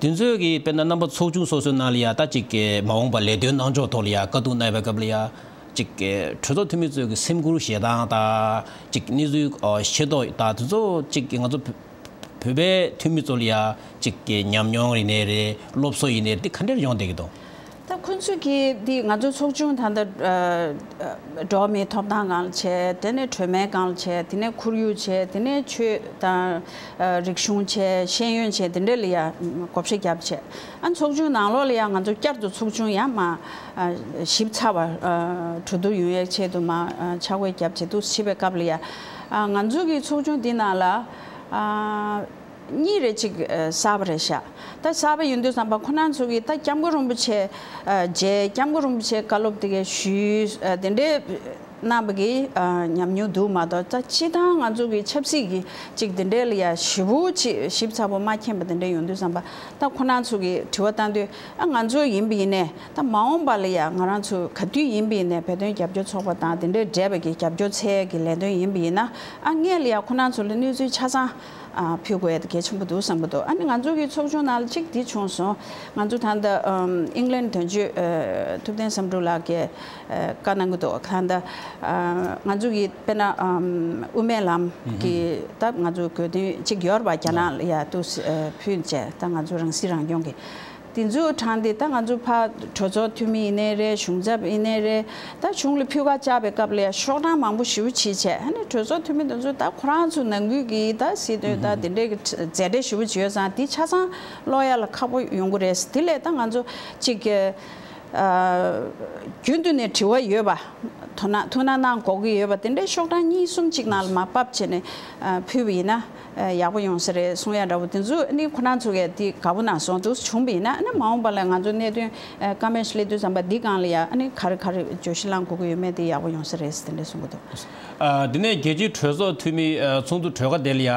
དེ་ཚོས་ཀྱི་དཔེར་ན་རྣམ་པ་ཚོགས་ཆུང་སོ་སོའི་ནང་ལ་ཡ་ད་ཅིག་གི་མ་འོངས་པ་ལས་དོན་གནང་ཕྱོགས་ཐོག་ལ་ཡ་བཀའ་བསྡུར་གནང་བའི་སྐབས་ལ་ཡ་ཅིག་གི་གྲོས་ཚོགས་འཐུས་མི་ཚོས་ཀྱི་སེམས་ཁུར་བཞེས་སྟངས་དང་། ཅིག་གནས་ཚུལ་ཨོ་ཤེས་རྟོགས་དང་དེ་ཚོ་ཅིག་གི་ང་ཚོ་བོད་པའི་འཐུས་མི་ཚོ་ལ་ཡ་ཅིག་གི་ཉམས་མྱོང་ཡིན་ནའི་རེད། སློབ་གསོ་ཡིན་ནའི་རེད། འདི་ག་འདྲ་ཡོང་བསྡད་ཀྱི་འདུག་ད་ཁོང་ཚོས་ཀྱིས་འདི་ང་ཚོ་ཚོགས་ཆུང་ད་ལྟ་ཨ་ཨ་འགྲོ་བ་མིའི་ཐོབ་ཐང་སྒང་ལ་བྱས། དེ་ནས་གྲོས་མོལ་སྒང་ལ་བྱས། དེ་ནས་ཁོར་ཡུག་བྱས། དེ་ནས་ཆོས་དང་ཨ་རིག་གཞུང་བྱས། ཤེས་ཡོན་བྱས། དེ་འདྲ་ལ་ཡ་བགོ་བཤའ་བརྒྱབ་བྱས། ཨ་ཚོགས་ཆུང་ནང་ལོགས་ལ་ཡ་ང་ཚོ་བསྐྱར་དུ་ཚོགས་ཆུང་ཡང་མ་ཨ་ཞིབ་ཚགས་པ་ཨ་གྲོས་བསྡུར་ཡོང་ཡའི་ཆེད་དུ་མ་ཨ་ཕྱག་དཔེ་བརྒྱབ་བྱས་འདུག་བྱེད་པའི་སྐབས་ལ་ཡ། ཨ་ང་ཚོ་གི་ཚོགས་ཆུང་འདི་ནང་ལ་ཨ་གཉིས་རེ་གཅིག་ཨ་གསར་པ་རེད་ཤག་ད་གསར་པ་ཡིན་དུས་ཙམ་པ་ཁོ་རང་ཚོ་གིས་ད་སྐྱབས་མགོན་རིན་པོ་ཆེ་ཨ་མཇལ། སྐྱབས་མགོན་རིན་པོ་ཆེ་བཀའ་སློབ་དེ་ག་ཞུས། ཨ་དེ་འདྲའི་ གནང་བ་གི་ཨ་ཉམས་མྱོང་འདུག་མ་གཏོགས། ད་སྤྱིར་བཏང་ང་ཚོ་གི་ཆབ་སྲིད་ཀྱི་ཅིག་དེ་འདྲའི་ལ་ཡ་ཞིབ་པོ་ཅིག་ཞིབ་ཚགས་པོ་མ་མཁྱེན་པ་དེ་འདྲ་ཡོང་དུས་ཙམ་པ། ད་ཁོ་རང་ཚོ་གི་དྲི་བ་བཏང་དུས། ཨ་ང་ཚོ་ཡིན་པ་ཡིན་ནའི་ད་མ་འོངས་པ་ལ་ཡ་ང་རང་ཚོ་ག་དུས་ཡིན་པ་ཡིན་ནའི་བོད་དོན་རྒྱབ་སྐྱོར་ཚོགས་པ་དང་དེ་འདྲའི་འབྲེལ་བའི་གི་རྒྱབ་སྐྱོར་འཚོལ་གྱི་ལས་དོན་ཡིན་པ་ཡིན་ན། ཨ་སྔོན་ལ་ཡ་ཁོ་རང་ཚོ་ལ་གནས་ཚུལ་ཆ་ཚང་ཨ་ཕུལ་དགོས་ཡ་དེ་གལ་ཆེན་པོ་འདུག་བསམ་གྱི་འདུག་ཨ་ནི་ང་ཚོ་གི་ཚོགས་ཆུང་ནང་ལ་གཅིག་འདི་བྱུང་སོང་། ང་ཚོ་ད་ལྟ་ཨམ་ཨིང་ལན་དོན་གཅོད་ཨ་ཐུབ་བསྟན་བསམ་གྲུབ་ལགས་ཀྱིས་ཨ་བཀའ་གནང་གི་འདུག་ད་ལྟ་ཨ་ང་ཚོ་གི་དཔེར་ན་ཨམ་དབུ་མའི་ལམ་གི་ད་ང་ཚོ་དགོས་འདུན་གཅིག་ཡོད་རེད་པ། རྒྱ་ནག་ལ་ཡ་ཏུ་ཨ་ཕུལ་བྱས། ད་ང་ཚོ་རང་སྲིད་རང་སྐྱོང་གི་དེ་ཚོ་དྲངས་ཏེ། ད་ང་ཚོ་ཕར་གྲོས་ཚོགས་འཐུས་མི་ཡིན་ནའི་རེད། གཞུང་ཚབ་ཡིན་ནའི་རེད། ད་གཞུང་ལ་ཕུལ་ཁ་བཅར་བའི་སྐབས་ལ་ཡ་ཤོག་གྲངས་མང་པོ་ཞེ་པོ་ཅིག་བྱས། ཨ་ནི་གྲོས་ཚོགས་འཐུས་མི་དེ་ཚོ་ད་ཁོ་རང་ཚོ་ནང་ཁུལ་གྱི་ད་སྲིད་དོན་ད་དེ་འདྲའི་གི་མཛད་བྲེལ་ཞེ་པོ་ཅིག་ཡོད་ཙང་། དེ་ཆ་ཚང་ཀློག་ཡ་ལ་ཁག་པོ་ཡོང་གི་རེད། དེ་ལས་ད་ང་ཚོ་ཅིག་གི་ཨ་རྒྱུན་དུ་ནས་དྲི་བ་ཡོད་པ། དོ་སྣང་ཐུགས་སྣང་གནང་དགོས་ཀྱི་ཡོད་པ་དེ་འདྲའི་ཤོག་གྲངས་གཉིས་གསུམ་ཅིག་ནང་ལ་མར་ཕབ་བྱས་ནས་ཨ་ཕུལ་བ་ཡིན་ན་ཨ་ཡག་པོ་ཡོང་ས་རེད་གསུང་ཡ་འདྲ་བོ་དེ་ཚོ་ནི་ཁོ་རང་ཚོ་གིས་དེ་དགའ་པོ་གནང་སོང་། དེ་བྱུང་བ་ཡིན་ན་ཨ་ནི་མ་འོངས་པ་ལ་ང་ཚོ་གནད་དོན་ཨ་བཀའ་མོལ་སླེབས་དུས་ཙམ་པ་འདི་སྒང་ལ་ཡ་ཨ་ནི་ག་རེ་ག་རེ་བརྗོད་གཞི་བླང་དགོས་ཀྱི་ཡོད་མེད་དེ་ཡག་པོ་ཡོང་ས་རེད་ཟེར་དེ་འདྲ་གསུང་གི་འདུག་ཨ་དེ་ནས་རྒྱལ་སྤྱིའི་གྲོས་ཚོགས་འཐུས་མི་ཨ་ཚོགས་འདུ་གྲོལ་ཁ་དེ་ལ་ཡ།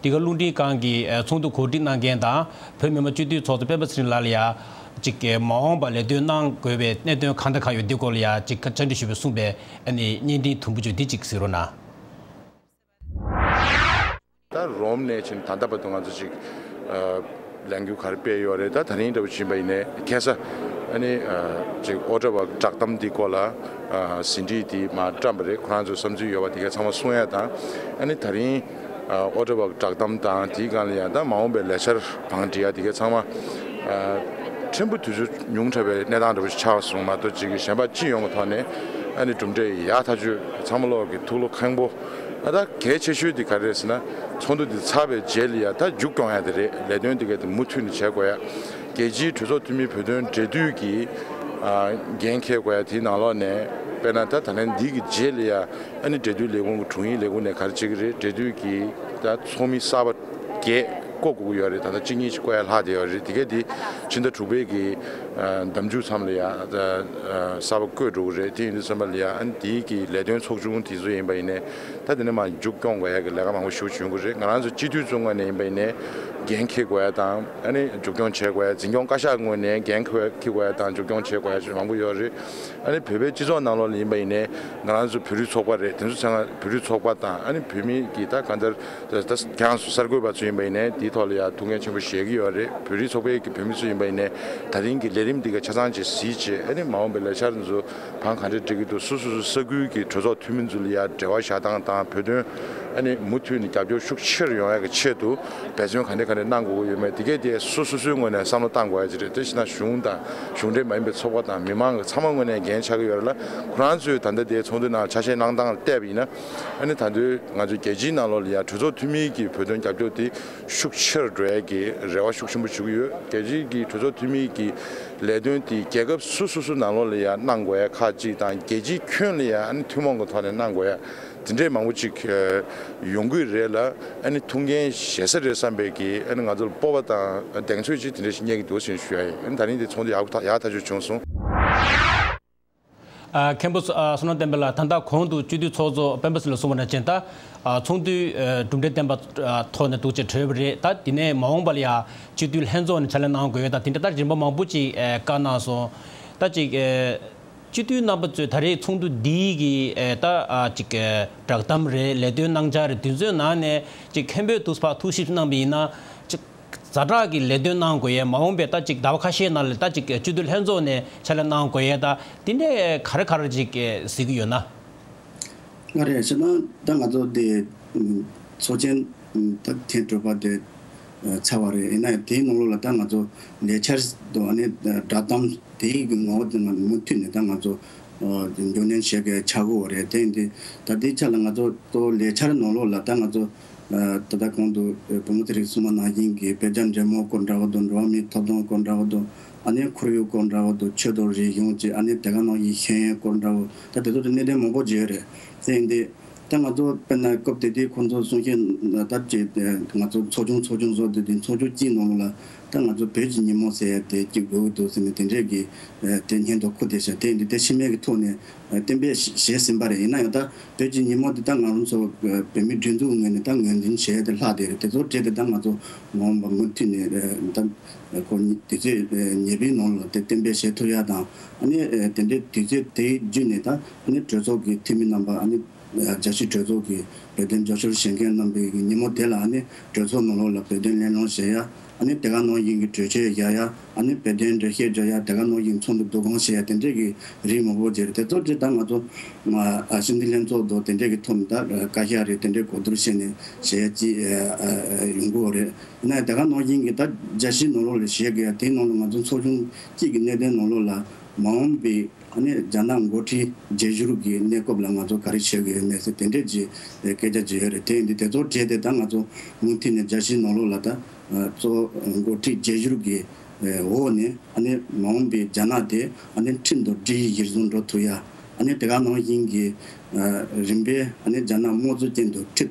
འདི་ག་རླུང་འཕྲིན་ཁང་གི་ཨ་ཚོགས་འདུ་གོ་སྒྲིག་གནང་མཁན་དང་བོད་མི་མང་སྤྱི་འཐུས་ཚོགས་གཙོ་སྤེན་པ་ཚེ་རིང་ལགས་ལ་ཡ། ཅིག་གི་མ་འོངས་པ་ལས་དོན་གནང་དགོས་པའི་གནད་དོན་གང་དང་གང་ཡོད་འདི་སྐོར་ལ་ཡ་ཅིག་བཅར་འདྲི་ཞུས་པའི་གསུངས་པའི་ཨ་ནི་བརྙན་འཕྲིན་དུམ་བུ་བཅུ་འདི་ཅིག་གཟིགས་རོགས་གནང་། ད་རོམ་ནས་ཕྱིན་ད་ལྟ་བར་དུ་ང་ཚོ་ཅིག་ཨ་ལས་འགུལ་ག་རེ་སྤེལ་ཡོད་རེད། ད་ད་རིང་འདྲ་བོ་ཕྱིན་པ་ཡིན་ནའི་ཁ་སང་ཨ་ནི་ཨ་ཅིག་ཨོ་ཊ་ཝ་བསྒྲགས་གཏམ་འདི་སྐོར་ལ་ཨ་ཟིན་བྲིས་འདི་མར་བཀྲམ་པ་རེད། ཁོ་རང་ཚོའི་བསམ་ཚུལ་ཡོད་པ་དེ་གའི་ཚང་མ་གསུང་ཡ་དང་། ཨ་ནི་ད་རིང་ཨ་ཨོ་ཊ་ཝ་བསྒྲགས་གཏམ་དང་དེའི་སྒང་ལ་ཡང་ད་མ་འོངས་པའི་ལས་འཆར་བང་སྒྲིག་ཡ་དེ་གའི་ཚང་མ་ཨ་ཕྲན་བུ་དུས་ཚོད་ཉུང་དྲགས་པའི་གནས་སྟངས་འདྲ་བོ་ཞིག་ཆགས་སོང་མ་གཏོགས། ཅིག་གཞན་པ་སྤྱི་ཡོངས་ཀྱི་ཐོག་ནས་ཨ་ནི་གྲུབ་འབྲས་ཡག་ཐག་ཆོད། ཚང་མ་ལོག་གི་ཐུགས་བློ་ཁེངས་པོ། ཨ་ད་གལ་ཆེ་ཤོས་དེ་ག་རེ་རེད་ཟེར་ན། ཚོགས་འདུ་འདི་ཚར་བའི་རྗེས་ལ་ཡ་ད་མཇུག་སྐྱོང་ཡ་དེ་རེད། ལས་དོན་དེ་ག་དེ་མུ་མཐུད་ནས་བྱེད་དགོས་ཡ། རྒྱལ་སྤྱིའི་གྲོས་ཚོགས་འཐུས་མི་བོད་དོན་འབྲེལ་མཐུད་ཀྱི་ཨ་འགན་འཁྱེར་དགོས་ཡ་དེའི་ནང་ལོགས་ནས། དཔེར་ན་ད་ད་ལན་འདི་གི་རྗེས་ལ་ཡ་ཨ་ནི་འབྲེལ་མཐུད་ལས་ཁུངས་ཀྱི་དྲུང་ཡིག་ལས་ཁུངས་ནས་ག་རེ་བྱེད་ཀྱི་རེད། འབྲེལ་མཐུད་ཀྱི་ད་ཚོགས་མི་གསར་པ་བརྒྱད་བསྐོ་དགོས་ཀྱི་ཡོད་རེད། ད་ལྟ་གཅིག་གཉིས་ཤིག་བསྐོ་ཡ་ལྷག་བསྡད་ཡོད་རེད། དེ་ག་དེ་ཕྱི་ཟླ་དྲུག་པའི་གི་ཨ་ཟླ་མཇུག་མཚམས་ལ་ཡ་ཨ་གསར་པ་བསྐོས་འགྲོ་གི་རེད། དེ་ཡིན་དུས་ཙམ་པ་ལ་ཡ་ཨ་ནི་དེའི་གི་ལས་དོན་ཚོགས་ཆུང་དེ་ཚོ་ཡིན་པ་ཡིན་ནའི། ད་དེ་ནས་མར་མཇུག་སྐྱོང་དགོས་ཡ་གི་ལས་ཀ་མང་པོ་ཞེ་པོ་བྱུང་གི་རེད། ང་རང་ཚོ་སྤྱི་འཐུས་ཚོའི་ངོས་ནས་ཡིན་པ་ཡིན་ནའི་འགན་འཁྱེར་དགོས་ཡ་དང་། ཨ་ནི་མཇུག་སྐྱོང་བྱེད་དགོས་ཡ། འཛིན་སྐྱོང་བཀའ་ཤག་ངོས་ནས་འགན་འཁྱེར་དགོས་ཡ་དང་མཇུག་སྐྱོང་བྱེད་དགོས་ཡ་མང་པོ་ཡོད་རེད། ཨ་ནི་བོད་པའི་སྤྱི་ཚོགས་ནང་ལོགས་ལ་ཡིན་པ་ཡིན་ནའི་ང་རང་ཚོ་བོད་རིགས་ཚོགས་པ་རེད། དེ་ཚོ་ཚང་མ་བོད་རིགས་ཚོགས་པ་དང་། ཨ་ནི་བོད་མི་གི་ད་གང་ལྟར་ད་ཁྱེད་རང་ཚོ་གསར་འགོད་པ་ཚོ་ཡིན་པ་ཡིན་ནའི་དེའི་ཐོག་ལ་ཡ་ཐུགས་འགན་ཆེན་པོ་བཞེས་ཀྱི་ཡོད་རེད། བོད་རིགས་ཚོགས་པའི་གི་བོད་མི་ཚོ་ཡིན་པ་ཡིན་ནའི་ད་རིང་གི་ལས་རིམ་འདི་ག་ཆ་ཚང་ཅིག་གཟིགས་བྱས། ཨ་ནི་མ་འོངས་པའི་ལས་འཆར་ཚོ་བང་ག་འདྲ་སྒྲིག་གི་འདུག་སོ་སོ་སོ་ས་ཁུལ་གྱི་གྲོས་ཚོགས་འཐུས་མི་ཚོ་ལ་ཡ་འབྲེལ་བ་བཞག་སྟངས་དང་། བོད་དོན་ཨ་ནི་མུ་མཐུད་ནས་རྒྱབ་སྐྱོར་ཤུགས་ཆེ་རུ་ཡོང་ཡ་གི་ཆེད་དུ་འབད་བརྩོན་ག་འདྲ་ག་འདྲ་གནང་དགོས་ཀྱི་ཡོད་མེད་དེ་གས་དེ་སོ་སོ་སོའི་ངོས་ནས་བསམ་བློ་བཏང་དགོས་ཡ་ཅིག་རེད། དེ་བཞིན་གཞུང་དང་གཞུང་འབྲེལ་མ་ཡིན་པའི་ཚོགས་པ་དང་མི་མང་གི་ཚང་མ་ངོས་ནས་འགན་ཆགས་ཀྱི་ཡོད་རེད་ལ། ཁོ་རང་ཚོས་ད་ལྟ་དེ་ཚོགས་འདུ་ནང་ཆ་ཤས་གནང་སྟངས་ལ་བལྟས་པ་ཡིན་ན། ཨ་ནི་ད་དུང་ང་ཚོ་རྒྱལ་སྤྱིའི་ནང་ལོགས་ལ་ཡ་གྲོས་ཚོགས་འཐུས་མི་གི་བོད་དོན་རྒྱབ་སྐྱོར་དེ་ཤུགས་ཆེ་རུ་འགྲོ་ཡ་གི་རེ་བ་ཤུགས་ཆེན་པོ་བྱེད་ཀྱི་ཡོད། རྒྱལ་སྤྱིའི་གི་གྲོས་ཚོགས་འཐུས་མི་གི་ལས་དོན་དེ་རྒྱལ་ཁབ་སོ་སོ་སོ་ནང་ལོགས་ལ་ཡ་གནང་དགོས་ཡ་ཁག་ཅིག་དང་། རྒྱལ་སྤྱིའི་ཁྱོན་ལ་ཡ་ཨ་ནི་ཐུན་མོང་གི་ཐོག་ནས་གནང་དགོས་ཡ་དེ་འདྲས་མང་པོ་ཅིག་ཡོང་གི་རེད་ལ། ཨ་ནི་ཐུགས་འགན་བཞེས་ས་རེད་བསམ་པའི་གི་ཨ་ནི་ང་ཚོ་ལ་སྤོབས་པ་དང་གདེང་ཚོད་ཅིག་དེ་འདྲས་ཤིག་རྙེད་ཀྱི་འདུག་ཟེར་ཞུ་ཡ་ཡིན། ཨ་ནི་ད་རིང་དེ་ཚོགས་འདུ་ཡག་པོ་ཐག་ཡག་ཐག་ཆོད་བྱུང་སོང་། ཨ་མཁན་པོ་བསོད་ནམས་བསྟན་འཕེལ་ལགས། ད་ལྟ་གོང་དུ་སྤྱི་འཐུས་ཚོགས་གཙོ་སྤེན་པ་ཚེ་རིང་ལགས་གསུངས་པ་ནང་བཞིན། ད་ཨ་ཚོགས་འདུའི་ཨ་གྲུབ་འབྲས་ལྡན་པ་ཨ་ཐོག་ནས་འདུག་ཅེས་གྲོས་པ་རེད། ད་དེ་ནས་མ་འོངས་པ་ལ་ཡ་སྤྱི་འཐུས་ལྷན་ཚོགས་ནས་ཕྱག་ལས་གནང་དགོས་ཡོད། ད་དེ་འདྲ་ད་རིམ་པ་མང་པོ་ཅིག་ཨ་བཀའ་གནང་སོང་། ད་ཅིག་ཨ་སྤྱི་འཐུས་རྣམ་པ་ཚོས་ད་རེས་ཚོགས་འདུ་འདིའི་གི་ཨ་ད་ཨ་ཅིག་ཨ་བསྒྲགས་གཏམ་རེད། ལས་དོན་གནང་འཆར་རེད། དེ་ཚོའི་ནང་ནས་ཅིག་མཁན་པོས་འདུག་ཕར་ཐུགས་ཞིབ་གནང་བ་ཡིན་ན། ཅིག་ཛ་དྲག་གི་ལས་དོན་གནང་དགོས་ཡས། མ་འོངས་པའི་ད་ཅིག་ཟླ་བ་ཁ་ཤས་ནང་ལ་ད་ཅིག་སྤྱི་འཐུས་ལྷན་ཚོགས་ནས་ཕྱག་ལས་གནང་དགོས་ཡས་ད་དེ་འདྲས་ག་རེ་ག་རེ་ཅིག་གཟིགས་ཀྱི་ཡོད་ན། ང་རེ་བྱས་ན་ད་ང་ཚོ་དེ་ཚོགས་ཆེན་ད་ཐེངས་དྲུག་པ་དེ་ཚར་བ་རེད། ཡིན་ན་ཡང་དེའི་ནང་ལོགས་ལ་ད་ང་ཚོ་ལས་འཆར་དང་ཨ་ནི་བསྒྲགས་གཏམ་དེའི་གི་ངོ་བོ་དེ་ང་མུ་མཐུད་ནས་ད་ང་ཚོ་རྒྱུན་ལྡན་བྱེད་དགོས་ཆགས་ཀྱི་ཡོད་རེད། དེ་ཡིན་དུས་ད་དེའི་ཆ་ལ་ང་ཚོ་ལྟོ་ལས་འཆར་ནང་ལོགས་ལ་ད་ང་ཚོ་ད་ལྟ་གོང་དུ་བུ་མོ་ཚེ་རིང་གསུངས་པ་ནང་བཞིན་གྱི་དཔེ་ཆ་འབྲི་མོ་སྐོར་འདྲ་བོ་དང་། འགྲོ་བ་མིའི་ཐོབ་ཐང་སྐོར་འདྲ་བོ་དང་། ཨ་ནི་ཁོར་ཡུག་སྐོར་འདྲ་བོ་དང་། ཆོས་དང་རིག་གཞུང་བཅས། ཨ་ནི་དེ་ག་ནང་བཞིན་ཤེས་ཡོན་སྐོར་འདྲ་བོ། ད་དེ་ཚོ་དེ་གནད་དོན་མང་པོ་ཅིག་ཡོད་རེད། དེ་ཡིན་དུས་ ད་ང་ཚོ་དཔེར་ན་སྐབས་དེ་དུས་ཁོང་ཚོ་གསུང་བཤད་ད་ཅིག་ང་ཚོ་ཚོགས་ཆུང་ཚོགས་ཆུང་བཟོ་དེ་དུས་ཚོགས་ཆུང་གཅིག་ནང་ལ་ད་ང་ཚོ་བོད་ཀྱི་ཉིན་མོ་ཟེར་ཡ་དེ་གཅིག་དགོས་ཀྱི་འདུག་ཟེར་ནས་དེ་འདྲས་ཀྱི་དེ་སྙན་ཐོ་ཁུར་བསྡད་ཤག་དེ་འདི་དེ་ཕྱི་མའི་གི་ཐོག་ནས་གཏན་འབེབས་བྱས་ཟིན་པ་རེད། ཡིན་ན་ཡང་ད་བོད་ཀྱི་ཉིན་མོ་དེ་ད་ང་རང་ཚོ་བོད་མི་སྒྲིག་འཛུགས་ངོས་ནས་ད་ངོས་འཛིན་བྱས་ཏེ་ལྷག་བསྡད་རེད། དེ་ཚོ་བྲིས་ཏེ་ད་ང་ཚོ་མ་འོངས་པ་མུ་མཐུད་ནས་ད་ཁོ་དུས་ཚོད་ཉེ་བའི་ནང་ལ་དེ་གཏན་འབེབས་བྱེད་ཐུབ་ཡ་དང་ཨ་ནི་དེ་འདྲའི་དུས་ཚོད་དེ་བརྒྱུད་ནས་ད་ཨ་ནི་གྲོས་ཚོགས་ཀྱི་འཐུས་མི་རྣམ་པ་ཨ་ནི། རྒྱལ་སྤྱིའི་གྲོས་ཚོགས་ཀྱི་བོད་དོན་རྒྱབ་སྐྱོར་བྱེད་མཁན་རྣམ་པའི་ཉིན་མོ་དེ་ལ་ཨ་ནི་གྲོས་ཚོགས་ནང་ལོགས་ལ་བོད་དོན་གླེང་སློང་བྱེད་ཡ། ཨ་ནི་དེ་ག་ནང་བཞིན་གྱི་གྲོས་ཆོད་བཞག་ཡ། ཨ་ནི་བོད་དོན་འགྲེལ་བཤད་བརྗོད་ཡ། དེ་ག་ནང་བཞིན་ཚོགས་འདུ་བསྡུ་སྐོང་བྱེད་ཡ་དེ་འདྲས་ཀྱི་རིགས་མང་པོ་ཅིག་རེད། དེ་ཚོ་ཅིག་ད་ང་ཚོ་ཨ་སྤྱི་འཐུས་ལྷན་ཚོགས་དང་དེ་འདྲས་ཀྱི་ཐོག་ནས་ད་བཀའ་ཤག་རེད། དེ་འདྲས་གོ་བསྡུར་བྱས་ནས་བྱེད་ཡ་ཅིག་ཡོང་གི་ཡོད་རེད། ཡིན་ན་ཡང་དེ་ག་ནང་བཞིན་གྱི་ད་རྒྱལ་སྤྱིའི་ནང་ལོགས་ལ་བྱེད་དགོས་ཡ་དེའི་ནང་ལ་ང་ཚོ་ཚོགས་ཆུང་གཅིག་གི་གནད་དོན་ནང་ལོགས་ལ་མ་འོངས་པའི། ཨ་ནི་རྒྱ་ནག་འགོ་ཁྲིད་རྗེས་འཇུག་གི་གནས་སྐབས་ལ་ང་ཚོ་ག་རེ་བྱེད་དགོས་ཡོད་མེད་ཟེར་དེ་འདྲས་ཀྱི་སྐད་ཆ་བརྗོད་ཡོད་རེད། དེ་ཡིན་དུས་དེ་ཚོ་བྲིས་ཏེ་ད་ང་ཚོ་མུ་མཐུད་ནས་རྒྱལ་སྤྱིའི་ནང་ལོགས་ལ་ད་གཙོ་བོ་འགོ་ཁྲིད་རྗེས་འཇུག་གི་འོག་ནས་ཨ་ནི་མ་འོངས་པའི་རྒྱ་ནག་དེ་ཨ་ནི་ཁྲིམས་དང་སྒྲིག་གཞི་གཞིར་བཟུང་འགྲོ་ཐུབ་ཡ། ཨ་ནི་དེ་ག་ནང་བཞིན་གྱི་རིམ་པས་ཨ་ནི་རྒྱ་ནག་དམངས་གཙོ་ཅན་དུ་ཁྲིད་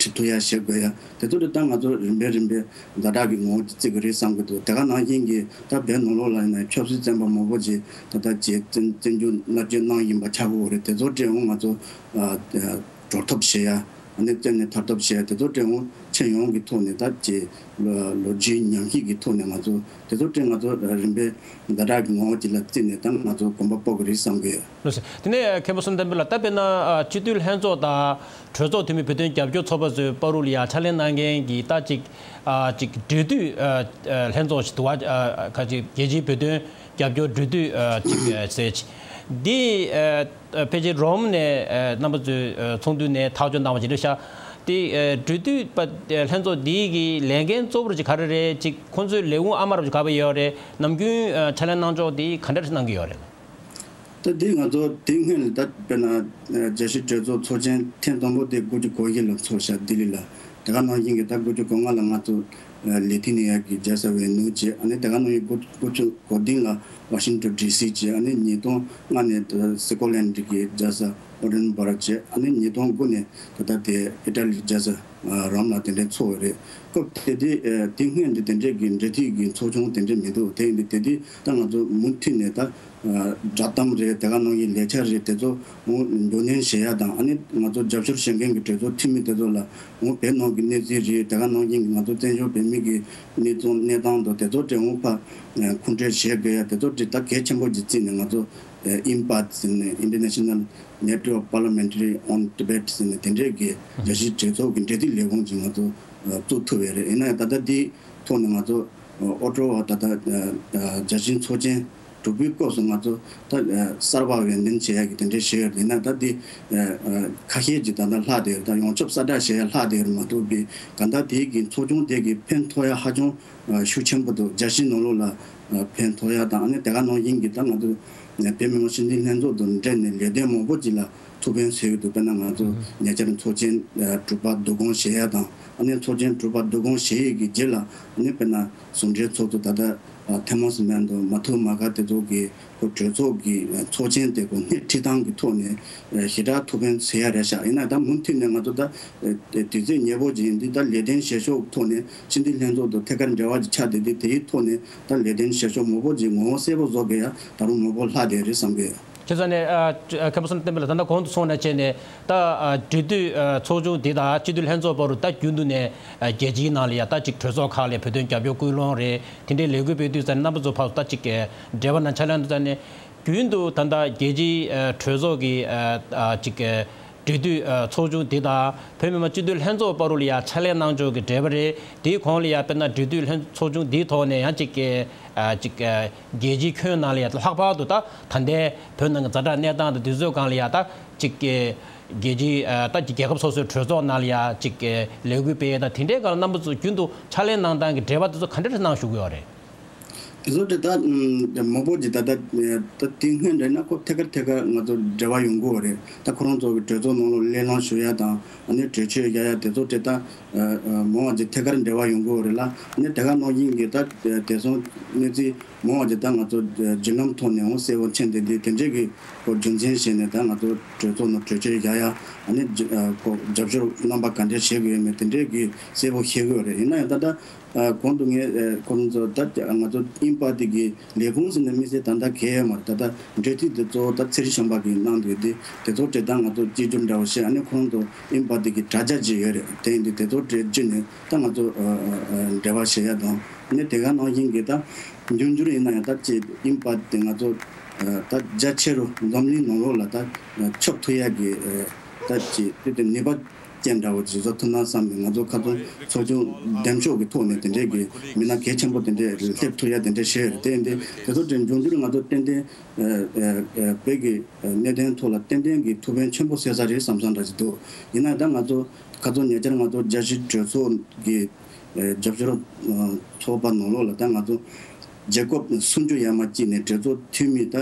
ཁྲིད་ཐུབ་ཡ་བྱེད་དགོས་ཡ། དེ་ཚོ་དེ་ད་ང་ཚོ་རིམ་པས་རིམ་པས་ཛ་དྲག་གི་ངོ་བོ་ཅིག་བརྩི་གི་རེད་བསམ་གི་འདུག་དེ་ག་ནང་བཞིན་གྱི་ད་བོད་ནང་ལོགས་ལ་ཡིན་ན་ཆབ་སྲིད་བཙོན་པ་མང་པོ་ཅིག་ད་ལྟ་ཅིག་བཙོན་བཙོན་འཇུག་མནར་གཅོད་གནང་བཞིན་པ་ཆགས་ཀྱི་ཡོད་རེད། དེ་ཚོ་དེ་འོང་ང་ཚོ་གྲོལ་ཐབས་བྱེད་ཡ། ཨ་ནི་བཙོན་ནས་ཐར་ཐབས་བྱེད་ཡ། དེ་ཚོ་དེ་འོང་ཁྱོན་ཡོངས་ཀྱི་ཐོག་ནས་ད་ཅིག་ལོ་ལོ་རྒྱུས་ཉམས་ཞིབ་ཀྱི་ཐོག་ནས་ང་ཚོ་དེ་ཚོ་དེ་ང་ཚོ་རིམ་པས་ཛ་དྲག་གི་ངོ་བོ་ཅིག་ལ་བརྩིས་ནས་ད་ང་ཚོ་གོམ་པ་སྤོ་གི་རེད་བསམ་གི་ཡོད། ལགས་སོ། དེ་ནས་མཁན་པོ་བསོད་ནམས་བསྟན་འཕེལ་ལགས། ད་དཔེར་ན་ཨ་སྤྱི་འཐུས་ལྷན་ཚོགས་དང་གྲོས་ཚོགས་འཐུས་མི་བོད་དོན་རྒྱབ་སྐྱོར་ཚོགས་པ་ཚོའི་བར་དུ་ལ་ཡ་ཕྱག་ལས་གནང་མཁན་གྱི་ད་ཅིག་ཨ་ཅིག་འབྲེལ་མཐུད་ཨ་ཨ་ལྷན་ཚོགས་ཤིག་འདུག་བ། ཨ་ཁ་ཅིག་རྒྱལ་སྤྱིའི་བོད་དོན་རྒྱབ་སྐྱོར་འབྲེལ་མཐུད་ཨ་ཅིག་ཨ་ཟེར་ཅིག་འདི་ཨ་ཕལ་ཆེར་རོམ་ནས་ཨ་རྣམ་པ་ཚོའི་ཨ་ཚོགས་འདུ་ནས་ཐག་གཅོད་གནང་བ་ཅིག་རེད་ཤག་དེ་ཨ་འབྲེལ་མཐུད་པ་ཨ་ལྷན་ཚོགས་འདི་གི་ལས་འགན་གཙོ་བོ་ཅིག་ག་རེ་རེད། ཅིག་ཁོང་ཚོའི་ལས་ཁུངས་ཨ་མ་རབ་ཅིག་ག་པར་ཡོད་རེད། ནམ་རྒྱུན་ཨ་ཕྱག་ལས་གནང་ཕྱོགས་འདི་ག་འདྲ་ཞིག་གནང་གི་ཡོད་རེད། ད་འདི་ང་ཚོ་དེ་སྔོན་ལ་ད་དཔེར་ན་རྒྱལ་སྤྱིའི་གྲོས་ཚོགས་ཚོགས་ཆེན་ཐེངས་དང་པོ་དེ་དགུ་བཅུ་གོ་བཞི་ལ་ཚོགས་ཤག་ལྡི་ལི་ལ། དེ་ག་ནང་བཞིན་གྱི་ད་དགུ་བཅུ་གོ་ལྔ་ལ་ང་ཚོ་ལས་ཐིག་ནིའུ་ཡོག་གི་རྒྱལ་ས་ཝེ་ནུ་བྱས། ཨ་ནི་དེ་ག་ནང་བཞིན་དགུ་དགུ་བཅུ་གོ་བདུན་ལ་ཝ་ཤིང་ཏོན་ཌི་སི་བྱས། ཨ་ནི་ཉིས་སྟོང་ལྔ་ནས་སི་ཀོ་ལན་ཌི་གི་རྒྱལ་ས་ཨེ་ཌིན་སྦ་རག་བྱས། ཨ་ནི་ཉིས་སྟོང་དགུ་ནས་ད་ལྟ་དེ་ཨི་ཊ་ལི་རྒྱལ་ས་རོམ་ལ་དེ་འདྲའི་ཚོགས་ཡོད་རེད། སྐབས་དེ་དུས་དེ་སྔོན་དུ་དེ་འདྲའི་གི་འབྲེལ་མཐུད་ཀྱི་ཚོགས་ཆུང་དེ་འདྲ་མི་འདུག་དེ་ཡིན་དུས་དེ་དུས་ད་ང་ཚོ་མུ་མཐུད་ནས་ད་བསྒྲགས་གཏམ་རེད། དེ་ག་ནང་བཞིན་ལས་འཆར་རེད། དེ་ཚོ་འོ་འདོན་ལེན་བྱེད་ཡ་དང་། ཨ་ནི་ང་ཚོ་རྒྱབ་སྐྱོར་བྱེད་མཁན་གྱི་གྲོས་ཚོགས་འཐུས་མི་དེ་ཚོ་ལ་འོ་བོད་ནང་གི་གནས་ཚུལ་རེད། དེ་ག་ནང་བཞིན་གྱི་ང་ཚོ་བཙན་བྱོལ་བོད་མི་གི་གནས་ཚུལ་གནས་སྟངས་དང་དེ་ཚོ་དེ་འོ་ཕར་ཁུངས་འཁྱོལ་བྱེད་དགོས་ཡ་དེ་ཚོ་དེ་ད་གལ་ཆེན་པོ་ཅིག་བརྩིས་ནས་ང་ཚོ་ཨིན་པཱད་ཟེར་ནས་International Network Parliamentary on Tibet ཟེར་ནས་དེ་འདྲའི་གི་རྒྱལ་སྤྱིའི་གྲོས་ཚོགས་ཀྱི་འབྲེལ་མཐུད་ལས་ཁུངས་ཅིག་ང་ཚོ་བཙུགས་ཐུབ་ཡ་རེད། ཡིན་ན་ཡང་ད་ལྟ་འདི་ཐོག་ནས་ང་ཚོ་ཨོ་ཊ་ཝ་ད་ལྟ་རྒྱལ་སྤྱིའི་ཚོགས་ཆེན་དྲུག་པའི་སྐབས་སུ་ང་ཚོ་ད་གསར་པ་འོས་འདེམས་བྱེད་ཡག་གི་དེ་འདྲའི་བྱེད་ཡོད་རེད། ཡིན་ན་ད་འདི་ཁ་ཤས་ཀྱིས་ད་ལྟ་ལྷག་བསྡད་ཡོད། ད་ཡོངས་ཁྱབ་གསལ་བསྒྲགས་བྱེད་ཡག་ལྷག་བསྡད་ཡོད་མ་གཏོགས་པའི་གང་ལྟར་དེའི་གི་ཚོགས་ཆུང་དེ་གི་ཕན་ཐོགས་ཡག་ཧ་ཅང་ཤུགས་ཆེན་པོ་འདུག་རྒྱལ་སྤྱིའི་ནང་ལོགས་ལ་ཕན་ཐོགས་ཡག་དང་། ཨ་ནི་དེ་ག་ནང་བཞིན་གྱི་ད་ང་ཚོ་བོད་མི་མང་སྤྱི་འཐུས་ལྷན་ཚོགས་དང་འབྲེལ་ནས་ལས་དོན་མང་པོ་ཅིག་ལ་ཐུགས་ཕན་གསོས་ཡོད་འདུག་དཔེར་ན་ང་ཚོ་ཉེ་ཆར་ཚོགས་ཆེན་དྲུག་པ་བསྡུ་སྐོང་བྱེད་ཡག་དང་། ཨ་ནི་ཚོགས་ཆེན་དྲུག་པ་བསྡུ་སྐོང་བྱེད་ཡས་ཀྱི་རྗེས་ལ་ཨ་ནི་དཔེར་ན་ཟུང་འབྲེལ་ཚོགས་གཙོ་ད་ལྟ་ཐེ་མོ་སི་མན་དང་མ་ཐུ་མ་ག་དེ་ཚོ་གི་ཁོ་གྲོས་ཚོགས་ཀྱི་ཚོགས་ཆེན་དེ་ཁོ་སྣེ་ཁྲིད་སྟངས་ཀྱི་ཐོག་ནས་ཞེ་དྲག་ཐུགས་ཕན་གསོས་ཡག་རེད་ཤག་ཡིན་ན་ད་མུ་མཐུད་ནས་ང་ཚོ་ད་དུས་ཚོད་ཉེ་པོ་ཅིག་ཡིན་དུས་ད་ལས་དོན་བྱེད་ཕྱོགས་ཐོག་ནས་སྤྱི་འཐུས་ལྷན་ཚོགས་དང་ཐད་ཀར་འབྲེལ་བ་ཅིག་ཆགས་བསྡད་དུས་དེའི་ཐོག་ནས་ད་ལས་དོན་བྱེད་ཕྱོགས་མང་པོ་ཅིག་ངོ་བོ་གསལ་པོ་བཟོ་དགོས་ཡག་ད་རུང་མང་པོ་ལྷག་བསྡད་རེད་བསམ་གི་ཡོད། ཁྱེད་ཚོ་ནས་ཨ་ཁ་པ་སོན་བསྟན་པ་ལ་ད་ལྟ་གོང་དུ་སོང་ན་བྱས་ནས་ད་ཨ་འབྲེལ་མཐུད་ཨ་ཚོགས་ཆུང་འདི་དང་སྤྱི་འཐུས་ལྷན་ཚོགས་བར་དུ་ད་རྒྱུན་དུ་ནས་ཨ་རྒྱལ་སྤྱིའི་ནང་ལ་ཡ་ད་ཅིག་གྲོས་ཚོགས་ཁག་ལ་བོད་དོན་རྒྱབ་སྐྱོར་སྐུལ་སློང་རེད། དེ་འདྲའི་ལས་འགུལ་སྤེལ་དུས་ཙང་ནས་རྣམ་པ་ཚོ་ཕར་ད་ཅིག་འབྲེལ་བ་ནང་ཆ་ལན་དུ་ཙང་ནས་རྒྱུན་དུ་ད་ལྟ་རྒྱལ་སྤྱིའི་ཨ་གྲོས་ཚོགས་ཀྱི་ཨ་ཨ་ཅིག་ཨ་འབྲེལ་མཐུད་ཨ་ཚོགས་ཆུང་འདི་དང་བོད་མི་མང་སྤྱི་འཐུས་ལྷན་ཚོགས་བར་དུ་ལ་ཡ་ཕྱག་ལས་གནང་ཕྱོགས་ཀྱི་འབྲེལ་བ་རེད། དེའི་གོང་ལ་ཡ་དཔེར་ན་འབྲེལ་མཐུད་ལྷན་ཚོགས་ཆུང་འདིའི་ཐོག་ནས་ཡང་ཅིག་ཨ་ཅིག་ཨ་རྒྱལ་སྤྱིའི་ཁྱོན་ནང་ལ་ཡ་ལྷག་པར་དུ་ད་ད་ལྟའི་བོད་ནང་གི་ཛ་དྲག་གནས་སྟངས་དང་དུས་ཚོད་སྒང་ལ་ཡ་ད་ཅིག་རྒྱལ་སྤྱིའི་ཨ་ད་ཅིག་རྒྱལ་ཁབ་སོ་སོའི་གྲོས་ཚོགས་ནང་ལ་ཡ་ཅིག་ལས་འགུལ་སྤེལ་ཡས་དང་དེ་འདྲའི་སྒང་ལ་རྣམ་པ་ཚོ་རྒྱུན་དུ་ཕྱག་ལས་གནང་སྟངས་ཀྱི་འབྲེལ་བ་དེ་ཚོ་ག་འདྲ་རེ་གནང་བཞུགས་ཀྱི་ཡོད་རེད། དེ་ཚོ་དེ་ད་མང་པོ་ཅིག་ད་ལྟ་ད་དེ་སྔོན་རེད་ན་ཁོ་ཐད་ཀར་ཐད་ཀར་ང་ཚོ་འབྲེལ་བ་ཡོང་གི་ཡོད་རེད། ད་ཁོ་རང་ཚོ་གི་གྲོས་ཚོགས་ནང་ལ་གླེང་སློང་ཞུ་ཡ་དང་ཨ་ནི་གྲོས་ཆོད་བཞག་ཡ་དེ་ཚོ་དེ་ད་མང་བ་ཅིག་ཐད་ཀར་འབྲེལ་བ་ཡོང་གི་ཡོད་རེད་ལ། ཨ་ནི་དེ་ག་ནང་བཞིན་གྱི་ད་དེང་སང་གནས་ཚུལ་ མང་བ་ཅིག་ད་ང་ཚོ་བརྒྱུད་ལམ་ཐོག་ནས་འོང་གསལ་པོ་མཁྱེན་ཏེ་འདི་དེ་འདྲས་ཀྱི་ཁོ་རྒྱུ་མཚན་བྱས་ནས་ད་ང་ཚོ་གྲོས་ཚོགས་ནང་གྲོས་ཆོད་བཞག་ཡ། ཨ་ནི་རྒྱ་ཨ་ཁོ་རྒྱབ་སྐྱོར་རྣམ་པ་ག་འདྲས་བྱེད་དགོས་ཡོད་མེད་དེ་འདྲས་ཀྱི་གསལ་པོ་ཤེས་དགོས་རེད། ཡིན་ན་ཡང་ད་ལྟ་ཨ་གོང་དུ་ངས་ཨ་ཁོ་རང་ཚོ་ད་ང་ཚོ་དབྱིན་ཕ་དེ་གི་ལས་ཁུངས་ཟེར་ནས་དམིགས་བསལ་ད་ལྟ་གལ་ཡོད་མ་རེད། ད་ལྟ་འབྲེལ་མཐུད་དེ་གཙོ་བོ་ད་ཚེ་རིང་ཤམ་པ་གི་གནང་འདུག་དེ་དེ་ཚོ་གྲས་ད་ང་ཚོ་གཅིག་གྱུར་འདྲ་བོ་བྱས། ཨ་ནི་ཁོ་རང་ཚོ་དབྱིན་ཕ་དེ་གི་དྲ་རྒྱ་ཅིག་ཡོད་རེད། དེ་ཡིན་དུས་དེ་ཚོ་གྲས་བརྒྱུད་ནས་ད་ང་ཚོ་ཨ་ཨ་ཨ་འབྲེལ་བ་བྱེད་ཡ་དང་། ཨ་ནི་དེ་ག་ནང་བཞིན་གྱི་ད་འབྱུང་འགྱུར་ཡིན་ན་ཡང་ད་ཅིག་དབྱིན་ཕ་དེ་ང་ཚོ་ཨ་ད་རྒྱ་ཆེ་རུ་འཛམ་གླིང་ནང་ལོགས་ལ་ད་ཁྱབ་ཐུབ་ཡ་གི་ཨ་ད་ཅིག་དེ་དེ་ནུས་པ་ཅན་འདྲ་བོ་ཅིག་བཟོ་ཐུབ་ན་བསམ་ནས། ང་ཚོ་ཁ་སང་ཚོགས་ཆུང་འདེམས་ཤོག་གི་ཐོག་ནས་དེ་འདྲས་ཀྱི་མི་སྣ་གལ་ཆེན་པོ་དེ་འདྲས་སླེབས་ཐུབ་ཡ་དེ་འདྲས་བྱས་ཡོད་རེད། དེ་ཡིན་དུས་དེ་ཚོ་དེ་འབྱུང་འགྱུར་ང་ཚོ་ཏན་ཏན་ཨ་ཨ་ཨ་བོད་ཀྱི་ཨ་གནད་དོན་ཐོག་ལ་ཏན་ཏན་གྱི་ཐུགས་ཕན་ཆེན་པོ་གསོས་ས་རེད་བསམ་བསམ་འདྲ་ཞིག་འདུག་ཡིན་ན་ཡང་ད་ང་ཚོ་ཁ་སང་ཉེ་ཆར་ང་ཚོ་རྒྱལ་སྤྱིའི་གྲོས་ཚོགས་ཀྱི་ཨ་རྒྱབ་སྐྱོར་ཨ་ཚོགས་པ་ནང་ལོགས་ལ་ད་ང་ཚོ་རྒྱལ་ཁབ་སུམ་ཅུ་ཡར་མར་བཅུག་ནས་གྲོས་ཚོགས་འཐུས་མི་ད་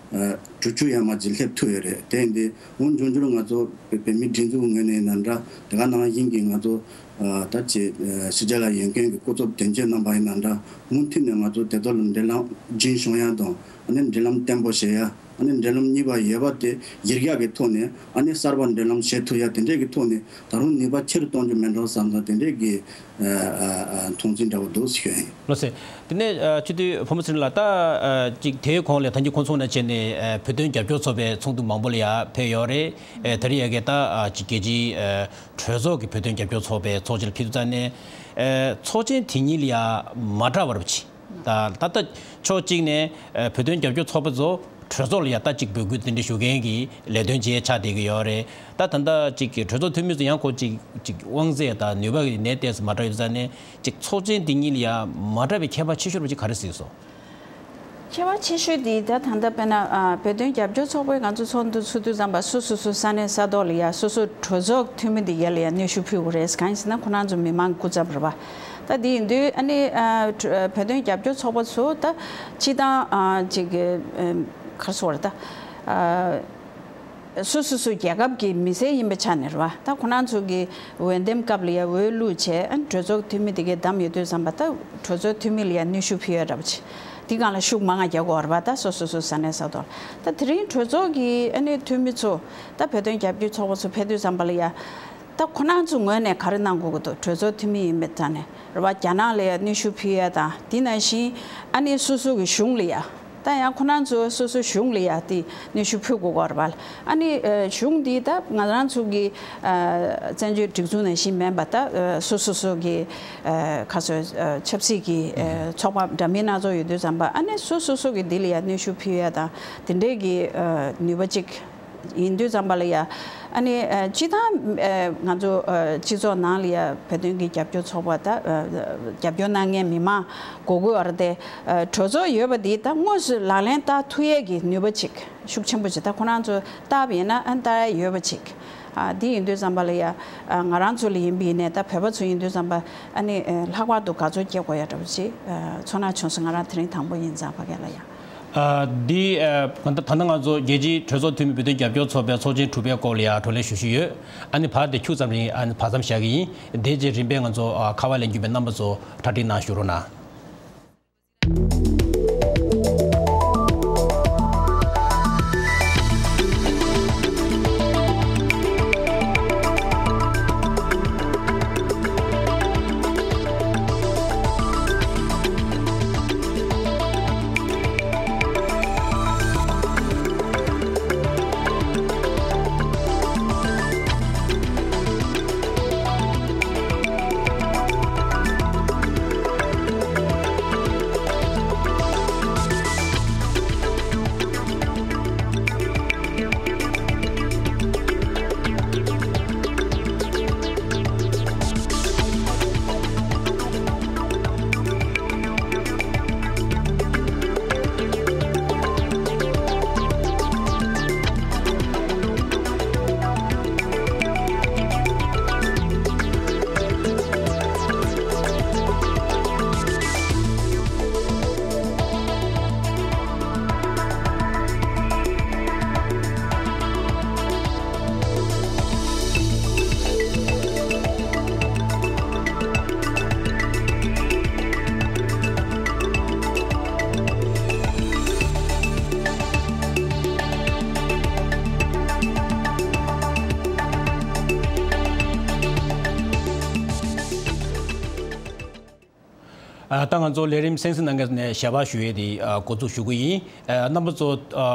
ཨ་དྲུག་ཅུ་ཡར་མར་ཅིག་སླེབས་ཐུབ་ཡོད་རེད། དེ་ཡིན་དུས་འོ་འབྱུང་འགྱུར་ང་ཚོ་བོད་མིའི་སྒྲིག་འཛུགས་ངོས་ནས་ཡིན་ན་འདྲ། དེ་ག་ནང་བཞིན་གྱི་ང་ཚོ་ཨ་ད་ཅིག་ཨ་ཕྱི་རྒྱལ་ལ་ཡོད་མཁན་གྱི་སྐུ་ཚབ་དོན་གཅོད་རྣམ་པ་ཡིན་ན་འདྲ། མུ་མཐུད་ནས་ང་ཚོ་དེ་ཚོ་ལ་འབྲེལ་ལམ་རྒྱུན་སྐྱོང་ཡ་དང་། ཨ་ནི་འབྲེལ་ལམ་བརྟན་པོ་བྱེད་ཡ། ཨ་ནི་འབྲེལ་ལམ་གཉིས་པ་ཡོད་པ་དེ་གཞིར་བཞག་གི་ཐོག་ནས། ཨ་ནི་གསར་པ་འབྲེལ་ལམ་བྱེད་ཐུབ་ཡ་དེ་འདྲས་ཀྱི་ཐོག་ནས་ད་རུང་ནུས་པ་ཆེ་རུ་གཏོང་རྒྱུ་མིན་འགྲོ་བསམ་ཙང་དེ་འདྲས་ཀྱི་ཨ་ཨ་ཨ་མཐོང་ཚུལ་འདྲ་བོ་འདུག་ཞུ་ཡ་ཡིན། ལགས་སོ། དེ་ནས་ཨ་སྤྱི་འཐུས་བུ་མོ་ཚེ་རིང་ལགས། ད་ཨ་ཅིག་དེའི་གོང་ལ་ད་གིན་ཁོང་ཚོ་ནས་བྱས་ནས་ཨ་བོད་དོན་རྒྱབ་སྐྱོར་ཚོགས་པའི་ཚོགས་འདུ་མང་པོ་ལ་ཡ་ཕེབས་ཡོད་རེད། ཨ་དེ་རིང་ཡ་གི་ད་ཨ་ཅིག་རྒྱལ་སྤྱིའི་ཨ་གྲོས་ཚོགས་ཀྱི་བོད་དོན་རྒྱབ་སྐྱོར་ཚོགས་པའི་ཚོགས་ཆེན་ལ་ཕེབས་དུས་ཙང་ནས། ཨ་ཚོགས་ཆེན་དེ་གཉིས་ལ་ཡ་མ་འདྲ་བར་ཅིག་ད་ད་ལྟ་ཕྱོགས་གཅིག་ནས་ཨ་བོད་དོན་རྒྱབ་སྐྱོར་ཚོགས་པ་ཚོ་གྲོས་ཚོགས་ལ་ཡ་ད་ཅིག་འབོད་སྐུལ་དེ་འདྲ་ཞུ་མཁན་གྱི་ལས་དོན་བྱེད་ཆགས་བསྡད་ཀྱི་ཡོད་རེད། ད་ད་ལྟ་ཅིག་གི་གྲོས་ཚོགས་འཐུས་མི་ཚོ་ཡང་ཁོ་ཅིག་ཅིག་དབང་ཚད་དང་ནུས་པ་གི་གནས་སྟངས་སུ་མ་འདྲ་ཡོད་ཙང་ནས། ཅིག་ཚོགས་ཆེན་འདི་གཉིས་ལ་ཡ་མ་འདྲ་བའི་ཁྱད་པར་ཆེ་ཤོས་པ་ཅིག་ག་རེ་གཟིགས་སོང་། ཁྱད་པར་ཆེ་ཤོས་འདི་ད་ད་ལྟ་དཔེར་ན་ཨ་བོད་དོན་རྒྱབ་སྐྱོར་ཚོགས་པའི་ང་ཚོ་ཚོགས་འདུ་ཚོགས་དུས་ཙམ་པ་སོ་སོ་སོ་ས་གནས་ས་ཐོག་ལ་ཡ་སོ་སོ་གྲོས་ཚོགས་འཐུས་མི་འདི་ག་ལ་ཡ་གནོན་ཤུགས་ཕུལ་དགོས་རེད། གང་ཡིན་ཟེར་ན་ཁོ་རང་ཚོ་མི་མང་སྐུ་ཚབ་རེད་པ། ད་འདི་ཡིན་དུས་ཨ་ནི་ཨ་བོད་དོན་རྒྱབ་སྐྱོར་ཚོགས་པ་ཚོ་ད་སྤྱི་བཏང་ཨ་ཅིག་གི་ཨ་ག་རེ་ཟེར་དགོས་རེད། ད་ཨ། སོ་སོ་སོ་རྒྱལ་ཁབ་ཀྱི་མི་སེར་ཡིན་པའི་ཆ་ནས་རེད་བ། ད་ཁོ་རང་ཚོ་གི་འོས་འདེམས་སྐབས་ལ་ཡ་འོས་བླུགས་བྱས། ཨ་ནི་གྲོས་ཚོགས་འཐུས་མི་དེ་གས་བདམས་ཡོད་དུས་ཙམ་པ་ད་གྲོས་ཚོགས་འཐུས་མི་ལ་ཡ་གནོན་ཤུགས་ཕུལ་ཡ་འདྲ་པོ་ཅིག་འདི་སྒང་ལ་ཤུགས་མང་ང་རྒྱག་དགོས་རེད་བ། ད་སོ་སོ་སོ་ས་གནས་ས་ཐོག་ལ། ད་དེ་རིང་གྲོས་ཚོགས་ཀྱི་ཨ་ནི་འཐུས་མི་ཚོ་ད་བོད་དོན་རྒྱབ་སྐྱོར་ཚོགས་པ་ཚོ་ཕེབས་དུས་ཙམ་པ་ལ་ཡ། ད་ཁོ་རང་ཚོ་ངོས་ནས་ག་རེ་གནང་དགོས་ཀྱི་འདུག་གྲོས་ཚོགས་འཐུས་མི་ཡིན་པའི་ཆ་ནས་རེད་བ། རྒྱ་ནག་ལ་ཡ་གནོན་ཤུགས་ཕུལ་ཡ་དང་། དེ་ནང་བཞིན་ཨ་ནི་སོ་སོ་གི་གཞུང་ལ་ཡ། ད་ཡང་ཁོ་རང་ཚོ་སོ་སོ་གཞུང་ལ་ཡ་དེ་གནོན་ཤུགས་ཕུལ་དགོས་ཀྱི་རེད་བ། ཨ་ནི་ཨ་གཞུང་འདི་ད་ང་རང་ཚོ་གི་ཨ་བཙན་བྱོལ་སྒྲིག་འཛུགས་ནང་བཞིན་མིན་པ། ད་ཨ་སོ་སོ་སོ་གི་ཨ་ག་ཚོད་ཨ་ཆབ་སྲིད་ཀྱི་ཨ་ཚོགས་པ་འདྲ་མིན་སྣ་ཚོགས་ཡོད་དུས་ཙམ་པ། ཨ་ནི་སོ་སོ་སོ་གི་འདི་ལ་ཡ་གནོན་ཤུགས་ཕུལ་ཡ་དང་དེ་འདྲའི་གི་ཨ་ནུས་པ་ཅིག་ཡིན་དུས་ཙམ་པ་ལ་ཡ། ཨ་ནི་ཨ་སྤྱི་བཏང་ཨ་ང་ཚོ་ཨ་སྤྱི་ཚོགས་ནང་ལ་ཡ་བོད་དོན་གྱི་རྒྱབ་སྐྱོར་ཚོགས་པ་ད་ཨ་རྒྱབ་སྐྱོར་གནང་མཁན་མི་མང་དགོས་ཀྱི་ཡོད་རེད་དེ། ཨ་གྲོས་ཚོགས་ཡོད་པ་འདི་ད་དངོས་སུ་ལག་ལེན་བསྟར་ཐུབ་ཡས་ཀྱི་ནུས་པ་ཅིག་ཤུགས་ཆེན་པོ་ཅིག་ད་ཁོ་རང་ཚོ་བསྟར་བ་ཡིན་ན་ཨ་བསྟར་ཡས་ཡོད་པ་ཅིག་ཨ་འདི་ཡིན་དུས་ཙམ་པ་ལ་ཡ། ཨ་ང་རང་ཚོ་ལ་ཡིན་པ་ཡིན་ནའི་ད་བོད་པ་ཚོ་ཡིན་དུས་ཙམ་པ་ཨ་ནི་ཨ་ལྷག་པར་དུ་དགའ་ཚོར་སྐྱེ་དགོས་ཡ་འདྲ་པོ་ཅིག་ཨ་ཚོར་སྣང་བྱུང་སོང་། ང་རང་དེ་རིང་དང་པོ་ཡིན་ཙང་ཕ་གི་ལ་ཡ། ཨ་འདི་ཨ་ད་ལྟ་ང་ཚོ་རྒྱལ་སྤྱིའི་གྲོས་ཚོགས་འཐུས་མི་བོད་དོན་རྒྱབ་སྐྱོར་ཚོགས་པའི་ཚོགས་ཆེན་དྲུག་པའི་སྐོར་ལ་ཡ་བགྲོ་གླེང་ཞུ་བཞིན་ཡོད། ཨ་ནི་བར་དེ་ཁྱུག་ཙམ་རིང་ཨ་ནི་བར་མཚམས་བཞག་གི་ཡིན། དེ་རྗེས་རིམ་པས་ང་ཚོ་ཨ་ཁ་པར་ལེན་རྒྱུ་བའི་རྣམ་པ་ཚོ་གྲ་སྒྲིག་གནང་བཞུགས་རོགས་གནང་། ད་ང་ཚོ་ལས་རིམ་གསན་གཟིགས་གནང་མཁན་ནས་ཞལ་པར་ཞུ་ཡས་དེ་འགོ་འཛུགས་ཞུ་གི་ཡིན། རྣམ་པ་ཚོ་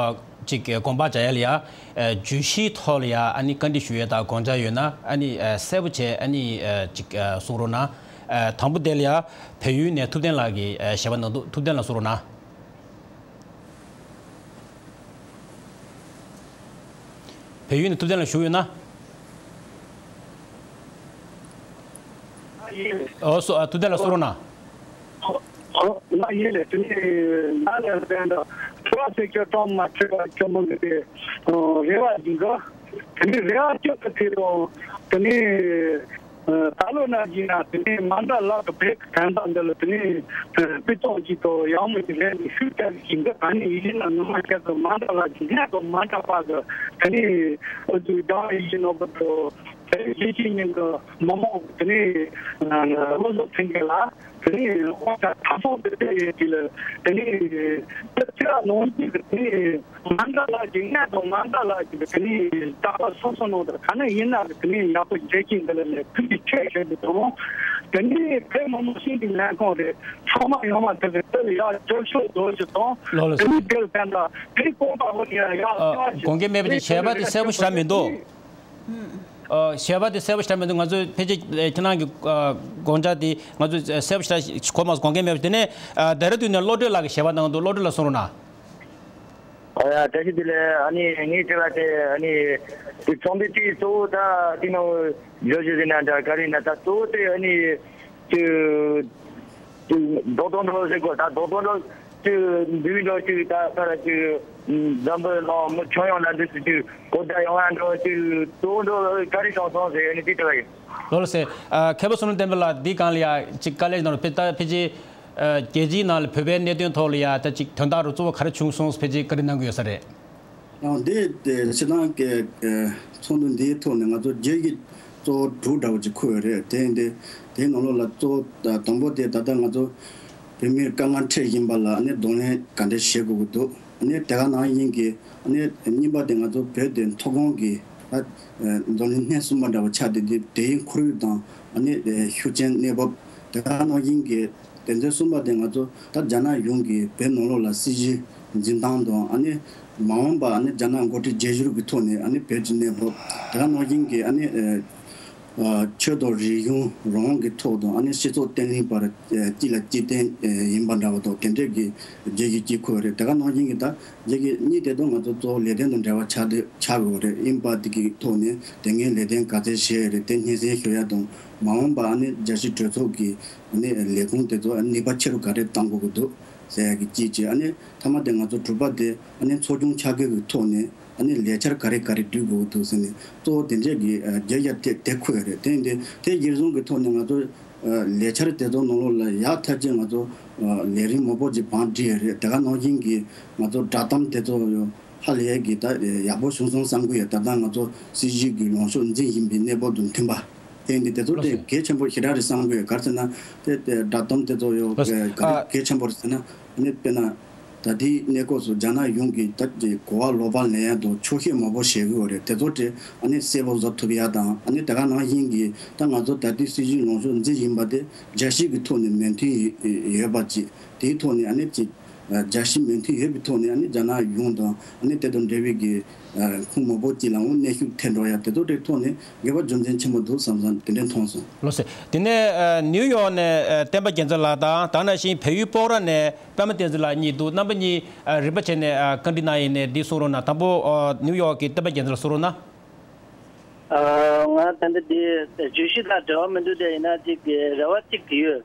ཅིག་དགོངས་པ་འཇགས་ཡ་ལ་ཡ། བརྗོད་གཞིའི་ཐོག་ལ་ཡ་ཨ་ནི་བཀའ་འདྲི་ཞུ་ཡས་དང་དགོངས་འཆར་ཡོད་ན་ཨ་ནི་གསལ་པོ་བྱས་ཨ་ནི་ཅིག་གསུང་རོགས་གནང་། དང་པོ་དེ་ལ་ཡ་བལ་ཡུལ་ནས་ཐུབ་བསྟན་ལགས་ཀྱིས་ཞལ་པར་གནང་འདུག་ཐུབ་བསྟན་ལགས་གསུང་རོགས་གནང་། བལ་ཡུལ་ནས་ཐུབ་བསྟན་ལགས་བཞུགས་ཡོད་ན། ཨོ་སོ། ཨ། ཐུབ་བསྟན་ལགས་གསུང་རོགས་གནང་། ཨོ། ང་ཡིན་ལེ། དེ་ནས་ང་ལ་བསྟན་དང་ཁྱོད་ཚེ་ཁྱོད་གཏོང་མ་ཁྱོད་ཁྱོད་མོ་ནི་དེ་རེ་བ་ཡིན་ག་དེ་ནས་རེ་བ་ཁྱོད་ཀྱི་དེ་རུ་དེ་ནས། ད་ལོ་ན་ཡིན་ན་དེ་ནས་མ་འདྲ་ལག་ཏུ་བེད་ཀྱི་གན་དང་འདི་ལ་དེ་ནས་སྤུས་གཙང་ཅིག་དང་ཡག་མོ་ཅིག་རེད་འདུག་ཤུགས་རྒྱག་གི་ཞིག་འདི་ག་ནས་ཡིན་ན་ནུ་མ་ཁྱེད་ཚོ་མ་འདྲ་ལག་ཅིག་ངས་ཀྱང་མ་འདྲ་པ་གི་དེ་ནས་ཨུ་ཚུགས་རྒྱག་ཡིན་ཞིག་ནོ་བུ་དུ་དེ་ནས་ཤེས་ཤེས་ཉིན་གི་མི་མང་དེ་ནས་བློ་བཟང་ཚེ་རིང་ལ་དེ་ནས་དབང་ཆ་ད་སོང་དེ་དེ་ཡོད་ཅིག་ལ་དེ་ནས་དེ་ཚེ་ར་ནང་གི་དེ་ནས། མ་འདྲ་ལ་ཅིག་ངས་དང་མ་འདྲ་ལ་ཅིག་དེ་ནས་རྟག་པར་སོ་སོ་ནང་དུ་ག་ནས་ཡིན་ན་དེ་ནས་ཡག་པོ་བྱེད་ཀྱིན་འདི་ལ་ལས་ཕུལ་གྱི་ཆོས་བྱེད་དུ་དང་། དེ་ནས་བོད་མི་མང་སྤྱི་འཐུས་ལྷན་ཁང་རེད། ཚང་མ་ཡོང་བ་དེ་ལས་དེ་ལ་ཡག་རྒྱབ་སྐྱོར་རྡོ་རྗེ་དང་ལོ་ལོ་དེ་ནས་དེ་ལ་བསྟན་ད་དེ་ཀོང་པ་བོ་ནས་ཡག་ཨ། ཡག་དགོངས་འགལ་མེད་པ་ཅིག་བྱས་པ་དེ་གསལ་པོ་ཞེ་དྲག་མི་འདུག་ཨ། བྱས་པ་དེ་གསལ་པོ་ཞེ་དྲག་མི་འདུག་ང་ཚོས་ཕལ་ཆེར་ཨ། ཁྱེད་རང་གི་ཨ། དགོངས་འཆར་དེ་ང་ཚོས་གསལ་པོ་ཞེ་དྲག་གོ་མ་སོང་། དགོངས་འགལ་མེད་པ་དེ་ནས་ཨ། ལྡེ་ར་ལྡུན་ནས་བློ་གྲོས་ལགས་ཀྱིས་ཞལ་པར་གནང་འདུག་བློ་གྲོས་ལགས་གསུང་རོགས་གནང་། ཨ་ཡ། བཀྲ་ཤིས་བདེ་ལེགས། ཨ་ནི་ངའི་དྲི་བ་དེ་ཨ་ནི་དེ་ཚོགས་འདུ་དེའི་གཙོ་བོ་ད་དེ་ནང་བརྗོད་གཞི་ཟེར་ན་འདྲ་ག་རེ་ཡིན་ན་ད་གཙོ་བོ་དེ་ཨ་ནི་དེ་དེ་རྡོག་རྡོག་འགྲོ་ཟེར་གོ་ད་རྡོག་རྡོག་འགྲོ་དེ་འདུས་འགྲོ་དེ་ད་ད་དེ་འཛམ་བུ་གླིང་མི་ཁྱོན་ཡོངས་ལ་འདི་སུ་དེ་གོ་བརྡ་ཡོང་བ་འགྲོ་དེ་གཙོ་བོ་འགྲོ་ག་རེ་བྱུང་སོང་ཟེར་ཨ་ནི་དེ་དྲི་བ་ཡིན། ལོ་ལོ་ཟེར། ཨ། མཁས་པ་བསོད་ནམས་བསྟན་འཕེལ་ལགས་འདི་སྒང་ལ་ཡ་ཅིག་དཀའ་ལས་གནང་རོགས། ཕལ་ད་ཕལ་ཆེར་ཨ། རྒྱལ་སྤྱིའི་ནང་ལ་བོད་པའི་གནད་དོན་ཐོག་ལ་ཡ་ད་ཅིག་དོན་དག་རུ་གཙོ་བོ་ག་རེ་བྱུང་སོང་ཕལ་ཆེར་བཀའ་འདྲི་གནང་གི་ཡོད་ས་རེད། ཡང་འདི་དེ་སྤྱི་བཏང་གི་ཨ། ཚོགས་འདུ་འདིའི་ཐོག་ནས་ང་ཚོ་རྒྱལ་གྱི་གཙོ་བོ་དྲུག་འདྲ་བོ་ཅིག་འཁོད་ཡོད་རེད། དེ་ཡིན་དུས་དེའི་ནང་ལོགས་ལ་གཙོ་བོ་དང་པོ་དེ་ད་ལྟ་ང་ཚོ་བོད་མིར་དཀའ་ངལ་འཕྲད་བཞིན་པ་ལ་ཨ་ནི་གདོང་ལེན་ག་འདྲ་བྱེད་དགོས་ཀྱི་འདུག་ཨ་ནི་དེ་ག་ནང་བཞིན་གྱི་ཨ་ནི་གཉིས་པ་དེ་ང་ཚོ་བོད་དེ་མཐོ་སྒང་གི་ད་འཛམ་གླིང་སྣེ་གསུམ་པ་འདྲ་བ་ཆགས་བསྡད་དུས་དེའི་ཁོར་ཡུག་དང་ཨ་ནི་ཤུགས་རྐྱེན་གནས་བབ་དེ་ག་ནང་བཞིན་གྱི་དེ་ཚོའི་གསུམ་པ་དེ་ང་ཚོ་ད་རྒྱ་ནག་གཞུང་གིས་བོད་ནང་ལོགས་ལ་སྲིད་ཇུས་འཛིན་སྟངས་དང་ཨ་ནི་མ་འོངས་པ་ཨ་ནི་རྒྱ་ནག་འགོ་ཁྲིད་བརྗེ་བཞུགས་ཀྱི་ཐོག་ནས་ཨ་ནི་བོད་ཀྱི་གནས་བབ་དེ་ག་ནང་བཞིན་གྱི་ཨ་ནི། ཆོས་དང་རིག་གཞུང་རང་དབང་གི་ཐོག་དང་ཨ་ནི་སྤྱི་ཚོགས་བརྟན་ལྷིང་བར་གཅིག་ལ་གཅིག་བརྟེན་ཡིན་པ་འདྲ་བ་དང་དེ་འདྲས་ཀྱི་རྒྱལ་གྱི་དཀྱིལ་འཁོར་རེད། དེ་ག་ནང་བཞིན་གྱི་ད་རྒྱལ་གྱི་གཉིས་དེ་དག་ང་ཚོ་གཙོ་བོ་ལས་དོན་དང་འབྲེལ་བ་ཆགས་དེ་ཆགས་དགོས་རེད། ཡིན་པ་དེ་གི་ཐོག་ནས་དེ་སྔའི་ལས་དོན་ག་ཚད་བྱས་རེད་དེ་སྙན་སེང་ཞུ་ཡ་དང་མ་འོངས་པ་ཨ་ནི་རྒྱལ་སྤྱིའི་གྲོས་ཚོགས་ཀྱི་ཨ་ནི་ལས་ཁུངས་དེ་ཚོ་ཨ་ནི་ནུས་པ་ཆེ་རུ་ག་རེ་གཏང་དགོས་ཀྱི་འདུག་ཟེར་ཡ་གི་གཅིག་བྱས། ཨ་ནི་མཐའ་མ་དེ་ང་ཚོ་དྲུག་པ་དེ་ཨ་ནི་ཚོགས་ཆུང་ཆ་བགོས་ཀྱི་ཐོག་ནས། ཨ་ནི་ལས་འཆར་ག་རེ་ག་རེ་སྒྲིག་དགོས་འདུག་ཟེར་ནས་གཙོ་བོ་དེ་འདྲས་ཀྱི་རྒྱ་ཡ་དེ་དེ་ཁོ་ཡ་རེད། དེ་འདི་དེ་གཞིར་བཟུང་གི་ཐོག་ནས་ང་ཚོ་ལས་འཆར་དེ་ཚོ་ནང་ལོགས་ལ་ཡག་ཐག་ཆོད་ང་ཚོ་ལས་རིམ་མང་པོ་ཅིག་བང་བསྒྲིགས་ཡ་རེད། དེ་ག་ནང་བཞིན་གྱི་ང་ཚོ་བསྒྲགས་གཏམ་དེ་ཚོ་ཡོད་ཧ་ལས་ཡ་གི་ད་ཡག་པོ་བྱུང་སོང་བསམ་གི་ཡོད། ད་ལྟ་ང་ཚོ་སྲིད་ཇུས་ཀྱི་ལངས་ཕྱོགས་འཛིན་བཞིན་པའི་གནས་བབ་དང་མཐུན་པ་དེ་འདི་དེ་ཚོ་དེ་གལ་ཆེན་པོ་ཞེ་དྲག་རེད་བསམ་གི་ཡོད། ག་རེ་ཟེར་ན་དེ་དེ་བསྒྲགས་གཏམ་དེ་ཚོ་ཡོད་ག་རེ་གལ་ཆེན་པོ་རེད་ཟེར་ན། ཨ་ནི་དཔེར་ན། ད་ལྟའི་གནས་སྐབས་སུ་རྒྱ་ནག་གཞུང་གིས་ད་ཀྱི་གོ་བ་ལོག་པ་ལེན་ཡ་དང་འཁྱོག་བཤད་མང་པོ་བྱེད་དགོས་རེད། དེ་ཚོ་དེ་ཨ་ནི་གསལ་པོ་བཟོ་ཐུབ་ཡ་དང་ཨ་ནི་དེ་ག་ནང་བཞིན་གྱི་ད་ང་ཚོ་ད་ལྟའི་སྲིད་ཇུས་ལངས་ཕྱོགས་འཛིན་བཞིན་པ་དེ་རྒྱལ་སྤྱི་གི་ཐོག་ནས་མོས་མཐུན་ཡོད་པ་ཅིག་དེའི་ཐོག་ནས་ཨ་ནི་ཅིག་རྒྱལ་སྤྱི་མོས་མཐུན་ཡོད་པའི་ཐོག་ནས་ཨ་ནི་རྒྱ་ནག་གཞུང་དང་ཨ་ནི་དེ་དང་འབྲེལ་བའི་གི་ཁུངས་མང་པོ་ཅིག་ལའང་གནོན་ཤུགས་ཐེབས་འགྲོ་ཡ་དེ་ཚོ་དེའི་ཐོག་ནས་དགོས་པ་རྒྱུ་མཚན་ཆེན་པོ་འདུག་བསམ་བསམ་དེ་འདྲ་མཐོང་སོང་། ལགས་སོ། དེ་ནས་ཨ་ནིའུ་ཡོག་ནས་ཨ་བསྟན་པ་རྒྱལ་མཚན་ལགས་དང་དེ་ནང་བཞིན་བལ་ཡུལ་སྤོག་ར་ནས་པདྨ་བསྟན་འཛིན་ལགས་གཉིས་འདུག་རྣམ་པ་གཉིས་ཨ་རིམ་པ་བྱས་ནས་ཨ་བཀའ་འདྲི་གནང་ཡིན་ནས་འདི་གསུང་རོགས་གནང་། དང་པོ་ཨ་ནིའུ་ཡོག་གི་བསྟན་པ་རྒྱལ་མཚན་ལགས་གསུང་རོགས་གནང་། ཨ་ང་ད་ལྟ་འདི་བརྗོད་གཞི་དང་འབྲེལ་བ་མི་འདུག་དེ་ཡིན་ན་ཅིག་རེ་བ་གཅིག་དེ་ཡོད།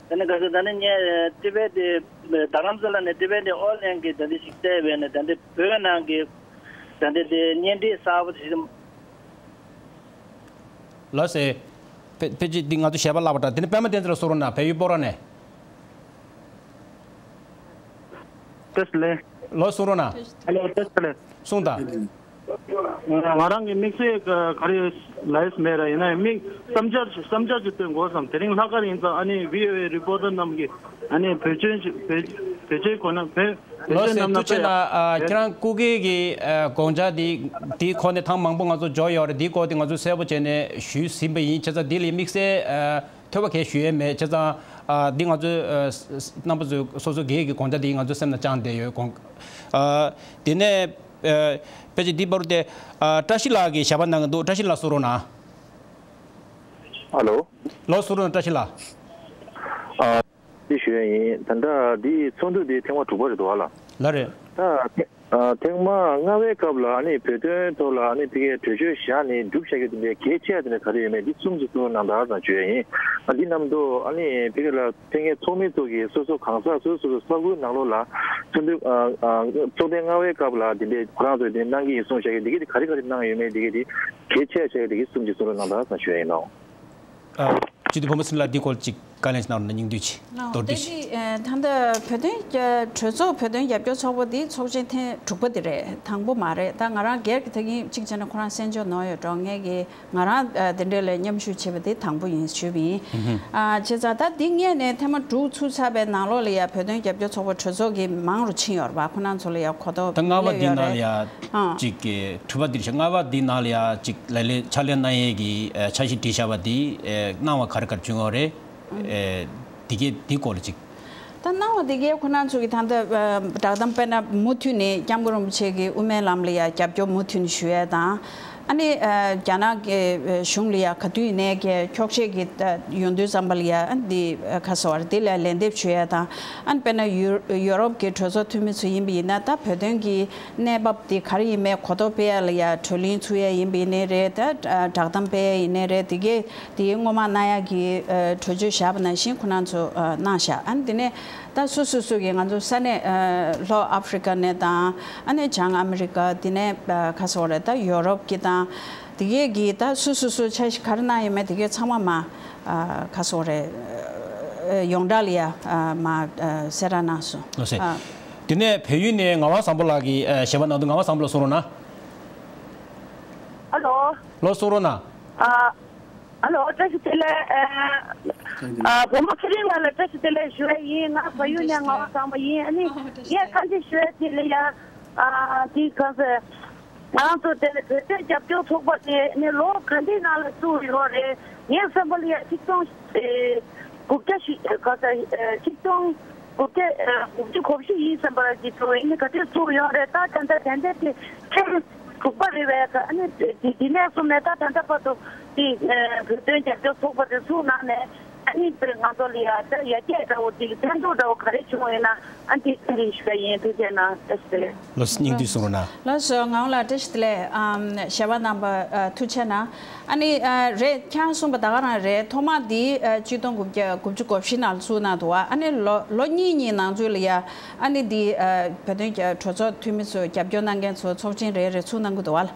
དེ་ནི་ག་ཚོད་ད་ནི་ངས་ཏི་བེད་དེ་རྡ་རམ་ས་ལ་ནས་ཏི་བེད་དེ་ཨོ་ལན་གྱི་ད་ལྟ་ཞིག་བལྟས་པས་ནས་ད་ལྟ་བོད་ནང་གི་ད་ལྟ་དེ་གཉེན་སྒྲིག་གསར་པ་དེ་ལགས་སེ། ཕལ་ཕལ་ཆེར་འདི་ང་ཚོ་ཞལ་པར་བཀླགས་པ་འདྲ། དེ་ནི་པདྨ་བསྟན་འཛིན་ལགས་གསུང་རོགས་གནང་། བལ་ཡུལ་སྤོག་ར་ནས། བཀྲ་ཤིས་བདེ་ལེགས། ལགས་གསུང་རོགས་གནང་། ཨ་ལོ་བཀྲ་ཤིས་བདེ་ལེགས། གསུངས་དང་། ང་རང་གི་དམིགས་བསལ་ག་རེ་ལབ་ཡས་མེད་ར། ཡིན་ན་ཡང་དམིགས་བསམ་འཆར་བསམ་འཆར་ཅིག་སྟོན་དགོས་བསམ། དེ་རིང་ལྷག་དཀར་ཡིན་ཙང་ཨ་ནི་བྷི་ཨོ་ཨེ་རི་པོར་ཊར་རྣམས་ཀྱིས་ཨ་ནི་བེད་སྤྱོད་བེད་བེད་སྤྱོད་གོ་ན་བེད་བེད་ལགས་སེ། སྤྱོད་ཐུགས་རྗེ་གནང་། ཨ་ཁྱེད་རང་སྐུ་སྒེར་གྱི་ཨ་དགོངས་འཆར་འདི་འདིའི་ཁོ་ནས་ཐེངས་མང་པོ་ང་ཚོ་འབྱོར་ཡོད་རེད། འདིའི་སྐོར་དེ་ང་ཚོས་གསལ་པོ་བྱས་ནས་ཞུས་ཟིན་པ་ཡིན། བྱས་ཙང་འདི་ལ་དམིགས་བསལ་ཨ་ཐོས་པ་གལ་ཞུ་ཡས་མེད། བྱས་ཙང་ ཨ། འདི་ང་ཚོའི་ཨ་རྣམ་པ་ཚོས་སོ་སོ་སྒེར་གྱི་དགོངས་འཆར་འདི་ང་ཚོའི་སེམས་ནང་བཅངས་བསྡད་ཡོད། དགོངས། ཨ། དེ་ནས་ཨ་ཕལ་ཆེར་འདི་བར་དུ་དེ་ཨ་བཀྲ་ཤིས་ལགས་ཀྱིས་ཞལ་པར་གནང་གི་འདུག། བཀྲ་ཤིས་ལགས་གསུང་རོགས་གནང་། ཨ་ལོ། ལགས་གསུང་རོགས་གནང་བཀྲ་ཤིས་ལགས། ཨ། འདི་ཞུ་ཡ་ཡིན། ད་ལྟ་འདི་ཚོགས་འདུ་འདི་ཐེངས་མ་དྲུག་པ་རེད་འདུག་ཨ་ལགས། ལགས་རེད། ད་ཐེ་ཨ་ཐེངས་མ་ལྔ་པའི་སྐབས་ལ་ཨ་ནི་བོད་དོན་ཐོག་ལ་ཨ་ནི་ཕ་གིའི་གྲོས་ཆོད་བཞག་ནས་འགྲུབ་བཞག་རྒྱུ་དེ་འདྲའི་གལ་ཆེ་བ་དེ་འདྲ་ག་རེ་ཡོད་མེད་འདི་གསུམ་གྱི་གསུང་རོགས་གནང་དང་ཞུ་ཡ་ཡིན། ཨ་འདི་མཉམ་དུ་ཨ་ནི་ཕ་གི་ལ་ཕེབས་མཁན་ཚོགས་མི་ཚོ་གིས་སོ་སོ་གང་ཟག་སོ་སོ་སོ་ས་ཁུལ་ནང་ལོགས་ལ་ཚོགས་འདུ་ཨ་ཨ་ཚོགས་ཐེངས་ལྔ་པའི་སྐབས་ལ་དེ་འདྲའི་ཁོ་རང་ཚོས་དེ་གནང་གི་ཡིན་གསུངས་བཞག་ཡོད། འདི་གི་དེ་ག་རེ་ག་རེ་གནང་ཡོད་མེད་འདི་གི་དེ་གལ་ཆེ་བ་ཆགས་ཡོད། འདི་གི་གསུམ་གྱི་གསུང་རོགས་གནང་དང་ཞུ་ཡ་ཡིན་ནོ། ཨ། སྤྱི་འཐུས་བུ་མོ་ཚེ་རིང་ལགས་འདི་སྐོར་ཅིག་བཀའ་ལན་གནང་རོགས་གནང་། སྙིང་བསྡུས་ཅིག་མདོར་བསྡུས་ཅིག། ཨ་ད་ལྟ་བོད་དོན་གྲོས་ཚོགས་བོད་དོན་རྒྱབ་སྐྱོར་ཚོགས་པ་འདི་ཚོགས་ཆེན་ཐེངས་དྲུག་པ་འདི་རེད། དང་པོ་མ་རེད། ད་ང་རང་སྒེར་གྱི་ཐད་ཀྱི་གཅིག་བྱས་ན་ཁོ་རང་གསན་འཇོག་གནང་ཡོད་འགྲོ། ངས་ཀྱི་ང་རང་ཨ་དེ་འདྲ་ལ་མཉམ་ཞུགས་བྱས་པ་དེ་དང་པོ་ཡིན་ཞུས་པ་ཡིན། ཨ་བྱས་ཙང་ད་འདི་སྔས་ནས་ཐེངས་མ་དྲུག་ཚུགས་ཚར་བའི་ནང་ལོགས་ལ་ཡ་བོད་དོན་རྒྱབ་སྐྱོར་ཚོགས་པ་གྲོས་ཚོགས་ཀྱི་མང་རུ་ཕྱིན་ཡོད་རེད་པ། ཁོ་རང་ཚོ་ལ་ཡ་གོ་རྟོགས་ད་ལྔ་པ་སླེབས་འདི་ཡོད་ནང་ལ་རེད། ཡ་ཨ་ཅིག་གི་དྲི་བ་འདིར་བྱས། ལྔ་པ་འདི་ནང་ལ་ཡ་ཅིག་ལ་ལས་ཕྱག་ལས་གནང་ཡས་ཀྱི་ཨ་འཆར་གཞི་བསྒྲིགས་བཞག་པ་འདི་ཨ་གནང་བ་ག་རེ་ག་རེ་བྱུང་ཡོད་རེད། ཨ་འདི་གའི་འདི་སྐོར་ལ་ཅིག། ད་གནང་བ་དེ་གའི་ཁོ་རང་ཚོ་གི་ད་ལྟ་ཨ་བསྒྲགས་གཏམ་དཔེར་ན་མུ་མཐུད་ནས་སྐྱབས་མགོན་རིན་པོ་ཆེ་གི་དབུ་མའི་ལམ་ལ་ཡ་རྒྱབ་སྐྱོར་མུ་མཐུད་ནས་ཞུ་ཡ་དང་། ཨ་ནི་ཨ་རྒྱ་ནག་གི་ཨ་གཞུང་ལ་ཡ་ག་དུས་ནས་ཀྱི་འཁྱོག་བཤད་ཀྱི་ཨ་ཡོང་དུས་ཙམ་པ་ལ་ཡ་ཨ་འདི་ཨ་ག་ཟེར་བ་རེད། འདི་ལ་ལན་འདེབས་ཞུ་ཡ་དང་། ཨ་ནི་དཔེར་ན་ཡུ་ཡུ་རོབ་ཀྱི་གྲོས་ཚོགས་འཐུས་མི་ཚོ་ཡིན་པ་ཡིན་ན་ད་བོད་དོན་གྱི་གནས་བབ་འདི་ག་རེ་ཡིན་མིན་གོ་རྟོགས་སྤེལ་ཡ་ལ་ཡ་གྲོས་གླེང་ཚུགས་ཡ་ཡིན་པ་ཡིན་ནའི་རེད། ད་ཨ་བསྒྲགས་གཏམ་སྤེལ་ཡ་ཡིན་ནའི་རེད། དེ་གའི་དེའི་སྔོན་མ་གནང་ཡག་གི་ཨ་གྲོས་ཆོད་བཞག་པ་ནང་བཞིན་ཁོ་རང་ཚོ་ཨ་གནང་བཞག། ཨ་ནི་དེ་ནས་ད་སུ་སུ་སུ་གིས་ང་ཚོ་ས་གནས་ཨ་ལྷོ་ཨ་ཧྥི་རི་ཀ་ནས་དང་། ཨ་ནི་བྱང་ཨ་མི་རི་ཀ། དེ་ནས་ཨ་ག་ཟེར་དགོས་རེད། ད་ཡོ་རོབ་ཀྱི་དང་། དེ་གའི་གི་ད་སུ་སུ་སུ་འཆར་གཞི་ག་རེ་གནང་ཡོད་མེད་དེ་གའི་ཚང་མ་མ་ཨ་ག་ཟེར་དགོས་རེད། ཨ་ཡོངས་གྲགས་ལ་ཡ་ཨ་མ་ཨ་གསལ་བསྒྲགས་གནང་སོང་། ལགས་སེ། ཨ་དེ་ནས་བལ་ཡུལ་ནས་ངག་དབང་བཟང་པོ་ལགས་ཀྱིས་ཨ་ཞལ་པར་གནང་འདུག། ངག་དབང་བཟང་པོ་ལགས་གསུང་རོགས་གནང་། ཨ་ལོ། ལགས་གསུང་རོགས་གནང་། ཨ། ཨ་ལོ། བཀྲ་ཤིས་བདེ་ལེགས། ཨ། ཨ། བུ་མོ་ཚེ་རིང་ལགས་ལ་བཀྲ་ཤིས་བདེ་ལེགས་ཞུ་བ་ཡིན། ང་བལ་ཡུལ་ནས་ངག་དབང་བཟང་པོ་ཡིན། ཨ་ནི་ངས་བཀའ་འདྲི་ཞུ་ཡ་དེ་ལ་ཡ། ཨ། དེ་ག་ཟེར། ང་རང་ཚོ་དེ་ནས་བོད་དོན་རྒྱབ་སྐྱོར་ཚོགས་པ་དེ་ནི་ལོ་ག་འདྲའི་ནང་ལ་བཙུགས་ཡོད་རེད། ངའི་བསམ་པ་ལ་ཡ་ཆིག་སྟོང་ཨེ་དགུ་བརྒྱ་ཞིག་ག་ཟེར། ཨེ་ཆིག་སྟོང་དགུ་བརྒྱ་ཨེ་དགུ་བཅུ་གོ་བཞི་ཡིན་བསམ་པ་ཅིག་བཙུགས་ཡིན། ནི་ག་དུས་བཙུགས་ཡོད་རེད། ད་ད་ལྟ་དེ་འདྲ་དེ་ཐེངས་དྲུག་པ་རེད་པས། ཨ་ནི་དེ་དེ་ནས་བཟུང་ནས་ད་ད་ལྟ་བར་དུ་དེ་ཨེ་བོད་དོན་རྒྱབ་སྐྱོར་ཚོགས་པ་དེ་ཚུགས་གནང་ནས། ཨ་ནི་དེ་ང་ཚོ་ལ་ཡ་ད་ཡར་རྒྱས་འདྲ་བོ་དེ་ཕན་ཐོགས་འདྲ་བོ་ག་རེ་བྱུང་ཡོད་ན། ཨ་འདི་ཚོ་ལ་ཞུ་བ་ཡིན། ཐུགས་རྗེ་གནང་། བཀྲ་ཤིས་བདེ་ལེགས། ལགས་སོ། སྙིང་བསྡུས་གསུང་རོགས་གནང་། ལགས་སོ། ངག་དབང་ལགས་བཀྲ་ཤིས་བདེ་ལེགས། ཨམ་ཞལ་པར་གནང་བ་ཨ་ཐུགས་རྗེ་གནང་། ཨ་ནི་ཨ་རེད། ཁྱེད་རང་གསུངས་པ་ད་ག་རང་རེད། ཐོག་མ་འདི་ཨ་ཆིག་སྟོང་དགུ་བརྒྱ་དགུ་བཅུ་གོ་བཞི་ནང་བཙུགས་གནང་འདུག་བ། ཨ་ནི་ལོ་ལོ་གཉིས་གཉིས་ནང་ཚུད་ལ་ཡ་ཨ་ནི་འདི་ཨ་བོད་དོན་རྒྱ་གྲོས་ཚོགས་འཐུས་མི་ཚོ་རྒྱབ་སྐྱོར་གནང་མཁན་ཚོ་ཚོགས་ཆེན་རེ་རེ་ཚུགས་གནང་གི་འདུག་བ།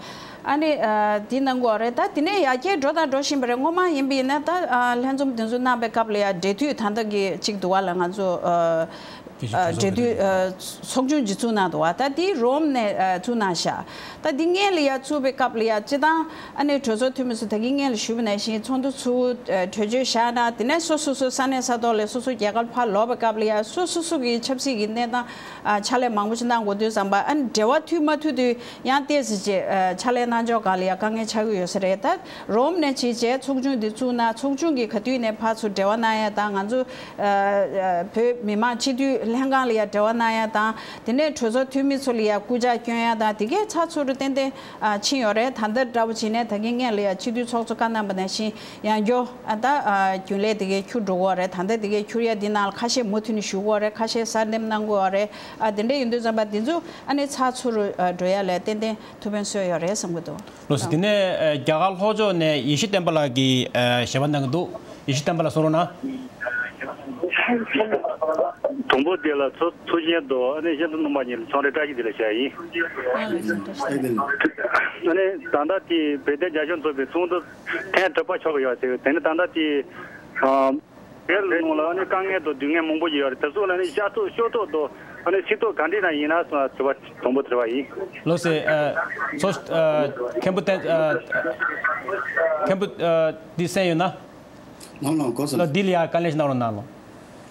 ཨ་ནི་ཨ་འདི་གནང་གི་རེད། ད་དེ་ནས་ཡར་རྒྱས་འགྲོ་དང་འགྲོ་བཞིན་པ་རེད། སྔོན་མ་ཡིན་པ་ཡིན་ན་ད་ཨ་ལྷན་འཛོམས་འདི་ཚོ་གནང་པའི་སྐབས་ལ་ཡ་འབྲེལ་མཐུད་ད་ལྟ་གི་གཅིག་འདུག་བ་ལ། ང་ཚོ་ཨ། ཨ་འབྲེལ་མཐུད་ཨ་ཚོགས་ཆུང་ཅིག་བཙུགས་གནང་འདུག་བ། ད་འདི་རོམ་ནས་ཨ་བཙུགས་གནང་ཤག། ད་འདི་སྔོན་ལ་ཡ་བཙུགས་པའི་སྐབས་ལ་ཡ་སྤྱིར་བཏང་ཨ་ནི་གྲོས་ཚོགས་འཐུས་མི་ཚོ་ད་གིན་སྔོན་ལ་ཞུས་པ་ནང་བཞིན་ཚོགས་འདུ་ཚུགས། ཨ་གྲོས་ཆོད་བཞག་ན་དེ་ནས་སོ་སོ་སོ་ས་གནས་ས་ཐོག་ལ་སོ་སོ་རྒྱལ་ཁབ་ཕར་ལོག་པའི་སྐབས་ལ་ཡ་སོ་སོ་སོ་གི་ཆབ་སྲིད་ཀྱི་གནས་སྟངས་ཨ་ཕྱག་ལས་མང་པོ་ཞིག་གནང་དགོས་དུས་ཙམ་པ། ཨ་ནི་འབྲེལ་བ་མཐུད་མ་མཐུད་དུས་ཡང་ཏོག་ཙམ་ཅིག་ཨ་ཕྱག་ལས་གནང་ཕྱོགས་སྒང་ལ་ཡ་དཀའ་ངལ་ཆགས་ཀྱི་ཡོད་ས་རེད། ད་རོམ་ནས་བྱས་རྗེས་ཚོགས་ཆུང་འདི་བཙུགས་ན་ཚོགས་ཆུང་གིས་ག་དུས་ནས་ཕར་ཚུར་འབྲེལ་བ་གནང་ཡ་དང་། ང་ཚོ་ཨ་ཨ་བོད་མི་མང་སྤྱི་འཐུས་ལྷན་ཁང་ལ་ཡ་འབྲེལ་བ་གནང་ཡ་དང་། དེ་ནས་གྲོས་ཚོགས་འཐུས་མི་ཚོ་ལ་ཡ་སྐུ་ཕྱག་སྐྱོན་ཡ་དང་། དེ་གའི་ཚགས་ཚུད་རུ་ཏན་ཏན་ཨ་ཕྱིན་ཡོད་རེད། ད་ལྟ་འདྲ་པོ་བྱས་ནས་ད་གིན་སྔོན་ལ་ཡ་སྤྱི་འཐུས་ཚོགས་གཙོ་བཀའ་གནང་པ་ནང་བཞིན་ཡང་བསྐྱར་ཨ་ད་ཨ་རྒྱུན་ལས་དེ་གའི་འཁྱུར་འགྲོ་གི་ཡོད་རེད། ད་ལྟ་དེ་གའི་འཁྱུར་ཡ་འདི་ནང་ལ་ཁ་ཤས་མུ་མཐུད་ནས་ཞུགས་ཀྱི་ཡོད་རེད། ཁ་ཤས་གསར་འདེམས་གནང་གི་ཡོད་རེད། ཨ་དེ་འདྲ་ཡིན་དུས་ཙམ་པ་འདི་ཚོ་ཨ་ནི་ཚགས་ཚུད་རུ་ཨ་འགྲོ་ཡ་ལ་ཏན་ཏན་ཐུགས་ཕན་གསོས་ཡོད་རེད་བསམ་གྱི་འདུག། ལགས་སོ། དེ་ནས་ཨ་རྒྱ་གར་ལྷོ་ཕྱོགས་ནས་ཡེ་ཤེས་བསྟན་པ་ལགས་ཀྱིས་ཨ་ཞལ་པར་གནང་གི་འདུག། ཡེ་ཤེས་བསྟན་པ་ལགས་གསུང་རོགས་གནང་། དང་པོ་དེ་ལ་ཐུགས་ཐུགས་རྗེ་ཆེ། ཨ་ནི་ཤིན་ཏུ་སྣང་བ་ཉིད་ལ་ཚང་རེ་བཀྲ་ཤིས་བདེ་ལེགས་ཞུ་ཡ་ཡིན། ཨ་ནི་ད་ལྟ་དེ་བོད་དོན་རྒྱབ་སྐྱོར་ཚོགས་པའི་ཚོགས་འདུ་ཐེངས་དྲུག་པ་ཆགས་ཀྱི་ཡོད་ཟེར། དེ་ནི་ད་ལྟ་དེ་ཨ་བོད་ལ་ནང་ལ་ཨ་ནི་དཀའ་ངལ་དང་སྡུག་བསྔལ་མང་པོ་ཡོད་རེད། དེ་ཚོ་ལ་ནི་ཤ་ཚུགས་ཤོག་ཐོག་ཏུ་ཨ་ནི་སྲིད་ཐོག་ག་འདྲ་ན་ཡིན་ན་སོང་དྲི་བ་དང་པོ་དྲི་བ་ཡིན། ལགས་སེ། ཨ་ཚོགས་ཨ་མཁན་པོ་བསྟན་ཨ་མཁན་པོ་ཨ་འདི་གསན་ཡོད་ན། ལགས་ལགས། གོ་སོང་། ལགས་འདི་ལ་ཡ་བཀའ་ལན་ཞིག་གནང་རོགས་གནང་། ལགས།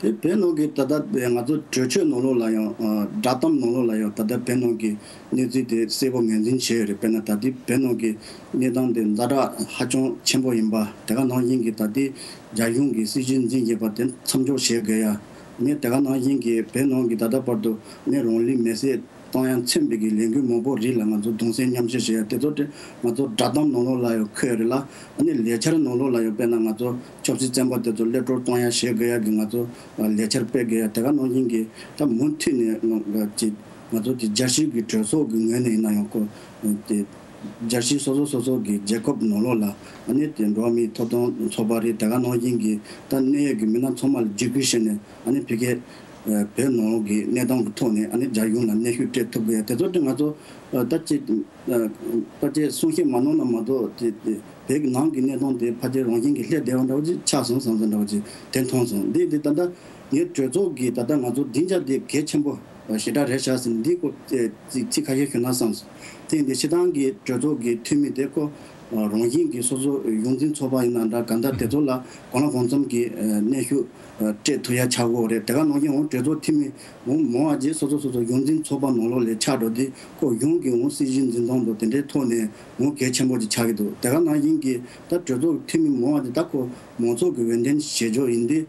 དེ་བོད་ནང་གི་ད་ལྟ་ང་ཚོ་གྲོས་ཆོད་ནང་ལོགས་ལ་ཡང་ཨ་བསྒྲགས་གཏམ་ནང་ལོགས་ལ་ཡང་ད་ལྟ་བོད་ནང་གི་གནས་ཚུལ་དེ་གསལ་པོ་ངོས་འཛིན་བྱས་ཡོད་རེད། དཔེར་ན་ད་ལྟའི་བོད་ནང་གི་གནས་སྟངས་དེ་ཛ་དྲག་ཧ་ཅང་ཆེན་པོ་ཡིན་པ། དེ་ག་ནང་བཞིན་གྱི་ད་ལྟའི་རྒྱ་གཞུང་གི་སྲིད་བྱུས་འཛིན་བཞིན་པ་དེ་མཚམས་འཇོག་བྱེད་དགོས་ཡ། ནས་དེ་ག་ནང་བཞིན་གྱི་བོད་ནང་གི་ད་ལྟ་བར་དུ་ནས་རང་ལུས་མེར་སྲེག་གཏོང་ཡ་མཚོན་པའི་གི་ལས་འགུལ་མང་པོ་རིགས་ལ་ང་ཚོ་གདུང་སེམས་མཉམ་སྐྱེད་བྱེད་ཡ་དེ་ཚོ་དེ་ང་ཚོ་བསྒྲགས་གཏམ་ནང་ལོགས་ལ་ཡང་འཁོད་རེད་ལ། ཨ་ནི་ལས་འཆར་ནང་ལོགས་ལ་ཡང་དཔེར་ན་ང་ཚོ་ཆབ་སྲིད་བཙོན་པ་དེ་ཚོ་གློད་བཀྲོལ་གཏོང་ཡ་བྱེད་དགོས་ཡ་གི་ང་ཚོ་ལས་འཆར་སྤེལ་དགོས་ཡ། དེ་ག་ནང་བཞིན་གྱི་ད་མུ་མཐུད་ནས་ང་ཅིག་ང་ཚོ་དེ་རྒྱལ་སྤྱིའི་གི་གྲོས་ཚོགས་ཀྱི་ངོས་ནས་ཡིན་ན་ཡང་ཁོ་དེ་རྒྱལ་སྤྱིའི་སོ་སོ་སོ་སོ་གི་རྒྱལ་ཁབ་ནང་ལོགས་ལ་ཨ་ནི་དེ་འགྲོ་བ་མིའི་ཐོབ་ཐང་ཚོགས་པ་རེད། དེ་ག་ནང་བཞིན་གྱི་ད་གནད་ཡོད་ཀྱི་མི་སྣ་ཚང་མ་ལ་བརྒྱུད་སྐུལ་བྱས་ནས་ཨ་ནི་ཕ་གིའི་བོད་ནང་གི་གནས་སྟངས་ཀྱི་ཐོག་ནས་ཨ་ནི་རྒྱ་གཞུང་ལ་གནོན་ཤུགས་སྤྲད་ཐུབ་དགོས་ཡ་དེ་ཚོ་དེ་ང་ཚོ་ད་ཅི་ཕལ་ཆེར་གསུང་བཤད་མ་གནང་ན་མ་གཏོགས་དེ་དེ་བོད་ཀྱི་ནང་གི་གནས་སྟངས་དེ་ཕལ་ཆེར་རང་བཞིན་གྱིས་ལྷོད་བསྡད་པ་འདྲ་བོ་ཅིག་ཆགས་སོང་བསམ་བསམ་འདྲ་བོ་ཅིག་དེ་མཐོང་སོང་། འདི་འདི་ད་ལྟ་ངའི་གྲོས་ཚོགས་ཀྱི་ད་ལྟ་ང་ཚོ་སྡིངས་ཆ་དེ་གལ་ཆེན་པོ་ཞེ་དྲག་རེད་ཤག་ཟེར་འདི་ཀོ་ཚིག་ཚིག་ཁ་ཤས་ཞུ་ན་བསམ་སོང་། དེ་འདི་སྤྱི་བཏང་གི་གྲོས་ཚོགས་ཀྱི་འཐུས་མི་དེ་ཀོ་རང་བཞིན་གྱིས་སོ་སོ་ཡོངས་འཛིན་ཚོགས་པ་ཡིན་ན་འདྲ་གང་ལྟར་དེ་ཚོ་ལ་གང་ལ་གང་འཚམ་གྱི་གནོན་ཤུགས་སྤྲད་ཐུབ་ཡ་ཆགས་ཡོད་རེད། དེ་ག་ནང་བཞིན་འོང་གྲོས་ཚོགས་འཐུས་མི་འོང་མང་བ་ཅིག་སོ་སོ་སོ་སོ་ཡོངས་འཛིན་ཚོགས་པ་ནང་ལོགས་ལས་ཆགས་འགྲོ་དུས་ཁོ་གཞུང་གི་འོང་སྲིད་བྱུས་འཛིན་སྟངས་དང་དེ་འདྲའི་ཐོག་ནས་འོང་གལ་ཆེན་པོ་ཅིག་ཆགས་ཀྱི་འདུག་དེ་ག་ནང་བཞིན་གྱི་ད་གྲོས་ཚོགས་འཐུས་མི་མང་བ་ཅིག་ད་ཁོ་མང་ཚོགས་ཀྱི་འོས་འདེམས་བྱེད་ཕྱོགས་ཡིན་དུས།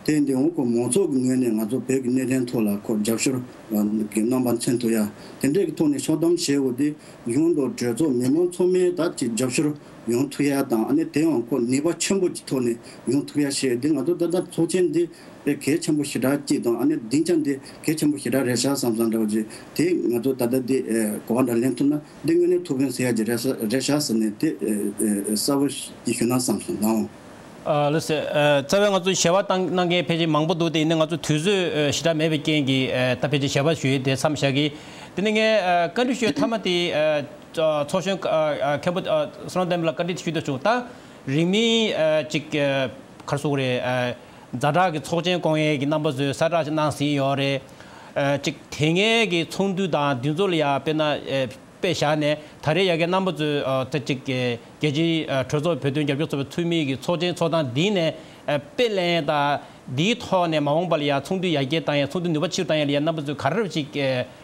དེ་འདི་འོང་ཁོ་མང་ཚོགས་ཀྱི་ངོས་ནས་ང་ཚོ་བོད་ཀྱི་གནད་དོན་ཐོག་ལ་ཁོ་རྒྱབ་སྐྱོར་གྱི་རྣམ་པ་མཚོན་ཐུབ་ཡ། དེ་འདྲའི་གི་ཐོག་ནས་ཕྱོགས་བསྡོམས་བྱས་འོ་དེ་གཞུང་དང་གྲོས་ཚོགས་མི་མང་ཚང་མས་ད་ཅིག་རྒྱབ་སྐྱོར་ཡོང་ཐུབ་ཡ་དང་ཨ་ནི་དེ་ཡང་ཁོ་ནུས་པ་ཆེན་པོ་གི་ཐོག་ནས་ཡོང་ཐུབ་ཡ་བྱས་འདི་ང་ཚོ་ད་ལྟ་ཚོགས་ཆེན་འདི་དཔེ་གལ་ཆེན་པོ་ཞེ་དྲག་ཅིག་དང་ཨ་ནི་སྡིངས་ཆ་འདི་གལ་ཆེན་པོ་ཞེ་དྲག་རེད་ཤག་བསམ་བསམ་འདྲ་བོ་ཅིག་དེ་ང་ཚོ་ད་ལྟ་འདི་གོ་བ་འདྲ་ལེན་ཐུབ་ན་འདི་དངོས་གནས་ཐུགས་ཕན་གསོས་ཡ་ཅིག་རེད་ཤག་རེད་ཤག་ཟེར་ནས་དེ་གསལ་པོ་ཞིག་ཞུ་ན་བསམ་སོང་ལགས། ཨ་ལགས་སོ། ཨ་རྩ་བའི་ང་ཚོ་ཞལ་པར་བཏང་གནང་མཁན་ཕལ་ཆེར་མང་པོ་འདུག་དེ་ཡིན་ན་ང་ཚོ་དུས་ཚོད་ཨ་ཞེ་དྲག་མེད་པའི་རྐྱེན་གྱིས་ཨ་ད་ཕལ་ཆེར་ཞལ་པར་ཞུ་ཡས་དེ་མཚམས་བཞག་གི། དེ་ནས་ངས་ཨ་བཀའ་འདྲི་ཞུ་ཡས་མཐའ་མ་དེ་ཨ་ཚོགས་གཞོན་ཨ་ཨ་མཁན་པོ་ཨ་བསོད་ནམས་བསྟན་འཕེལ་ལ་བཀའ་འདྲི་དེ་ཞུ་འདོད་བྱུང་། ད་རིང་མིན་ཨ་ཅིག་ཨ་ག་རེ་ཟེར་དགོས་རེད། ཨ་ཛ་དྲག་གི་ཚོགས་ཆེན་སྐོང་ཡས་ཀྱི་རྣམ་པ་ཚོས་གསལ་བསྒྲགས་ཅིག་གནང་ཟིན་ཡོད་རེད། ཨ་ཅིག་དེ་སྔའི་གི་ཚོགས་འདུ་དང་དེ་ཚོ་ལ་ཡང་དཔེར་ན་ཨ་དཔེ་བཞག་ནས་ད་རེས་ཡ་གི་རྣམ་པ་ཚོས་ཨ་ད་ཅིག་གི་རྒྱལ་སྤྱིའི་ཨ་གྲོས་ཚོགས་བོད་དོན་རྒྱབ་སྐྱོར་ཚོགས་པའི་འཐུས་མི་གི་ཚོགས་ཆེན་ཚོགས་སྟངས་འདི་ནས་ཨ་དཔེ་ལེན་དང་འདིའི་ཐོག་ནས་མ་འོངས་པ་ལ་ཡ་ཚོགས་འདུ་ཡར་རྒྱས་བཏང་ཡ་ཚོགས་འདུ་ནུས་པ་ཆེ་རུ་བཏང་ཡ་ལ་ཡ་རྣམ་པ་ཚོས་ག་རེ་ཅིག་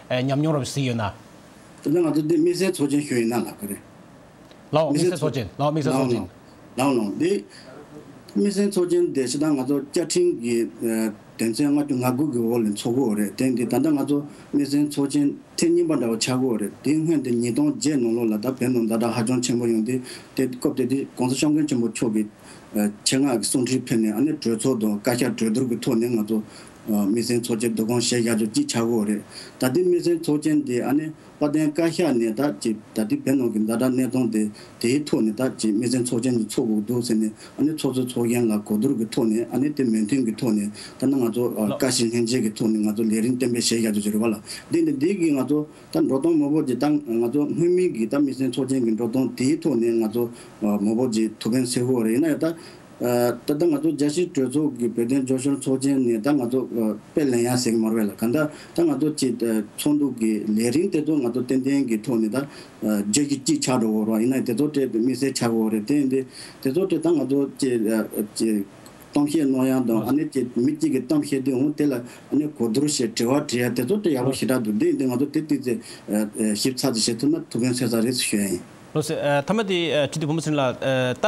ཨ་ཉམས་མྱོང་རབ་གཟིགས་ཡོད་ན། དེ་ནས་ང་ཚོ་འདི་དམིགས་བསལ་ཚོགས་ཆེན་ཞུ་ཡིན་ན་ལགས་ཀ་རེད། ལའོ་དམིགས་བསལ་ཚོགས་ཆེན་ལའོ་དམིགས་བསལ་ཚོགས་ཆེན། ལའོ་ལའོ་འདི་དམིགས་བསལ་ཚོགས་ཆེན་དེ་ཕྱི་ད་ང་ཚོ་བཅའ་ཁྲིམས་ཀྱི་དོན་ཚན་ལྔ་བཅུ་ང་དགུ་གི་འོག་ལ་འཚོགས་ཀྱི་ཡོད་རེད། དེ་འདི་ད་ལྟ་ང་ཚོ་དམིགས་བསལ་ཚོགས་ཆེན་ཐེངས་གཉིས་པ་འདྲ་བོ་ཆགས་ཀྱི་ཡོད་རེད། དེའི་སྔོན་དེ་ཉིས་སྟོང་བརྒྱད་ནང་ལོགས་ལ་ད་བོད་ནང་ཛ་དྲག་ཧ་ཅང་ཆེན་པོ་ཡོང་དུས་དེ་སྐབས་དེ་དུས་༸གོང་ས་༸སྐྱབས་མགོན་ཆེན་པོ་མཆོག་གི་ཆེད་མངགས་ཀྱི་གསུང་འཕྲིན་ཕུལ་ནས་ཨ་ནི་གྲོས་ཚོགས་དང་བཀའ་ཤག་གྲོས་བསྡུར་གྱི་ཐོག་ནས་ང་ཚོ་དམིགས་བསལ་ཚོགས་ཆེན་བསྡུ་སྐོང་བྱས་བཞག་ཆོག་ཅིག་ཆགས་ཀྱི་ཡོད་རེད། ད་ལྟའི་དམིགས་བསལ་ཚོགས་ཆེན་དེ་ཨ་ནི། དཔལ་ལྡན་བཀའ་ཤག་ནས་ད་ཅིག་ད་ལྟའི་བོད་ནང་གི་ཛ་དྲག་གནས་སྟངས་དེ་དེའི་ཐོག་ནས་ད་ཅིག་དམིགས་བསལ་ཚོགས་ཆེན་ཅིག་ཚོགས་དགོས་འདུག་ཟེར་ནས་ཨ་ནི་ཚོགས་གཙོ་ཚོགས་གཞོན་ལ་གོ་བསྡུར་གྱི་ཐོག་ནས་ཨ་ནི་དེ་མོས་མཐུན་གྱི་ཐོག་ནས་ད་ནི་ང་ཚོ་ཨ་ལགས། བཀའ་ཞིག་སྙན་འཇེབས་ཀྱི་ཐོག་ནས་ང་ཚོ་ལས་རིམ་གཏན་འབེབས་བྱས་བཞག་རྒྱུ་ཅིག་རེད་བ་ལ། འདི་ནི་འདི་གིས་ང་ཚོ་ད་འགྲོ་སྟངས་མང་པོ་ཅིག་ད་ང་ཚོ་སྔོན་མའི་གི་ད་དམིགས་བསལ་ཚོགས་ཆེན་གྱི་འགྲོ་སྟངས་དེའི་ཐོག་ནས་ང་ཚོ་ཨ་མང་པོ་ཅིག་ཐུགས་ཕན་གསོས་ཀྱི་ཡོད་རེད། ཡིན་ན་ཡང་ད། ད་ལྟ་ང་ཚོ་རྒྱལ་སྤྱིའི་གྲོས་ཚོགས་ཀྱི་བོད་དོན་རྒྱབ་སྐྱོར་ཚོགས་ཆེན་ནས་ད་ང་ཚོ་དཔེ་ལེན་ཡ་ཟེར་གྱི་མ་རེད་ལ། གང་ལྟར་ད་ང་ཚོ་ཀྱི་ཚོགས་འདུ་གི་ལས་རིམ་དེ་ཚོ་ང་ཚོ་ཏན་ཏན་གྱི་ཐོག་ནས་ད་བརྗོད་ཀྱི་ཅིག་ཆགས་འགྲོ་གི་རེད་བ། ཡིན་ན་དེ་ཚོ་དེ་དམིགས་བསལ་ཆགས་ཀྱི་ཡོད་རེད། དེ་ཡིན་དུས་དེ་ཚོ་དེ་ད་ང་ཚོ་ཀྱི་གཏམ་བཤད་གནང་ཡ་དང་ཨ་ནི་ཀྱི་མི་གཅིག་གི་གཏམ་བཤད་དུས་འོང་དེ་ལ་ཨ་ནི་གོ་བསྡུར་བྱེད་དྲི་བ་དྲི་ཡ་དེ་ཚོ་དེ་ཡག་པོ་ཞེ་དྲག་འདུག་དེ་ཡིན་དུས་ང་ཚོ་དེ་ཏིག་ཙེ་ཞིབ་ཚགས་ཙམ་བྱེད་ཐུབ་ན་ཐུགས་ཕན་གསོས་ས་རེད་ཞུ་ཡ་ཡིན། ལགས་སོ། ཨ་མཐའ་མ་དེ་ཨ་སྤྱི་འཐུས་བུ་མོ་ཚེ་རིང་ལགས། ཨ་ད་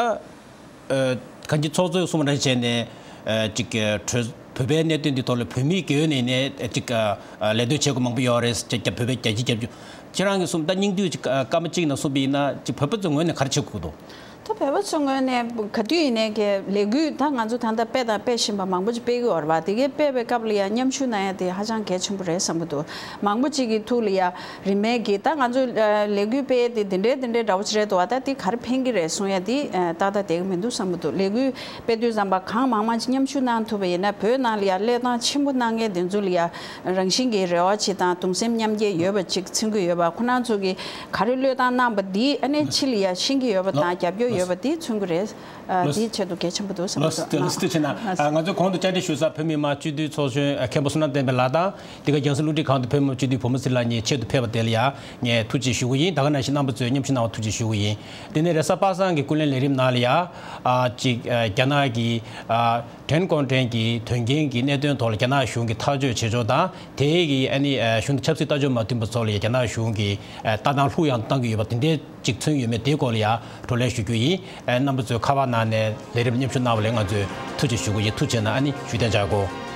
ཨ་གང་ཅི་ཚོགས་གཙོས་གསུངས་པ་ནང་བཞིན་བྱས་ནས་ཨ་ཅིག་ཨ་གྲོས་བོད་པའི་གནད་དོན་འདི་ཐོག་ལ་བོད་མིའི་སྒེར་ནས་ནས་ཨ་ཅིག་ཨ་ལས་དོན་བྱེད་དགོས་མང་པོ་ཡོད་རེད། ཅིག་བོད་པའི་རྒྱལ་སྤྱིའི་རྒྱབ་སྐྱོར་ཁྱེད་རང་གིས་གསུངས་ད་སྙིང་བསྡུས་ཅིག་ཨ་སྐར་མ་གཅིག་ནང་གསུངས་པ་ཡིན་ན་ཅིག་བོད་པ་ཚོའི་ངོས་ནས་ག་རེ་བྱེད་དགོས་འདུག་ད་བོད་པ་ཚོའི་ངོས་ནས་ག་དུས་ཡིན་ནའི་གི་ལས་འགུལ་ད་ང་ཚོ་ད་ལྟ་སྤེལ་དང་སྤེལ་བཞིན་པ་མང་པོ་ཅིག་སྤེལ་གི་ཡོད་རེད་བ། དེ་གའི་སྤེལ་བའི་སྐབས་ལ་ཡང་མཉམ་ཞུགས་གནང་ཡ་དེ་ཧ་ཅང་གལ་ཆེན་པོ་རེད་བསམ་གི་འདུག་མང་པོ་ཅིག་གི་ཐུགས་ལ་ཡ་རིན་མེད་ཀྱི་ད་ང་ཚོ་ལས་འགུལ་སྤེལ་ཡ་དེ་འདི་འདྲའི་འདི་འདྲའི་འདྲ་བོ་ཅིག་རེད་འདུག་བ། ད་དེ་ག་རེ་ཕན་གི་རེད་གསུང་ཡ་དེ་ཏག་ཏག་བསྡད་གི་མི་འདུག་བསམ་གི་འདུག་ལས་འགུལ་སྤེལ་དུས་ཙམ་པ་གང་མང་མང་ཅིག་མཉམ་ཞུགས་གནང་ཐུབ་པ་ཡིན་ན་བོད་ནང་ལ་ཡ་བློས་བཏང་ཆེན་པོ་གནང་མཁན་དེ་ཚོ་ལ་ཡ་རང་བཞིན་གྱི་རེ་བ་ཅིག་དང་གདུང་སེམས་མཉམ་སྐྱེད་ཡོད་པ་ཅིག་མཚོན་གི་ཡོད་པ། ཁོ་རང་ཚོ་གི་ག་རེ་བློས་བཏང་གནང་པ་འདི་ཨ་ནི་ཕྱི་ལ་ཡ་ཤེས་ཀྱི་ཡོད་པ་དང་རྒྱབ་སྐྱོར། ཡོད་པ་དེ་མཚོན་གྱི་རེད། ཨ། ལགས། དེའི་ཆེད་དུ་གལ་ཆེན་པོ་འདུག་བསམ་གྱི་འདུག་ལགས་སོ། ཐུགས་རྗེ་ཆེ་གནང་། ལགས། ང་ཚོས་གོང་དུ་བཅར་འདྲི་ཞུ་ས་བོད་མི་མང་སྤྱི་འཐུས་ཚོགས་གཞོན་མཁན་པོ་བསོད་ནམས་བསྟན་འཕེལ་ལགས་དང་། འདི་ག་རྒྱང་སྲིང་རླུང་འཕྲིན་ཁང་དུ་བོད་མི་མང་སྤྱི་འཐུས་བུ་མོ་ཚེ་རིང་ལགས་གཉིས་ཆེད་དུ་ཕེབས་པ་དེ་ལ་ཡང་ངས་ཐུགས་རྗེ་ཞུ་གི་ཡིན། ད་ག་ནང་བཞིན་རྣམ་པ་ཚོས་མཉམ་ཞུགས་གནང་བར་ཐུགས་རྗེ་ཞུ་གི་ཡིན། དེ་ནས་རེས་གཟའ་པ་སངས་ཀྱི་ཀུན་གླེང་ལས་རིམ་ནང་ལ་ཡང་། ཨ། ཅིག་ཨ། རྒྱ་ནག་གི། ཨ། བྲན་ཀོང་བྲན་གྱི་དོན་རྐྱེན་གྱི་གནད་དོན་ཐོག་ལ་རྒྱ་ནག་གཞུང་གིས་ཐག་གཅོད་བྱེད་ཕྱོགས་དང་། དེའི་གི་ཨ་ནི། ཨ། གཞུང་དང་ཆབ་སྲིད་ལྟ་ཕྱོགས་མ་མཐུན་པ་ཚོ་ལ་ཡང་རྒྱ་ནག་གཞུང་གིས། ཨ། ལྟ་སྟངས་ལྷུག་ཡངས་བཏང་གི་ཡོད་པ་དེ་འདྲའི་ཅིག་མཚོན་ཡོད་མེད་དེའི་སྐོར་ལ་ཡང་བགྲོ་གླེང་ཞུ་རྒྱུ་ཡིན། ཨ། རྣམ་པ་ཚོས་ཁ་པར་ནང་ནས་ལས་རིམ་མཉམ་ཞུགས་གནང་བ་ལ་ང་ཚོས་ཐུགས་རྗེ་ཞུ་གི་ཡིན། ཐུགས་རྗེ་གནང་། ཨ་ནི་བཞུགས་གདན་འཇགས་དགོས།